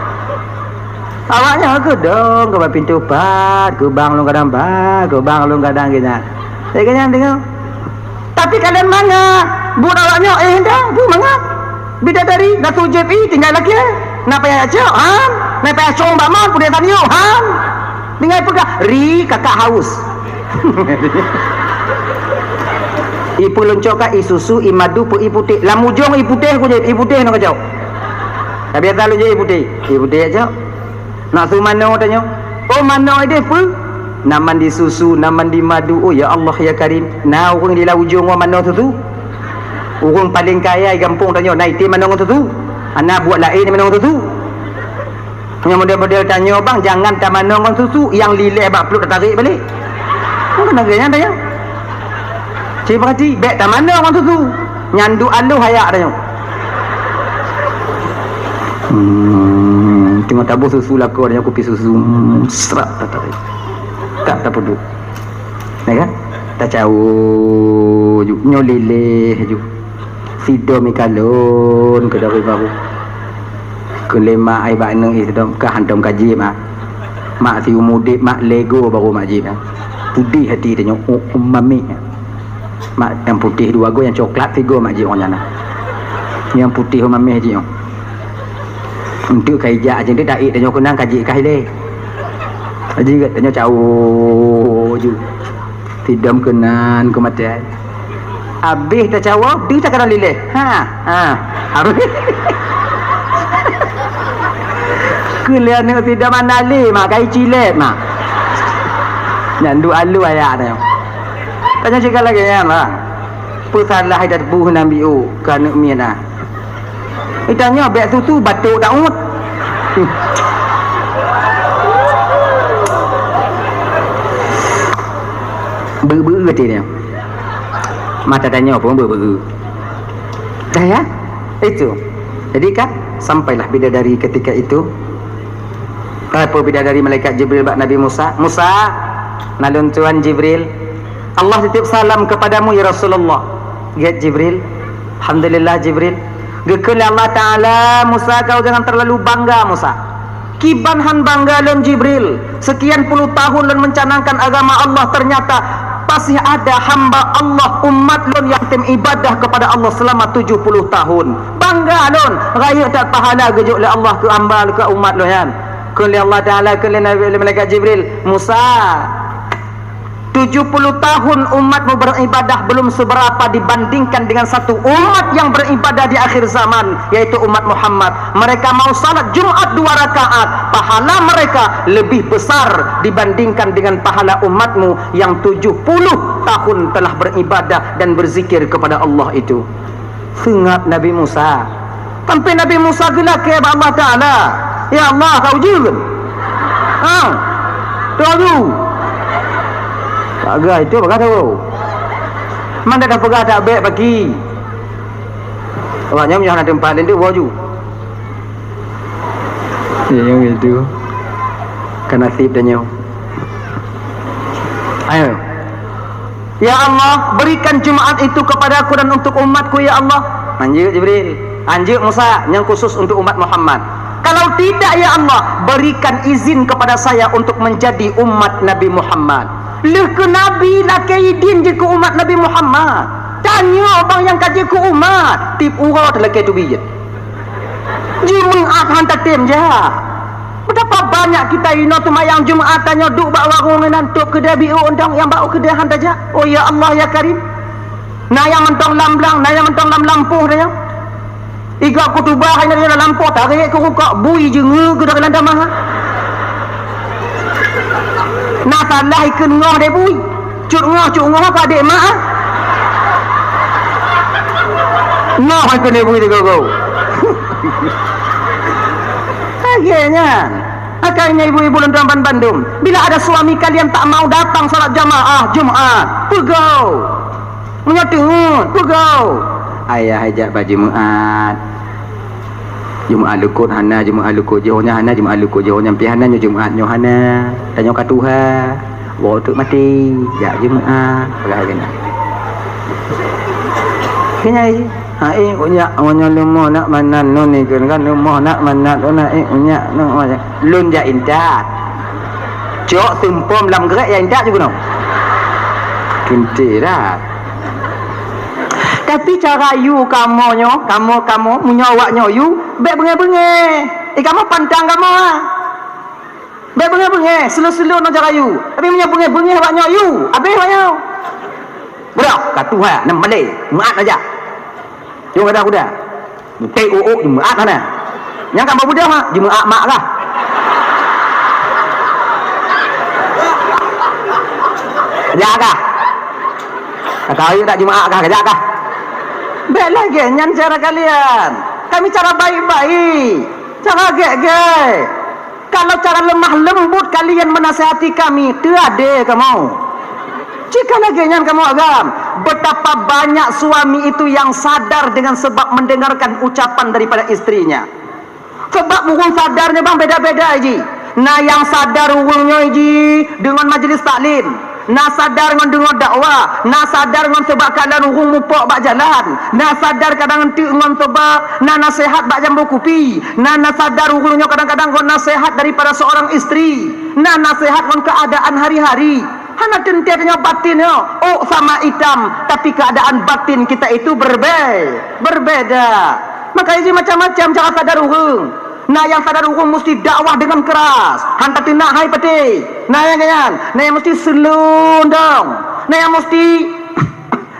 Awaknyan keudong keu bak pintoe pat, geubang lôn kadang pat, geubang lôn kadang keunan. Lagèe nyan deungoe. Tapi kalian mangat, buet awaknyoe, eh, dah, bu mangat. Bidadari, Datu J P, tinggai lakèe. Na payah cok, han? Na payah cong bak man, pudek tanyoe, han? Tinggai peugah, "Ri, kakak haus." Ipeuleuncok ka isusu, imadu, peu iputéh. Lam ujong iputéh ku jép, iputéh nyoe kacok. Tapi ata lôn jép iputéh. Iputéh cok. Nak su manoe tanyoe. Oh, manoe idéh peue? Na mandi susu, na mandi madu. Oh, ya Allah, ya Karim. Na ureueng di lam ujong wa manoe susu? Ureuëng paleng kaya di gampông tanyoe na item manoe ngon susu. Hana buet laén manoe ngon susu. Nyang model-model tanyoe bang, jangan tamanoe ngon susu, nyang lileh bak pluet tatarek balek. Kan lagée nyan tanyoe. Cit peurati, bék tamanoe ngon susu. Nyan duek aloh ayak tanyoe. Hmm, teungoh taboh susu lakoe tanyoe, kupi susu, hmm, srap tatarek. Ka tapeuduek. Ya kan? Tacao ju, nyoe lileh ju. Sidom ikalon keu dari baru. Keu lé mak ai bak aneuk sidom ka hantom ka jieb, mak. Mak siumu udeb, mak lego baru mak jieb, mak. Pudeh hati tanyoe, oh, oh, mameh. Mak nyang putih dua go, nyang coklat tiga mak jieb ngon nyan. Nyang putih oh mameh jieb. Untuk kai jak aja dia daik tanyoe keunang ka jieb ka ilée. Aja ingat tanyoe cao ju. Sidom keunan keu maté. Abéh tacawöb, deuh takalon lileh. Ha, ha. Harus. Keu lé aneuk sidom hana lé, mak, kai cilet, mak. Nyan duek aloh ayak tanyoe. Tanyoe cit ka lagée nyan, bang. Peusalah ida buh Nabi u keu aneuk miet, ah. Ita nyoe bék susu batuk daun. Beu-beu tadi dia. Mata tanya pun beu-beu. Dah ya? Itu. Jadi kan sampailah bidadari ketika itu. Apa bidadari malaikat Jibril bak Nabi Musa? Musa, nalun Tuhan Jibril. Allah titip salam kepadamu ya Rasulullah. Gét Jibril. Alhamdulillah Jibril. Geukheun lé Allah Taala, Musa, kau jangan terlalu bangga, Musa. Kiban han bangga lôn Jibril. Sekian puluh tahun lôn mencanangkan agama Allah, ternyata masih ada hamba Allah, umat lôn yang tem ibadah kepada Allah selama tujuh puluh tahun. Bangga lôn, rayeuk that pahala geujok lé Allah keu hamba, keu umat lôn nyan. Kheun lé Allah Taala, kheun lé Nabi, lé malaikat Jibril, Musa, tujuh puluh tahun umatmu beribadah belum seberapa dibandingkan dengan satu umat yang beribadah di akhir zaman, yaitu umat Muhammad. Mereka mau salat Jumat dua rakaat, pahala mereka lebih besar dibandingkan dengan pahala umatmu yang tujuh puluh tahun telah beribadah dan berzikir kepada Allah itu. Seungab Nabi Musa. Sampai Nabi Musa geulakée bak Allah Taala, "Ya Allah, ka ujeuen." Ha. Tunggu. Bagai tu, bagai tu. Mana dah peugah tak baik bagi. Awak nyoe hana teumpat linteu boh ju. Ya, yang itu. Kan nasib dah nyoe. Ayo. Ya Allah, berikan Jumat itu kepadaku dan untuk umatku, ya Allah. Anjeuk Jibril, anjeuk Musa, nyang khusus untuk umat Muhammad. Kalau tidak, ya Allah, berikan izin kepada saya untuk menjadi umat Nabi Muhammad. Lheuh keu Nabi lakée idin jeuet keu umat Nabi Muhammad. Tanyoe bang nyang ka jeuet keu umat, tiep uroe teulakée teubiet. Jumeu'at han tatem jak. Betapa banyak kita inoe teumayang Jumeu'at tanyoe duek bak warong inan tôb keudè biôh undang nyang bak keudè han tajak. Oh ya Allah ya Karim. Na nyang mantong lam blang, na nyang mantong lam lampôh tanyoe. Iga kutubah hana dalam lampôh tarék keu rukok bui jeungeue keu dalam tamah. Na salah ikheun ngoh deh bui. Cut ngoh, cut ngoh ka adék mak, ah. Ngoh ikheun deh bui tiga go. Akhirnya, akhirnya ibu-ibu lôn tuan bandum, bila ada suami kalian tak mau datang salat jamaah Jumat, peugah. Meunyoe teungeut, peugah. Ayah jak bak Jumat. Jumat lukot hana, Jumat lukot jiôh nyan hana, Jumat lukot jiôh nyan pih hana, nyoe Jumat nyoe hana. Tanyoe ka tuha. Woe teuk maté, jak Jumat. Peugah keunan. Keunyai, ha, eh, unyak, meunyoe leumoh nak manat non ni kan, kan leumoh nak manat, oh, nak, eh, unyak, nak manat. Lôn jak intat. Cok seumpom lam grék ya intat ju keunoe. Kinti dah. Tapi cara yue kamoe nyoe, kamoe, kamoe, meunyoe awak nyoe yue, bék beungéh-beungéh. Eh, kamoe pantang kamoe, ah. Bék beungéh-beungéh, slow-slow ngon cara yue. Tapi meunyoe beungéh-beungéh awak nyoe yue, abéh awak nyoe. Beudoh, ka tuha, nam malée, meu'at aja. Jom kada kuda. Bukai uuk Jumaat hana. Nyang ka beubeudôh ha, Jumaat mak kah. Jak kah? Ka kawin dak Jumaat kah, jak kah? Bèk lagèe nyan cara kalian. Kami cara baik-baik. Cara gèk-gèk. Kalau cara lemah lembut kalian menasihati kami, teuadé kamoe. Jika lagèe nyan kamoe agam, betapa banyak suami itu yang sadar dengan sebab mendengarkan ucapan daripada istrinya. Sabab ureueng sadar nyoe bang beda-beda ji. Na nyang sadar ureueng nyoe ji deungon majlis taklim, na sadar ngon deungon dakwah, na sadar ngon sabab kalon ureueng mupok bak jalan, na sadar kadang enteuk ngon sabab na naseuhat bak jambo kupi, na, na sadar ureueng nyoe kadang-kadang ngon naseuhat daripada seorang istri, na naseuhat ngon keuadaan hari-hari. Hana teuntèe tanyoe batin nyoe, ôk sama itam, tapi keuadaan batin kita itu berbe-, berbeda. Makanya jih macam-macam cara sadar ureueng. Na nyang sadar ureueng musti dakwah deungon keras, han tateunak hai patéh. Na nyang nyan, na nyang musti seulon dong. Na nyang musti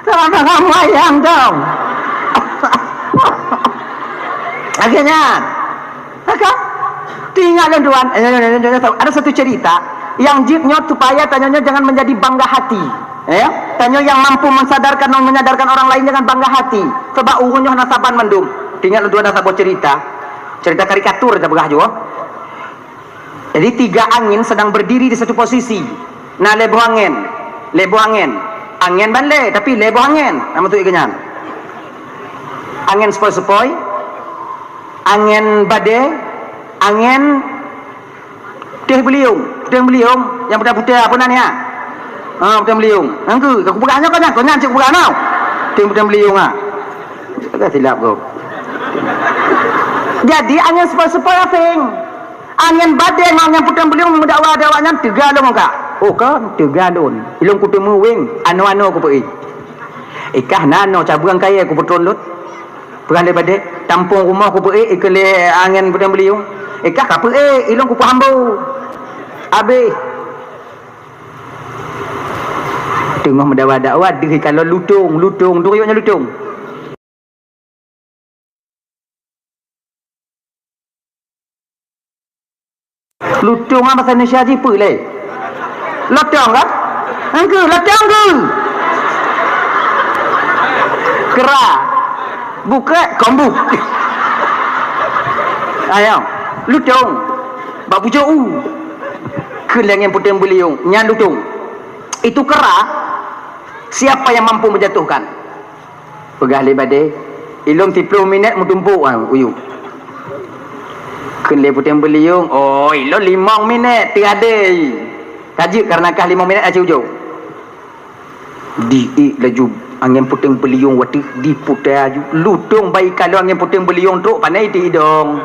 salam-salam wayang dong. Lagèe nyan. Maka, teuingat lôn tuan, eh, ada satu cerita yang jeuet nyoe supaya tanyoe nyoe jangan menjadi bangga hati. Ya, tanyoe nyang mampu mensadarkan dan menyadarkan orang lain jangan bangga hati. Sebab ureueng nyoe hana saban mandum. Teuingat lôn tuan ada saboh cerita. Cerita karikatur tapeugah jua. Jadi tiga angin sedang berdiri di satu posisi. Na lhèe boh angin, lhèe boh angin. Angin ban lhèe, tapi lhèe boh angin. Nama tu ikan nyan? Angin sepoi-sepoi, angin badai, angin teh beliung. Teh beliung yang putih-putih apa nan ya? Ha, teh beliung. Nangku, aku pegang nyoe kan, kau nyan cik pegang tau. Teh, teh beliung ah. Agak silap kau. Jadi angin sepoi-sepoi asing. Angin badai ngon angin putih beliung meudakwa-dakwa nyan teuga lôn ka. Oh kan, teuga lôn. Ilôn kuteumé weng, ano-ano kupeuék. Ikah nano cabuang kayèe kupeutrôn lôn. Peugah lé badai, tampông rumoh kupeuék, ikeu lé angén peudong beuliung. Ikah kapeuék, ilôn kupeuhambo. Abéh. Teungoh meudakwa-dakwa, deuh ikalon lutông, lutông, duruyok nyan lutông. Lutông nyan bahasa Indonesia jih peue lé? Lotong kan? Engkeu, lotong engkeu. Kera. Bukrek, kombuk. Ayo, lutông. Bak pucôk u. Keu lé angén puteng beuliung, nyan lutông. Itu kera, siapa yang mampu menjatuhkan? Peugah lé badai, ilôn siplôh minèt meutumpôk, ah, uyueng. Kheun lé puteng beuliung, oh, ilôn limong minèt, teuadé. Ka jeuet kareuna kah limong minèt aci ujông. Diék laju angén puteng beuliung watèe diputa laju. Lutông bak ikalon angén puteng beuliung trôk pané di idông.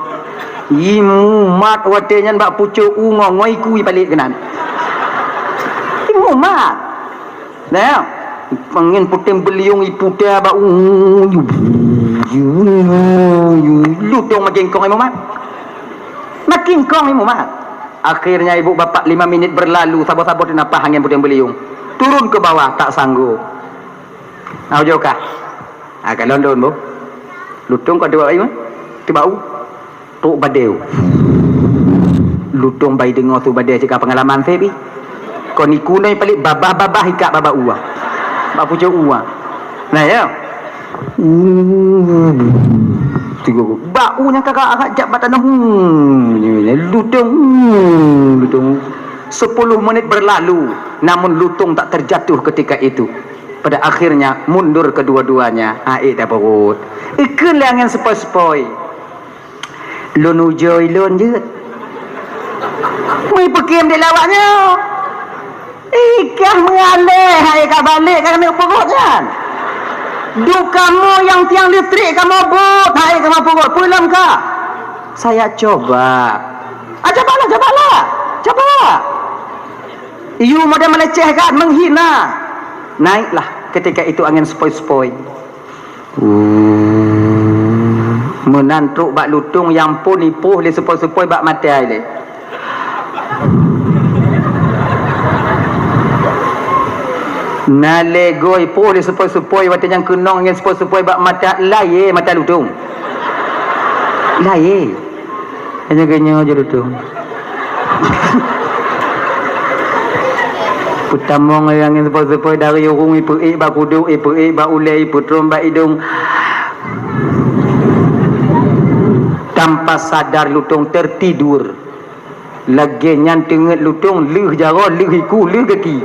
Imumat watèe nyan bak pucôk u ngon, ngon iku ipalét keunan. Imumat. Nah, angén puteng beuliung iputa bak u, lutông makén kong imumat. Makén kong imumat. Akhirnya ibu bapak lima minit berlalu, saboh-saboh teunapah angén puteng beuliung. Turun ke bawah, tak sanggup. Nah, ujôh kah? Ah, kalon lôn, boh. Lutông kong teuba u, teuba u. Trôk badai. Lutông bai deungoe su badai cit ka peungalaman seb ih. Kon iku nyoe palét babah-babah ikak babah u ah. Bak pucôk u ah. Nah, ya. Tiga. Bak u nyang ka agak jak bak tanoh. Lutông. Lutông. Sepuluh menit berlalu, namun lutông tak terjatuh ketika itu. Pada akhirnya mundur kedua-duanya. Ha, ék dah perut. Ikheun lé angén sepoi-sepoi. Lôn ujoe lôn jeuet. Meuipeukém di lawak nyoe. Ikah meualèh hai ka balek ka keuneuk peugot nyan. Duek kamoe nyang tiang listrik kamoe bot hai kamoe peugot. Peue lom ka? Saya coba. Ah, cobalah, cobalah. Coba. Yue model melecehkan, menghina. Naiklah ketika itu angén sepoi-sepoi. Meunan trôk bak lutông nyang phôn ipoh lé sepoi-sepoi bak mata ilèe. Na lé goe ipoh lé sepoi-sepoi watèe nyang keunong angén sepoi-sepoi bak mata, layé mata lutông. Layé. Hanya geuh nyoe jeuet lutông. Peutamong angén sepoi-sepoi dari ureueng ipeuék bak kuduk, ipeuék bak ulèe, ipeutrôn bak idông. Tanpa sadar lutông tertidur. Lagèe nyan teungeut lutông, lheueh jaroe, lheueh iku, lheueh gaki.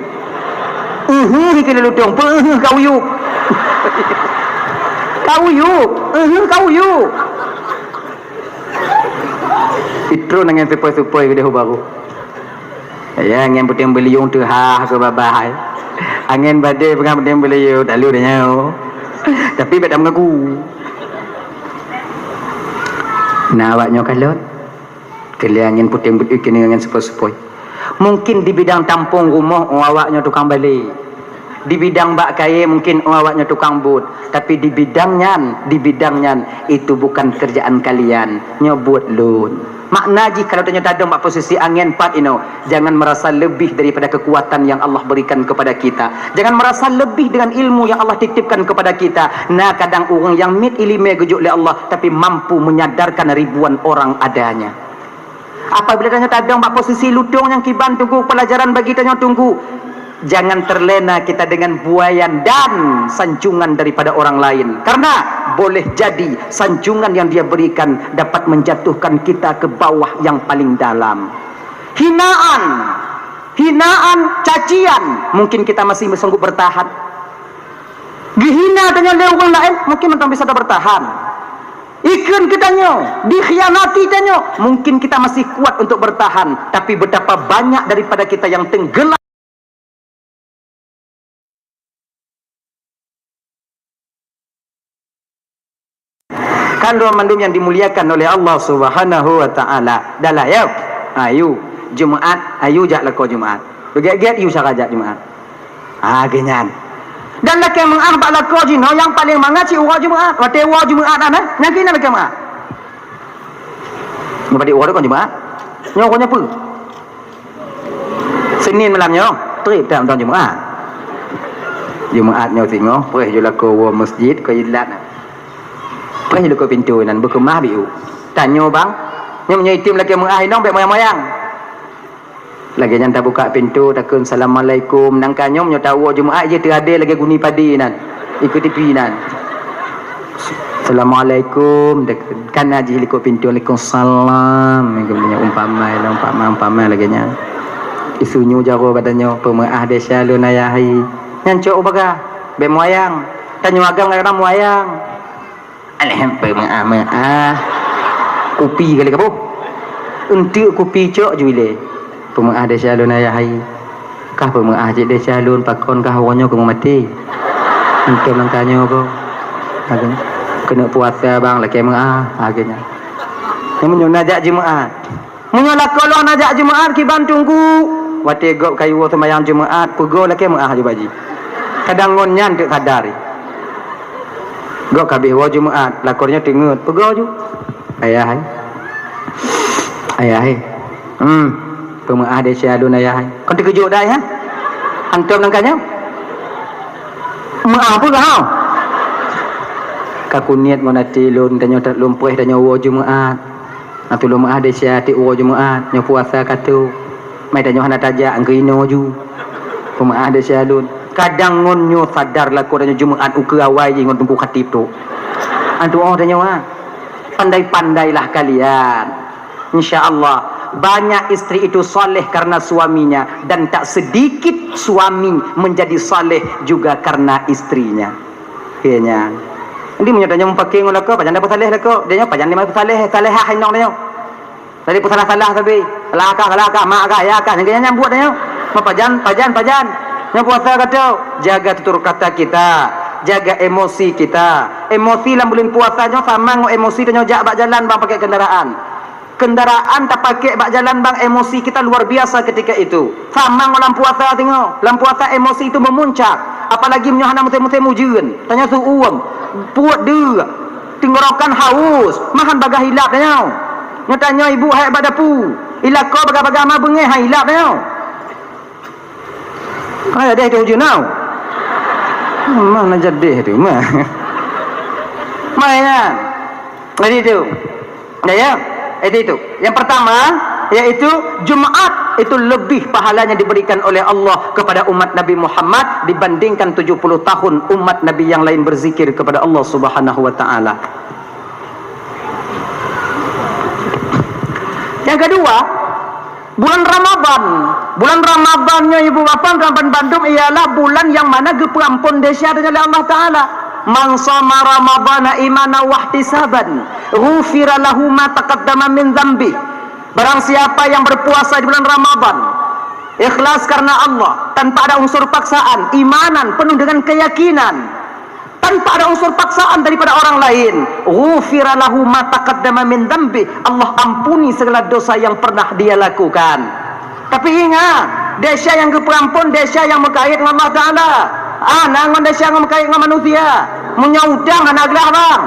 Uheuh, keu lutông, peu uheuh ka uyup. Ka uyup, uheuh ka uyup. Itron angén seupoi-seupoi keudeh baru. Ya, angén puténg beuliung teuhah keu babah ai. Angén badée peugah puténg beuliung, talu dah nyoe. Tapi bèk tameungaku. Na awak nyoe kalon. Keu lheueh angén puténg beuet keuneuk angén seupoi-seupoi. Mungkin di bidang tampông rumoh, oh, awak nyoe tukang balé. Di bidang bak kayée mungkin, oh, awak nyoe tukang buet. Tapi di bidang nyan, di bidang nyan, itu bukan kerjaan kalian. Nyoe buet lôn. Makna jih kalau tanyoe tadong bak posisi angén pat inoe, jangan merasa lebih daripada kekuatan yang Allah berikan kepada kita. Jangan merasa lebih dengan ilmu yang Allah titipkan kepada kita. Na kadang ureuëng nyang miet iéleumé geujok lé Allah, tapi mampu menyadarkan ribuan orang adanya. Apabila tanyoe tadong bak posisi lutông nyang kiban teungku, pelajaran bagi tanyoe teungku, jangan terlena kita dengan buaian dan sanjungan daripada orang lain. Karena boleh jadi sanjungan yang dia berikan dapat menjatuhkan kita ke bawah yang paling dalam. Hinaan, hinaan, cacian, mungkin kita masih sanggup bertahan. Dihina tanyoe lé ureuëng laén, mungkin mantong bisa tabertahan. Ikheun keu tanyoe, dikhianati tanyoe, mungkin kita masih kuat untuk bertahan, tapi betapa banyak daripada kita yang tenggelam. Kan dua mandum yang dimuliakan oleh Allah Subhanahu wa Ta'ala. Dah lah, ya. Ayu, Jumaat, ayu jak lakoe Jumaat. Beugét-gét, yu cara jak Jumaat. Ha, geuh nyan. Dan lakée meuáh bak lakoe jinoe nyang paleng mangat cit uroe Jumaat. Watée uroe Jumaat na, nyang keunan lakée meuáh. Nyoe padit uroe kon Jumaat? Nyoe uroe nyoe peue? Senin malam nyoe, trép that mantong Jumaat. Jumaat nyoe singoh, preh ju lakoe woe masjid, keu ilat. Preh ju lakoe pintoe nan beukeumah biu. Tanyoe bang, nyoe meunyoe item lakée meuáh inong bèk moyang-moyang. Lagée nyan tabuka pintoe, takheun, "Assalamualaikum." Nangka nyoe meunyoe tawoe Jumaat, jih teuadée lagée guni padé nan, ikeue tipi nan. "Assalamualaikum," takheun. Kana jih likot pintoe, "Waalaikumsalam." Umpama, umpama, umpama lagée nyan. Isu nyoe jaroe bak tanyoe, "Peumeuáh desya lôn ayah hai." Nyan cok u bagah, bèk moyang. Tanyoe agam kadang-kadang moyang. Alham peumeuáh-meuáh. Kupi kali kaboh. Eunteuk kupi cok ju ilée. Peumeuáh desya lôn ayah hai. Kah peumeuáh cit desya lôn pakon kah uroe nyoe keumeung maté. Eunteuk nangka nyoe ko. Keuneuk puasa bang lakée meuáh. Ha, geuh nyan. Nyoe meunyoe na jak Jumaat. Meunyoe lakoe lôn na jak Jumaat kiban teungku, watée gob ka iwoe seumayang Jumaat, peugoe lakée meuáh ju bak jih. Kadang ngon nyan teuk sadar. Gob ka habéh woe Jumaat, lakoe nyoe teungeut, peugoe ju. Ayah hai. Ayah hai. Hmm. Peumeuáh desya lôn ayah hai. Kon teukeujot dai ha? Hantom nangka nyoe. Meuáh peue kah? Ka kuniet ngon até lôn, tanyoe lôn preh tanyoe woe Jumaat. Ateueh lôn meuáh desya tiep uroe Jumaat, nyoe puasa ka trok. Mai tanyoe hana tajak, angkeu inoe ju. Peumeuáh desya lôn. Kadang ngon nyoe sadar lakoe tanyoe Jumaat ukeue awai jih ngon teungku khatib tu. Antu oh tanyoe ha. Pandai-pandailah kalian. Insya Allah, banyak istri itu saleh karena suaminya dan tak sedikit suami menjadi saleh juga karena istrinya. Keu nyan. Jadi meunyoe tanyoe meupaké ngon lakoe, pajan tapeusaleh lakoe. Dia nyoe pajan lima peusaleh, salehah inong dia nyoe. Tadi peusalah-salah sabe. Salah kah, salah kah, mak kah, ya kah. Nyang keu nyan buet dia nyoe. Meupajan, pajan, pajan. Nyoe puasa kata, jaga tutur kata kita, jaga emosi kita. Emosi lam buleuen puasa nyoe sama ngon emosi tanyoe jak bak jalan bang pakai kendaraan. Kendaraan tapakék bak jalan bang, emosi kita luar biasa ketika itu. Sama ngon lam puasa singoh. Lam puasa emosi itu memuncak. Apalagi meunyoe hana musém-musém ujeuen. Tanyoe su-uem, puet deuk, tenggorokan haus, mahan bagah ilap tanyoe. Nyoe tanyoe ibu hai bak dapu. Ilakoe bagah-bagah ma beungéh hai ilap tanyoe. Hai deh tu ujeuen tau. Mana jadi tu mah. Mai ya. Jadi tu. Ya, ya. Jadi itu. Yang pertama, yaitu Jumaat itu lebih pahalanya diberikan oleh Allah kepada umat Nabi Muhammad dibandingkan tujuh puluh tahun umat Nabi yang lain berzikir kepada Allah Subhanahu wa Ta'ala. Nyang keudua, bulan Ramadhan. Bulan Ramadhan nyoe, ibu bapak, Ramadhan bandum ialah bulan nyang mana geupeuampon desya tanyoe lé Allah Taala. "Man shama Ramadhana imanan wahtisaban, ghufira lahu ma taqaddama min dzanbih." Barang siapa yang berpuasa di bulan Ramadhan, ikhlas karena Allah, tanpa ada unsur paksaan, imanan, penuh dengan keyakinan, tanpa ada unsur paksaan daripada orang lain, ghufira lahu ma taqaddama min dzanbih, Allah ampuni segala dosa yang pernah dia lakukan. Tapi ingat, desya nyang geupeuampon, desya nyang meukait ngon Allah Taala. Ah, na ngon desya nyang meukait ngon manusia. Meunyoe utang hana glah, bang.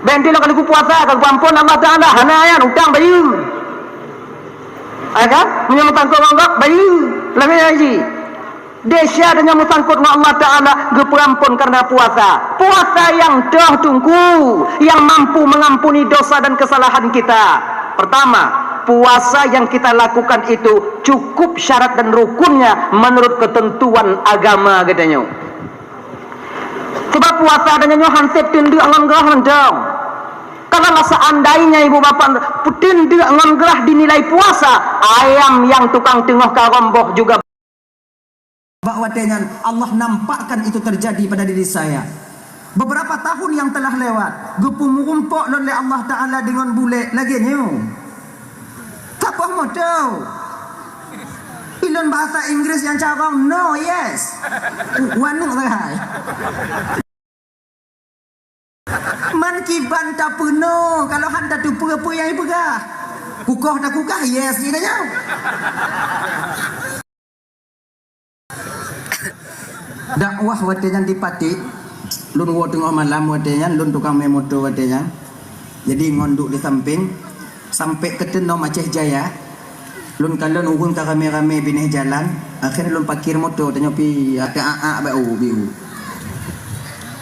Bèk lôn ka lheueh puasa, ka geuampon Allah Taala, hana nyan utang bayeue. Ai ka? Meunyoe meusangkot ngon gob, bayeue. Lagèe nyan jih. Desya tanyoe meusangkot ngon Allah Taala geupeuampon kareuna puasa. Puasa nyang toh, Teungku, yang mampu mengampuni dosa dan kesalahan kita. Pertama, puasa yang kita lakukan itu cukup syarat dan rukunnya menurut ketentuan agama geutanyoe. Sebab puasa tanyoe nyoe han sép teundeuk ngon grah mantong. Kalau seandainya ibu bapak teundeuk ngon grah dinilai puasa, ayam yang tukang teungoh karông boh juga bak watèe nyan Allah nampakkan itu terjadi pada diri saya. Beberapa tahun yang telah lewat, geupeumeurumpok lôn lé Allah Taala deungon bulèk lagèe nyoe. Tapoh moto. Ilôn bahasa Inggris nyang carông no, yes. Waneuk sagai. Man kiban tapeunoh, kalau han tateupeue peue nyang ipeugah. Kukoh takukah, yes, ji tanyoe. Dakwah watèe nyan di Paték, lôn woe teungoh malam watèe nyan, lôn tukang mè moto watèe nyan. Jadi ngon duek di sampéng, sampai keuteun nyoe Aceh Jaya, lôn kalon ureueng ka ramé-ramé binéh jalan, akhé lôn parkir moto, tanyoe pi ata-a bak u, bi u.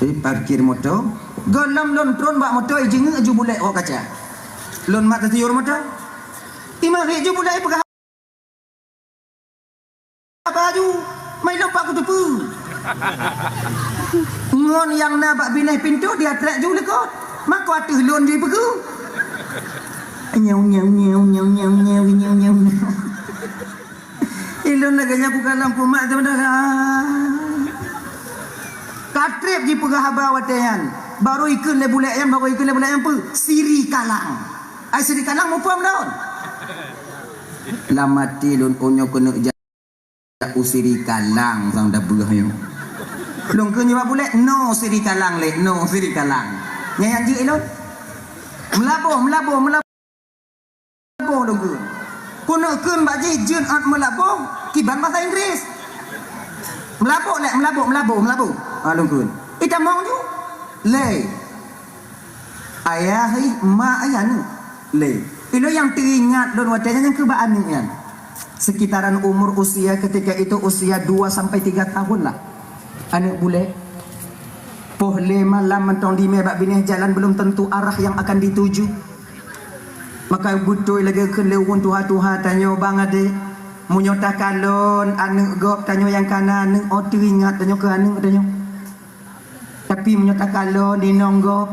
Pi parkir moto, gohlom lôn tron bak moto, ijeungeuk ju bulèk rot kaca. Lôn mat tatiyur moto. Imarit ju bulèk ipeugah haba ju, mai lôn pat kuteupeue. Ngon nyang na bak binéh pintoe diatrek ju likot. Mako ateueh lôn ju ipeugah. Nyeu, nyeu, nyeu. Ilôn lagèe nyan kukalon kumat teuh meudarah. Ka trép jipeugah haba watèe nyan. Baru ikheun lé bulèk nyan, baru ikheun lé bulèk nyan peue? Sirikalang. Ai sirikalang muphom lôn. Lam até lôn, "Oh, nyoe keuneuk jak u sirikalang sang dabeuh nyoe." Lôn kheun nibak bulèk, "No sirikalang lé, no sirikalang." Nyan nyang jeuet ilôn. Meulaboh, meulaboh, meulaboh. Meulaboh lôn kheun. Keuneuk kheun bak jih jeuet ot meulaboh, kiban basa Inggris. Meulaboh lé, meulaboh, meulaboh, meulaboh. Ha, lôn kheun. Itamong ju. Lé. Ayah, ih, mak, ayah, aneuk. Lé. Ilôn nyang teuingat lôn watèe nyan nyang keu bak aneuk nyan. Sekitaran umur usia ketika itu usia dua sampai tiga tahun lah. Aneuk bulèk. Poh lé malam mantong dimè bak binéh jalan belum tentu arah yang akan dituju. Maka beutôi lagèe kheun lé ureueng tuha-tuha tanyoe, bang adék, meunyoe takalon aneuk gob tanyoe nyang kana aneuk, oh teuingat tanyoe keu aneuk tanyoe. Tapi meunyoe takalon inong gob,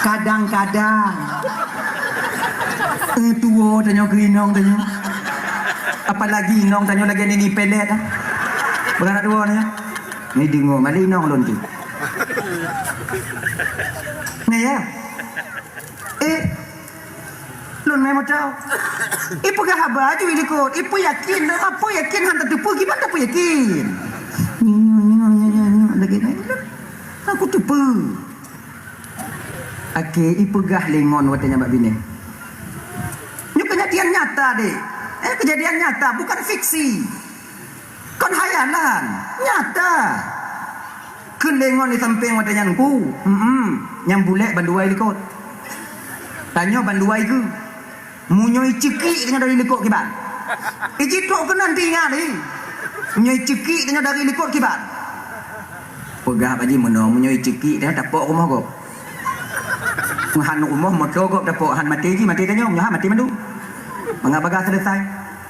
kadang-kadang, eh, tuwo tanyoe keu inong tanyoe. Apalagi inong tanyoe lagèe nini pelet, ah. Beurangkat tuwo tanyoe. Ni deungoe, malah inong lôn tu. Ni ya. Eh, lôn mè moto. Ipeugah haba ju ilikot. Ipeuyakin, apa yakin han tateupeue, kiban tapeuyakin. Nyoe, nyoe, nyoe, nyoe, nyoe, lagèe nyan. Aku teupeue. Akhé ipeugah lé ngon watèe nyan bak binéh. Nyoe keujadian nyata, dek. Eh, keujadian nyata, bukan fiksi. Kon hayalan, nyata. Kheun lé ngon di sampéng watèe nyan, "Ku, mm, nyang bulèk bandua ilikot. Tanyoe bandua ikeu. Meunyoe iceukiek tanyoe dari likot kiban." Iji trok keunan teuingat, eh. "Meunyoe iceukiek tanyoe dari likot kiban." Peugah bak jih meunoe, "Meunyoe iceukiek tanyoe tapok rumoh gob." Meuhan rumoh moto gob tapok, han maté jih, maté tanyoe, nyoe han maté mandum. Mangat bagah selesai.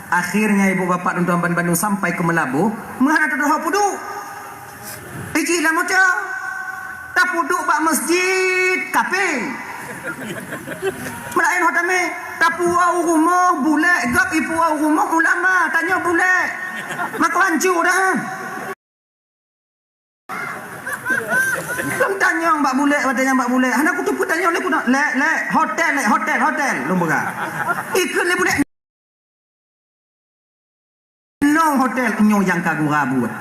Akhirnya ibu bapak tuan-tuan ban bandum sampai keu Meulaboh, meuhan teudoho peuduek. Iji lam moto, tapeuduek bak masjid kapé. Meulaén ho tamé, tapuwoe u rumoh bulek, gob ipuwoe u rumoh ulama, tanyoe bulek. Mako hanco dah. Lôn tanyong bak bulek, watée nyan bak bulek. Hana kuteupeu tanyong lé kunoe. Lé, lé, hotel, lé, hotel, hotel. Lôn peugah. Ikheun lé bulek. Nyoe hotel, nyoe nyang ka gura buet.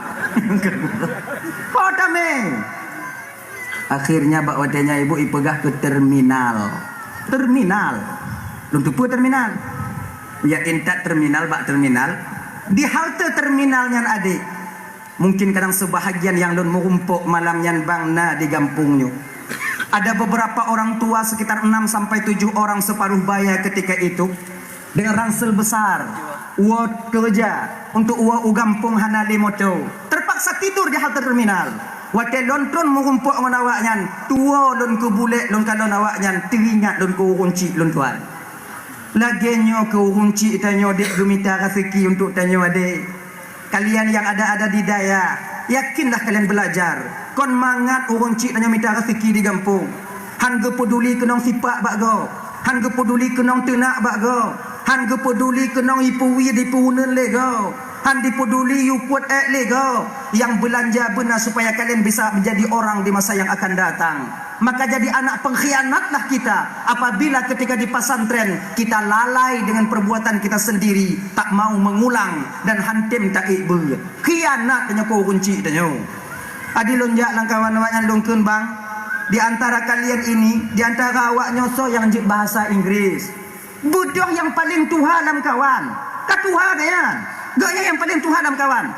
Ho tamé. Akhirnya bak watée nyan ibu ipeugah keu terminal. Terminal. Lôn teupeu terminal. Ya intat terminal bak terminal. Di halte terminal nyan adek. Mungkin kadang sebahagian nyang lôn meurumpok malam nyan bang na di gampông nyoe. Ada beberapa orang tua sekitar enam sampai tujuh orang separuh baya ketika itu dengan ransel besar, woe keureuja untuk woe u gampông hana lé moto. Terpaksa tidur di halte terminal. Watée lôn tron meurumpok ngon awaknyan, tuwoe lôn keu bulek lôn kalon awaknyan, teuingat lôn keu ureuëng chik lôn tuan. Lagée nyoe keu ureuëng chik tanyoe dek geumita raseuki untuk tanyoe adek. Kalian yang ada-ada di dayah, yakinlah kalian belajar. Kon mangat ureuëng chik tanyoe mita raseuki di gampông. Han geupeuduli keunong sipak bak gob. Han geupeuduli keunong teunak bak gob. Han geupeuduli keunong ipeuwie dipeuuneun lé gob. Han dipeuduli yue kuet ék lé gob. Yang belanja beuna supaya kalian bisa menjadi orang di masa yang akan datang. Maka jadi anak pengkhianatlah kita apabila ketika di pesantren kita lalai dengan perbuatan kita sendiri, tak mau mengulang dan hantem taék beuet. Khianat tanyoe keu ureuëng chik tanyoe. Adi lôn jak lam kawan awak nyan lôn kheun bang, di antara kalian ini, di antara awak nyoe soe nyang jeuet bahasa Inggris? Beudôh nyang paleng tuha lam kawan. Ka tuha gaya. Gaya nyang paleng tuha lam kawan.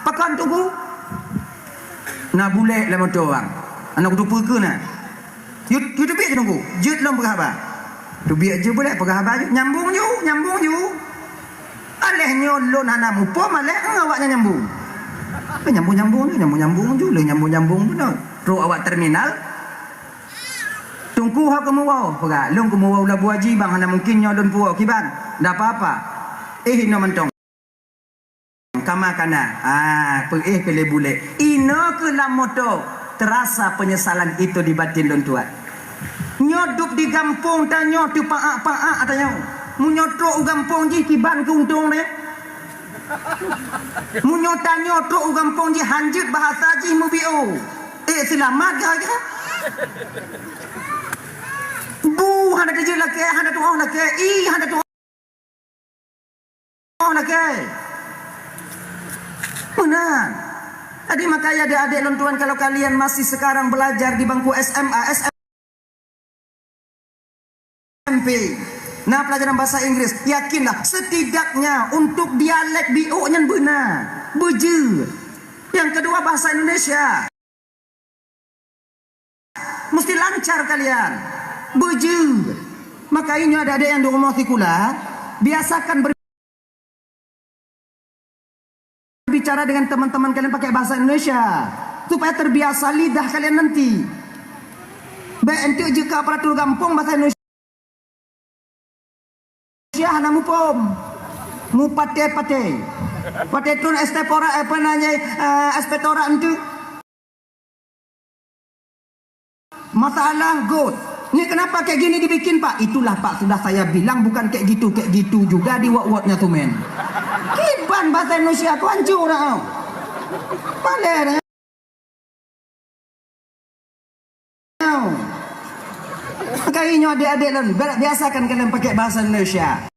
Pakon tugu? Na bulek lam moto bang. Aneuk kutu peue keu na? Yue, yue teubiet je nunggu. Jeuet lôn peugah haba. Teubiet je bulek peugah haba jeuet. Nyambung ju, nyambung ju. Aléh nyoe lôn hana muphom, aléh, eh, awaknyan nyambung. Eh, nyambung-nyambung ju, nyambung-nyambung ju, lôn nyambung-nyambung bunoe. Trok awak terminal. Teungku ho keumuwoe, peugah, lôn keumuwoe u Labuhan Bajo bang, hana mungken nyoe lôn puwoe kiban. Ndak apa-apa. Eh, inoe mantong. Kama kana. Ah, peuéh keu lé bulek. Inoe keu lam moto. Terasa penyesalan itu di batin lôn tuan. Nyoe dup di gampông tanyoe teupaak-paak tanyoe. Meunyoe trok u gampông jih kiban keuntong deh. Meunyoe tanyoe trok u gampông jih hanjeuet bahasa jih meubiôh. Eh, seulamat gaya. Bu hana teujeuet lakée, hana tuoh lakée, i hana tuoh. Oh, lakée. Meunan. Jadi makanya adik-adik lôn tuan, kalau kalian masih sekarang belajar di bangku S M A, S M P, na pelajaran bahasa Inggris, yakinlah setidaknya untuk dialek biôk nyan beuna, beujeuet. Yang kedua bahasa Indonesia. Mesti lancar kalian. Beujeuet. Maka inyoe adik-adik nyang di rumoh sikula, biasakan berbicara dengan teman-teman kalian pakai bahasa Indonesia supaya terbiasa lidah kalian nanti. Bék enteuk jeuet keu aparatur gampông bahasa Indonesia. Sia hana muphom. Mupatéh-patéh. Patéh tron ekspektorat, apa namanya, eh, ekspektorat enteuk. Masalah got. Ni kenapa kayak gini dibikin, Pak? Itulah, Pak, sudah saya bilang bukan kayak gitu, kayak gitu juga di wot-wotnya tuh, men. Kiban bahasa Indonesia kau hancur dah. Paléh dah. Maka inyoe adik-adik lôn, bi-, biasakan kalian pakai bahasa Indonesia.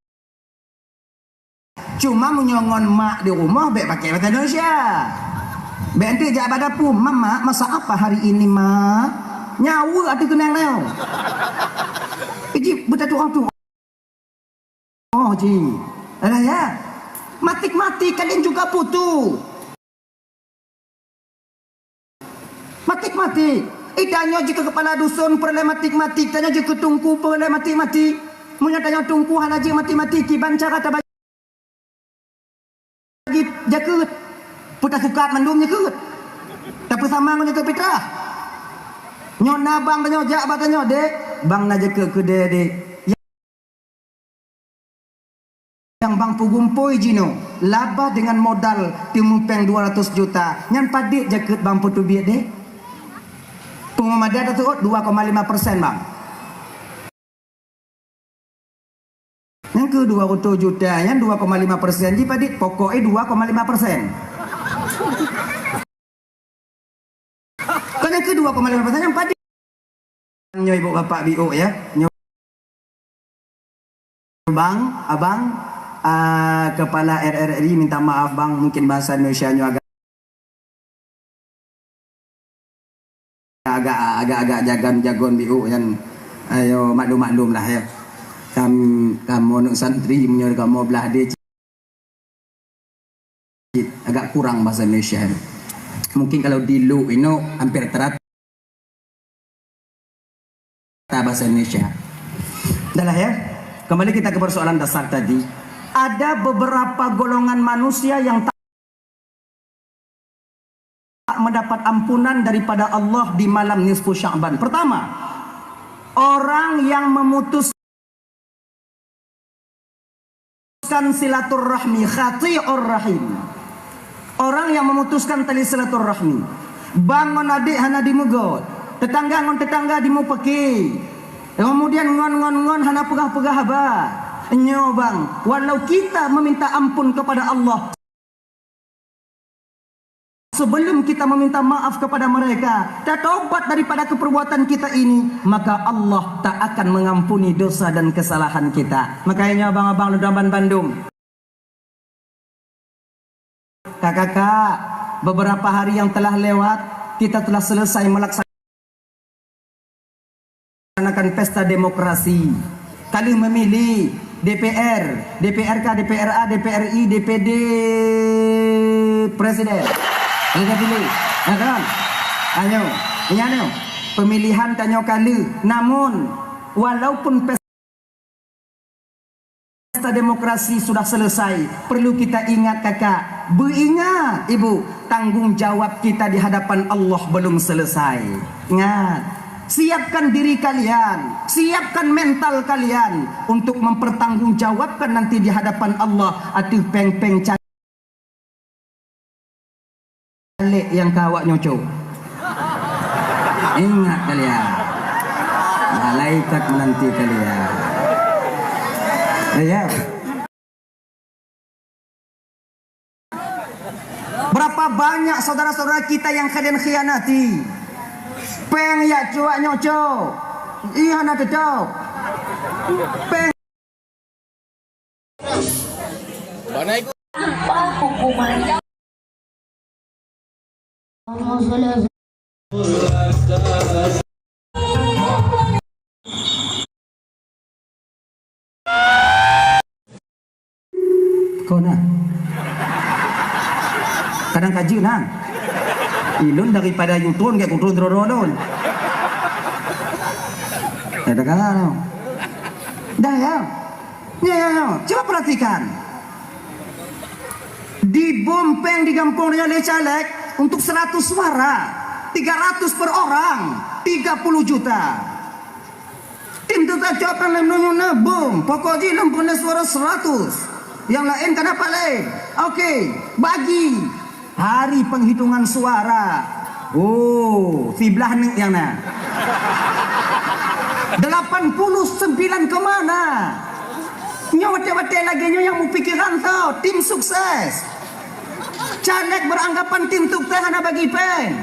Cuma meunyoe ngon mak di rumoh, bék pakai bahasa Indonesia. Bék enteuk jak bak dapu, "Mama, masak apa hari ini, Mak?" Nyawa atu keunong leo. Iji beutatu orang tu. Oh, ji. Alah ya. Matik-matik kalian juga butuh. Matik-matik. Ih, tanyoe jeuet keu kepala dusun, problematik matik. Tanyoe jeuet keu teungku, problematik matik. Meunyoe tanyoe teungku hana jeuet matik-matik, kiban cara tabagi jakeuet. Peutasukat mandum jakeuet. Tapeusama ngon jakeuet fitrah. Nyoe na bang tanyoe jak bak tanyoe, "Dek, bang na jakeuet keu dek, dek." Nyang bang peugumpôi jinoe, laba dengan modal teumupeng dua ratus juta, nyan padit jakeuet bang peuteubiet deh? Peumada taseuôt dua koma lima persen bang. Nyang keu dua reutôh juta nyan dua koma lima persen jih padit, pokok eh dua koma lima persen. Kon nyang keu dua koma lima persen nyan padit. Nyoe ibu bapak biuk ya. Nyoe bang, abang, ah, kepala R R I minta maaf bang, mungkin bahasa Indonesia nyoe agak agak, agak, agak jagon-jagon biuk nyan, ayo maklum-maklum lah ya. Kam, kamoe aneuk santri meunyoe kamoe blah deh cit agak kurang bahasa Indonesia. Mungkin kalau di Luwu inoe hampir rata-rata bahasa Indonesia. Dah lah ya. Kembali kita ke persoalan dasar tadi. Ada beberapa golongan manusia yang tak mendapat ampunan daripada Allah di malam nisfu Sya'ban. Pertama, orang yang memutuskan silaturahmi, qati'ur rahim. Orang yang memutuskan tali silaturahmi. Bang ngon adék hana dimeugot, tetangga ngon tetangga dimupeuki. Kemudian ngon, ngon, ngon hana peugah-peugah haba. Nyoe bang, walau kita meminta ampun kepada Allah, sebelum kita meminta maaf kepada mereka, tatobat daripada keperbuatan kita ini, maka Allah tak akan mengampuni dosa dan kesalahan kita. Makanya abang-abang lôn ban bandum, kakak-kakak, beberapa hari yang telah lewat, kita telah selesai melaksanakan melaksanakan pesta demokrasi. Ka lheueh memilih D P R, D P R K, D P R A, D P R I, D P D, presiden. Ka lheueh pilih, ya kan? Ayo, ingat nyoe, pemilihan tanyoe ka lheueh. Namun, walaupun pesta Pesta demokrasi sudah selesai. Perlu kita ingat, kakak. Beuingat, ibu, tanggung jawab kita di hadapan Allah belum selesai. Ingat, siapkan diri kalian, siapkan mental kalian untuk mempertanggungjawabkan nanti di hadapan Allah ateueh péng-péng calék nyang ka awak nyoe cok. Ingat kalian, malaikat menanti kalian. Ya. Berapa banyak saudara-saudara kita yang kalian khianati? Péng jak cuak nyoe cok. Iya na tetap. Péng Apa hukuman? Kon na. Kadang ka jeuet na. Ilôn daripada yue tron, gèt kutron droe-droe lôn. Dah, dah, dah. Dah, ya. Ya, ya, ya. Coba perhatikan. Dibom péng di gampông nyoe lé caleg untuk seratus suara, tiga ratus per orang, tiga puluh juta. Tim tu tacok péng lom nyoe na bom, pokok jih lom peureulèe suara seratus. Yang lain ka dapat laén. Oke, bagi. Hari penghitungan suara. Oh, siblah neuk nyang na. Delapan puluh sembilan ke mana? Nyoe watèe-watèe lagèe nyoe nyang meupikiran tho, tim sukses. Caleg beranggapan tim sukses hana bagi péng.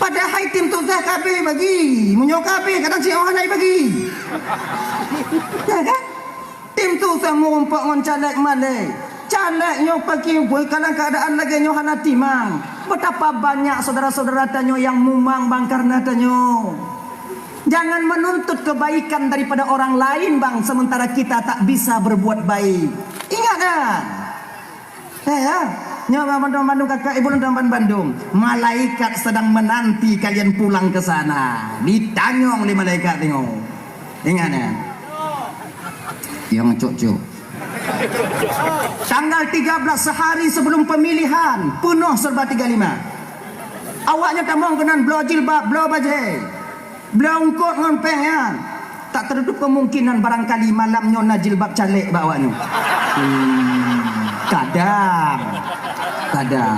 Padahai tim sukses ka habéh bagi. Meunyoe ka habéh, kadang cit hana bagi. Ya kan? Tim sukses meurumpok ngon caleg malèe. Caleg nyoe paki bui, kadang keuadaan lagèe nyoe hana timang. Betapa banyak saudara-saudara tanyoe nyang mumang bang kareuna tanyoe. Jangan menuntut kebaikan daripada orang lain, bang, sementara kita tak bisa berbuat baik. Ingat, kan? Eh, ya. Nyoe bandum-bandum kakak ibu dan bandum. Malaikat sedang menanti kalian pulang ke sana. Ditanyong lé malaikat tengok. Ingat, ya. Yang cok-cok. Tanggal tiga belas, sehari sebelum pemilihan, peunoh serba tiga lima. Awaknyan tamong keunan bloe jilbab, bloe bajèe, bloe eungkôt ngon péng nyan. Tak tertutup kemungkinan barangkali malam nyoe na jilbab caleg bak awaknyan. Hmm, kadang. Kadang.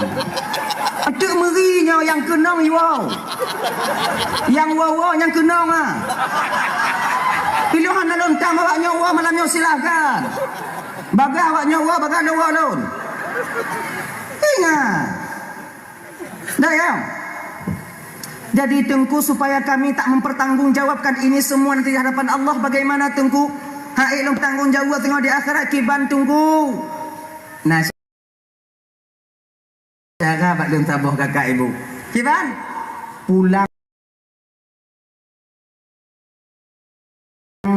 Eunteuk meuri nyoe nyang keunong iwoe. Nyang woe-woe nyang keunong, ah. Piloh hana lôn tam awak nyoe woe malam nyoe, silahkan. Bagaih awak nyoe woe, bagaih lôn woe lôn. Ingat. Dah ya? Jadi Teungku, supaya kami tak mempertanggungjawabkan ini semua nanti di hadapan Allah, bagaimana Teungku? Hai lôn tanggung jawab tengok di akhirat kiban Teungku. Nah, cara bak lôn saboh kakak ibu. Kiban? Pulang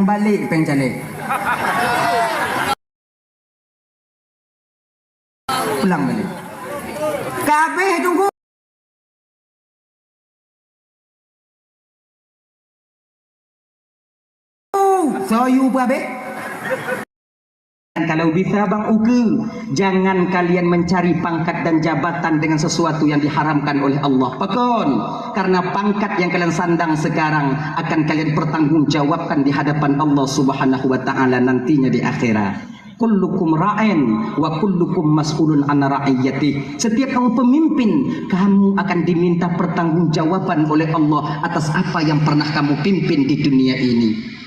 balik péng caleg. Pulang balik. Ka habéh Teungku. Soe yue peuhabéh. Dan kalau bisa bang ukeue, jangan kalian mencari pangkat dan jabatan dengan sesuatu yang diharamkan oleh Allah. Pakon? Karena pangkat yang kalian sandang sekarang akan kalian pertanggungjawabkan di hadapan Allah Subhanahu wa Ta'ala nantinya di akhirat. Kullukum ra'in wa kullukum mas'ulun an ra'iyatih. Setiap kamu pemimpin, kamu akan diminta pertanggungjawaban oleh Allah atas apa yang pernah kamu pimpin di dunia ini.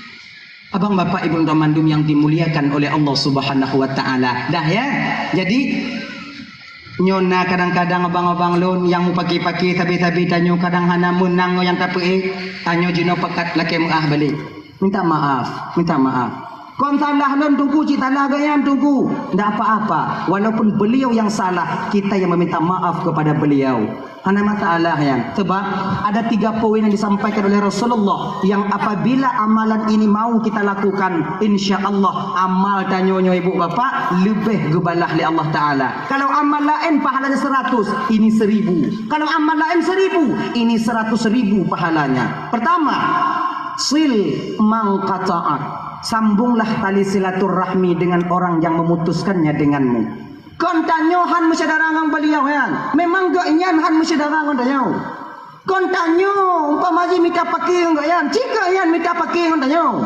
Abang, bapak, ibu, teman mandum yang dimuliakan oleh Allah Subhanahu wa Ta'ala. Dah ya? Jadi, nyoe na kadang-kadang abang-abang lôn nyang mupaki-paki sabe-sabe tanyoe kadang hana meunang ngon nyang tapeuék, tanyoe jinoe pakat lakée meuáh balik. Minta maaf, minta maaf. Kon salah lôn Teungku, cit salah geuh nyan Teungku. Ndak apa-apa, walaupun beliau yang salah, kita yang meminta maaf kepada beliau. Hana masalah nyan. Sebab ada tiga poin yang disampaikan oleh Rasulullah yang apabila amalan ini mau kita lakukan, insya Allah amal tanyoe nyoe ibu bapak leubeh geubalah lé Allah Ta'ala. Kalau amal laén pahalanya seratus, ini seribu. Kalau amal laén seribu, ini seratus ribu pahalanya. Pertama, sil man qata'ak. Sambunglah tali silaturahmi dengan orang yang memutuskannya denganmu. Kon tanyoe han meusyedara ngon beliau nyan. Memang geuh nyan han meusyedara ngon tanyoe. Kon tanyoe, umpama jih mita paki ngon geuh nyan, cit geuh nyan mita paki ngon tanyoe.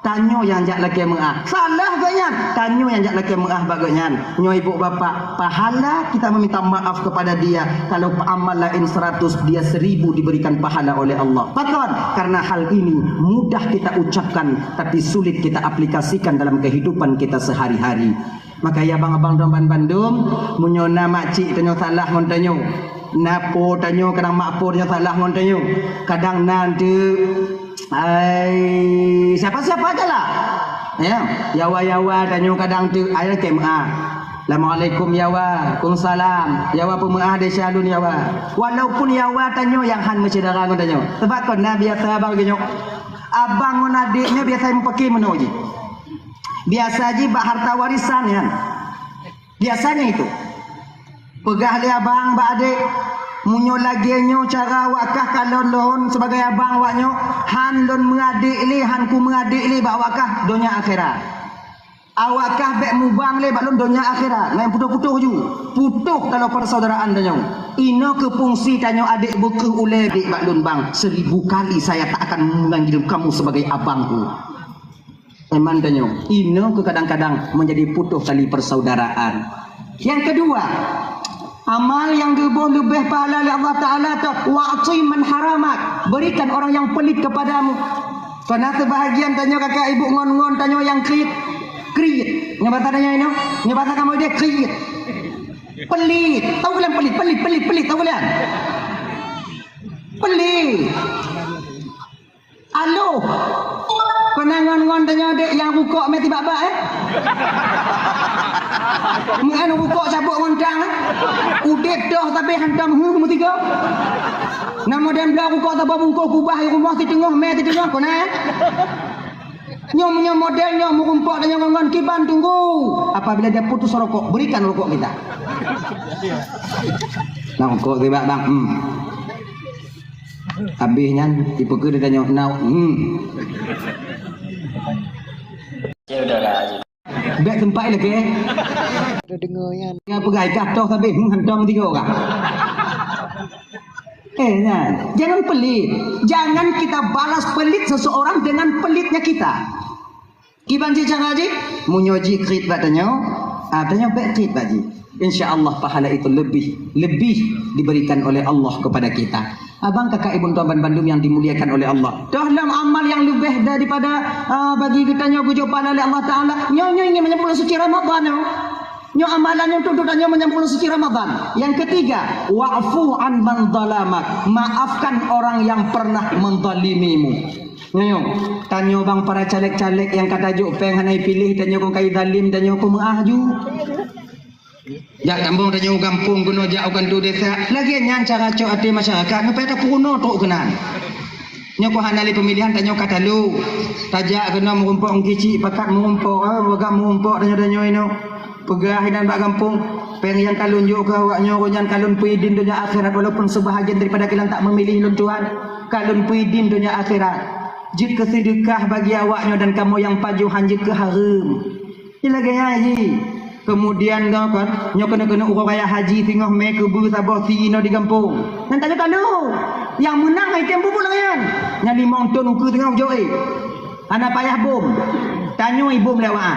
Tanyoe nyang jak lakée meuáh. Salah geuh nyan, tanyoe nyang jak lakée meuáh bak geuh nyan. Nyoe ibu bapak, pahala kita meminta maaf kepada dia. Kalau amal laén seratus, dia seribu diberikan pahala oleh Allah. Pakon? Karena hal ini mudah kita ucapkan, tapi sulit kita aplikasikan dalam kehidupan kita sehari-hari. Maka ya abang-abang dan bandum, meunyoe na makcik tanyoe salah ngon tanyoe, na po tanyoe kadang mak po tanyoe salah ngon tanyoe, kadang na teuk, ai, siapa-siapa aja lah. Ya, yawa-yawa tanyoe kadang teuk, ai, lakée meuáh. Assalamualaikum yawa. Waalaikumsalam. Yawa peumeuáh desya lôn yawa. Walaupun yawa tanyoe nyang han meusyedara ngon tanyoe. Sebab kon na biasa abang geuh nyoe. Abang ngon adék nyoe biasa mupaki meunoe jih. Biasa jih bak harta warisan nyan. Biasanya itu. Peugah lé abang bak adék, meunyoe lagée nyoe cara awak kah kalon lôn sibagai abang awak nyoe, han lôn meuadék lé, han kumeuadék lé bak awak kah donya akhirat. Awak kah bék mubang lé bak lôn donya akhirat. Ngon putôh-putôh ju. Putôh taloe persaudaraan tanyoe. Inoe keuh fungsi tanyoe adék beu kheueh ulée adék bak lôn bang. Seribu kali saya tak akan memanggil kamu sebagai abangku. Iman tanyoe, inoe keuh kadang-kadang menjadi putus tali persaudaraan. Yang kedua, amal nyang geuboh leubeh pahala lé Allah Ta'ala teuh, wa'ti man haramak, berikan orang yang pelit kepadamu. Karena sebahagian tanyoe kakak ibu ngon-ngon tanyoe nyang kriet. Kriet. Nyoe basa tanyoe inoe, nyoe basa kamoe deh kriet. Pelit. Tahu kalian pelit, pelit, pelit, pelit, tahu kalian? Pelit. Aloh. Peureunah ngon-ngon tanyoe dek nyang rukok mé tibak-bak, eh? Meu'en rukok cabok ngon tang, eh? Udeb toh tapi hantom huh meusigoe. Na model bloe rukok saboh bungkôh kubah di rumoh siteungoh mé siteungoh kon, eh? Nyoe, nyoe model nyoe meurumpok tanyoe ngon-ngon kiban tunggu. Apabila dia putus rokok, berikan rokok kita. Nah, rokok tibak bang. Hmm. Habéh nyan, ipeukeuh tanyoe, "Nau, hmm." Ya udahlah. Bèk teumpat lagèe. Ada dengar nyan. Nyang peugah ikah toh sabé, hmm, hantom tiga orang. Eh, nyan. Jangan pelit. Jangan kita balas pelit seseorang dengan pelitnya kita. Kiban jih cara jih, meunyoe jih kriet bak tanyoe, ah, tanyoe bèk kriet bak jih. Insya Allah pahala itu lebih, lebih diberikan oleh Allah kepada kita. Abang, kakak, ibu, tuan, bandum yang dimuliakan oleh Allah. Toh lom amal nyang leubeh daripada, ah, bagi geutanyoe geujok pahala lé Allah Taala. Nyoe, nyoe ingin menyempurna suci Ramadan nyoe. Nyoe amalan nyoe untuk tanyoe menyempurna suci Ramadan. Yang ketiga, wa'fu an man zalamak. Maafkan orang yang pernah menzalimimu. Nyoe, nyoe. Tanyoe bang para caleg-caleg nyang ka tajok péng hana ipiléh, tanyoe kon kai zalim, tanyoe kon meu'ah ju. Jak tambong tanyoe u gampông keunoe jak u kanto desa. Lagèe nyan cara cok até masyarakat, nyoe payah tapeurunoe trok keunan. Nyoe kon hana lé peumilihan, tanyoe ka talu. Tajak keunoe meurumpok ngon kicik, pakat meurumpok, eh, peugah meurumpok tanyoe-tanyoe inoe. Peugah inan bak gampông, péng nyang ka lôn jok keu awaknyoe, nyan ka lôn peuidin donya akhirat, walaupun seubahagian daripada kilan tak meumilih lôn Tuhan, ka lôn peuidin donya akhirat. Jeuet keu seudeukah bagi awaknyoe dan kamoe nyang pajoh han jeuet keu hareuem. Ji lagèe nyan ji. Keumudian nyoe kan, nyoe keuneuk-keuneuk uroe raya haji singoh mè keubeue saboh si inoe di gampông. Nyan tanyoe ka lôn. Nyang meunang hai tem bubuet lagèe nyan. Nyan limong thon ukeue singoh jok, eh. Hana payah bom. Tanyoe ibom lé awak.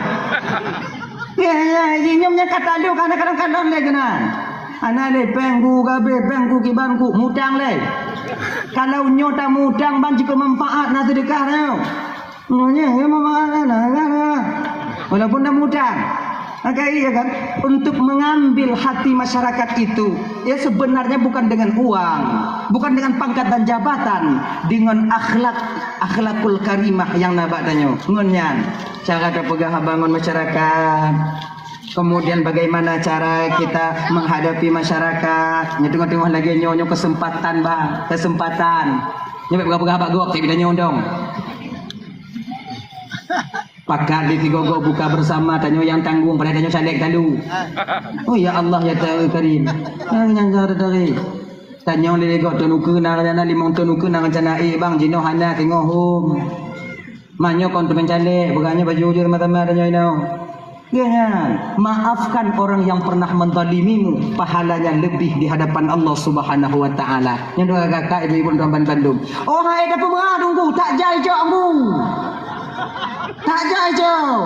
Ya, ya, ji nyoe nyan ka talôn, hana kadang-kadang lé keunan. Hana lé péng ku ka abéh, péng ku kiban ku, mutang lé. Kalau nyoe tamutang ban jikeu manfaat na seudeukah nyoe. Nyoe, nyoe, nyoe, nyoe, nyoe. Walaupun dah muda. Maka iya kan, untuk mengambil hati masyarakat itu, ya sebenarnya bukan dengan uang, bukan dengan pangkat dan jabatan, dengan akhlak, akhlakul karimah nyang na bak tanyoe. Ngon nyan, cara tapeugah haba ngon masyarakat. Kemudian bagaimana cara kita menghadapi masyarakat. Nyoe teungoh-teungoh lagèe nyoe, nyoe kesempatan, bah, kesempatan. Nyoe bèk peugah-peugah bak gop, tapi tanyoe dong. Pakat di tiga go buka bersama, tanyoe nyang tanggung, padahai tanyoe caleg talu. Oh ya Allah, ya Tuhan Karim. Nyang nyang cara tadi. Tanyoe lé gok thon ukeue na rencana, limong thon ukeue na rencana, eh bang, jinoe hana singoh hom. Manyoe kon teumèn caleg, bukannya baju jur sama-sama tanyoe inoe. Geuh nyan, maafkan orang yang pernah menzalimimu, pahalanya lebih di hadapan Allah Subhanahu wa Ta'ala. Nyan dua kakak, ibu-ibu, tuan-tuan bandum. Oh, hai dah pemerah tunggu, tak jai cok tunggu. Tak jai cok.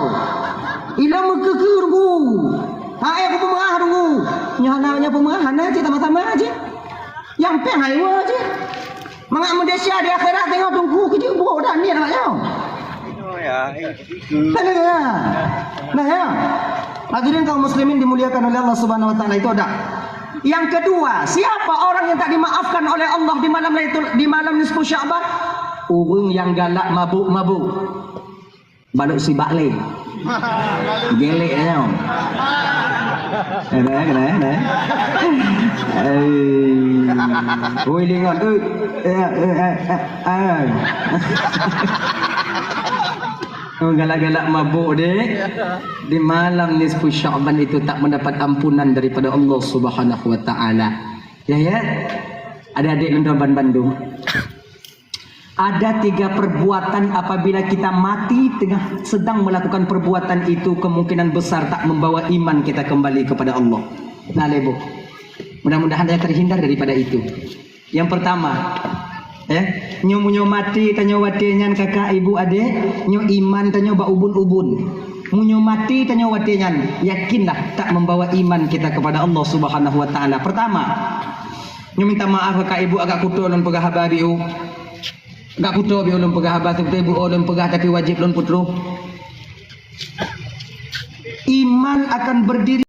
Ilong meukeukeu tunggu. Hai aku pemerah tunggu. Nyoh hana, nyoh pemerah, hana cit sama-sama cit. Nyang péng hai wa cit. Mangat meudesya di akhirat tengok tunggu keu jeuet brok dan niet awak nyoe. Nah, ya. Nah, ya. Hadirin kaum muslimin dimuliakan oleh Allah Subhanahu wa Taala, itu ada. Yang kedua, siapa orang yang tak dimaafkan oleh Allah di malam Lailatul, di malam nisfu Sya'ban? Ureueng nyang galak mabuk-mabuk. Balok sibak lé. Gelek nyoe. Kena, kena, kena. Eh. Oi, lingon. Eh. Eh, eh, eh, eh. Oh, galak-galak mabuk deh. Di malam nisfu Sya'ban itu tak mendapat ampunan daripada Allah Subhanahu wa Ta'ala. Ya, ya. Adik-adik lôn ban bandum. Ada tiga perbuatan apabila kita mati tengah sedang melakukan perbuatan itu, kemungkinan besar tak membawa iman kita kembali kepada Allah. Nah, lebo. Mudah-mudahan saya terhindar daripada itu. Yang pertama, ya, nyoe meunyoe mati tanyoe watée nyan kakak, ibu, adek, nyoe iman tanyoe bak ubun-ubun. Meunyoe mati tanyoe watée nyan, yakinlah tak membawa iman kita kepada Allah Subhanahu wa Ta'ala. Pertama, nyoe minta maaf kakak, ibu, agak kuto lôn peugah haba biu. Agak kuto biu lôn peugah haba, sebetul ibu, oh, lôn peugah, tapi wajib lôn peutroh. Iman akan berdiri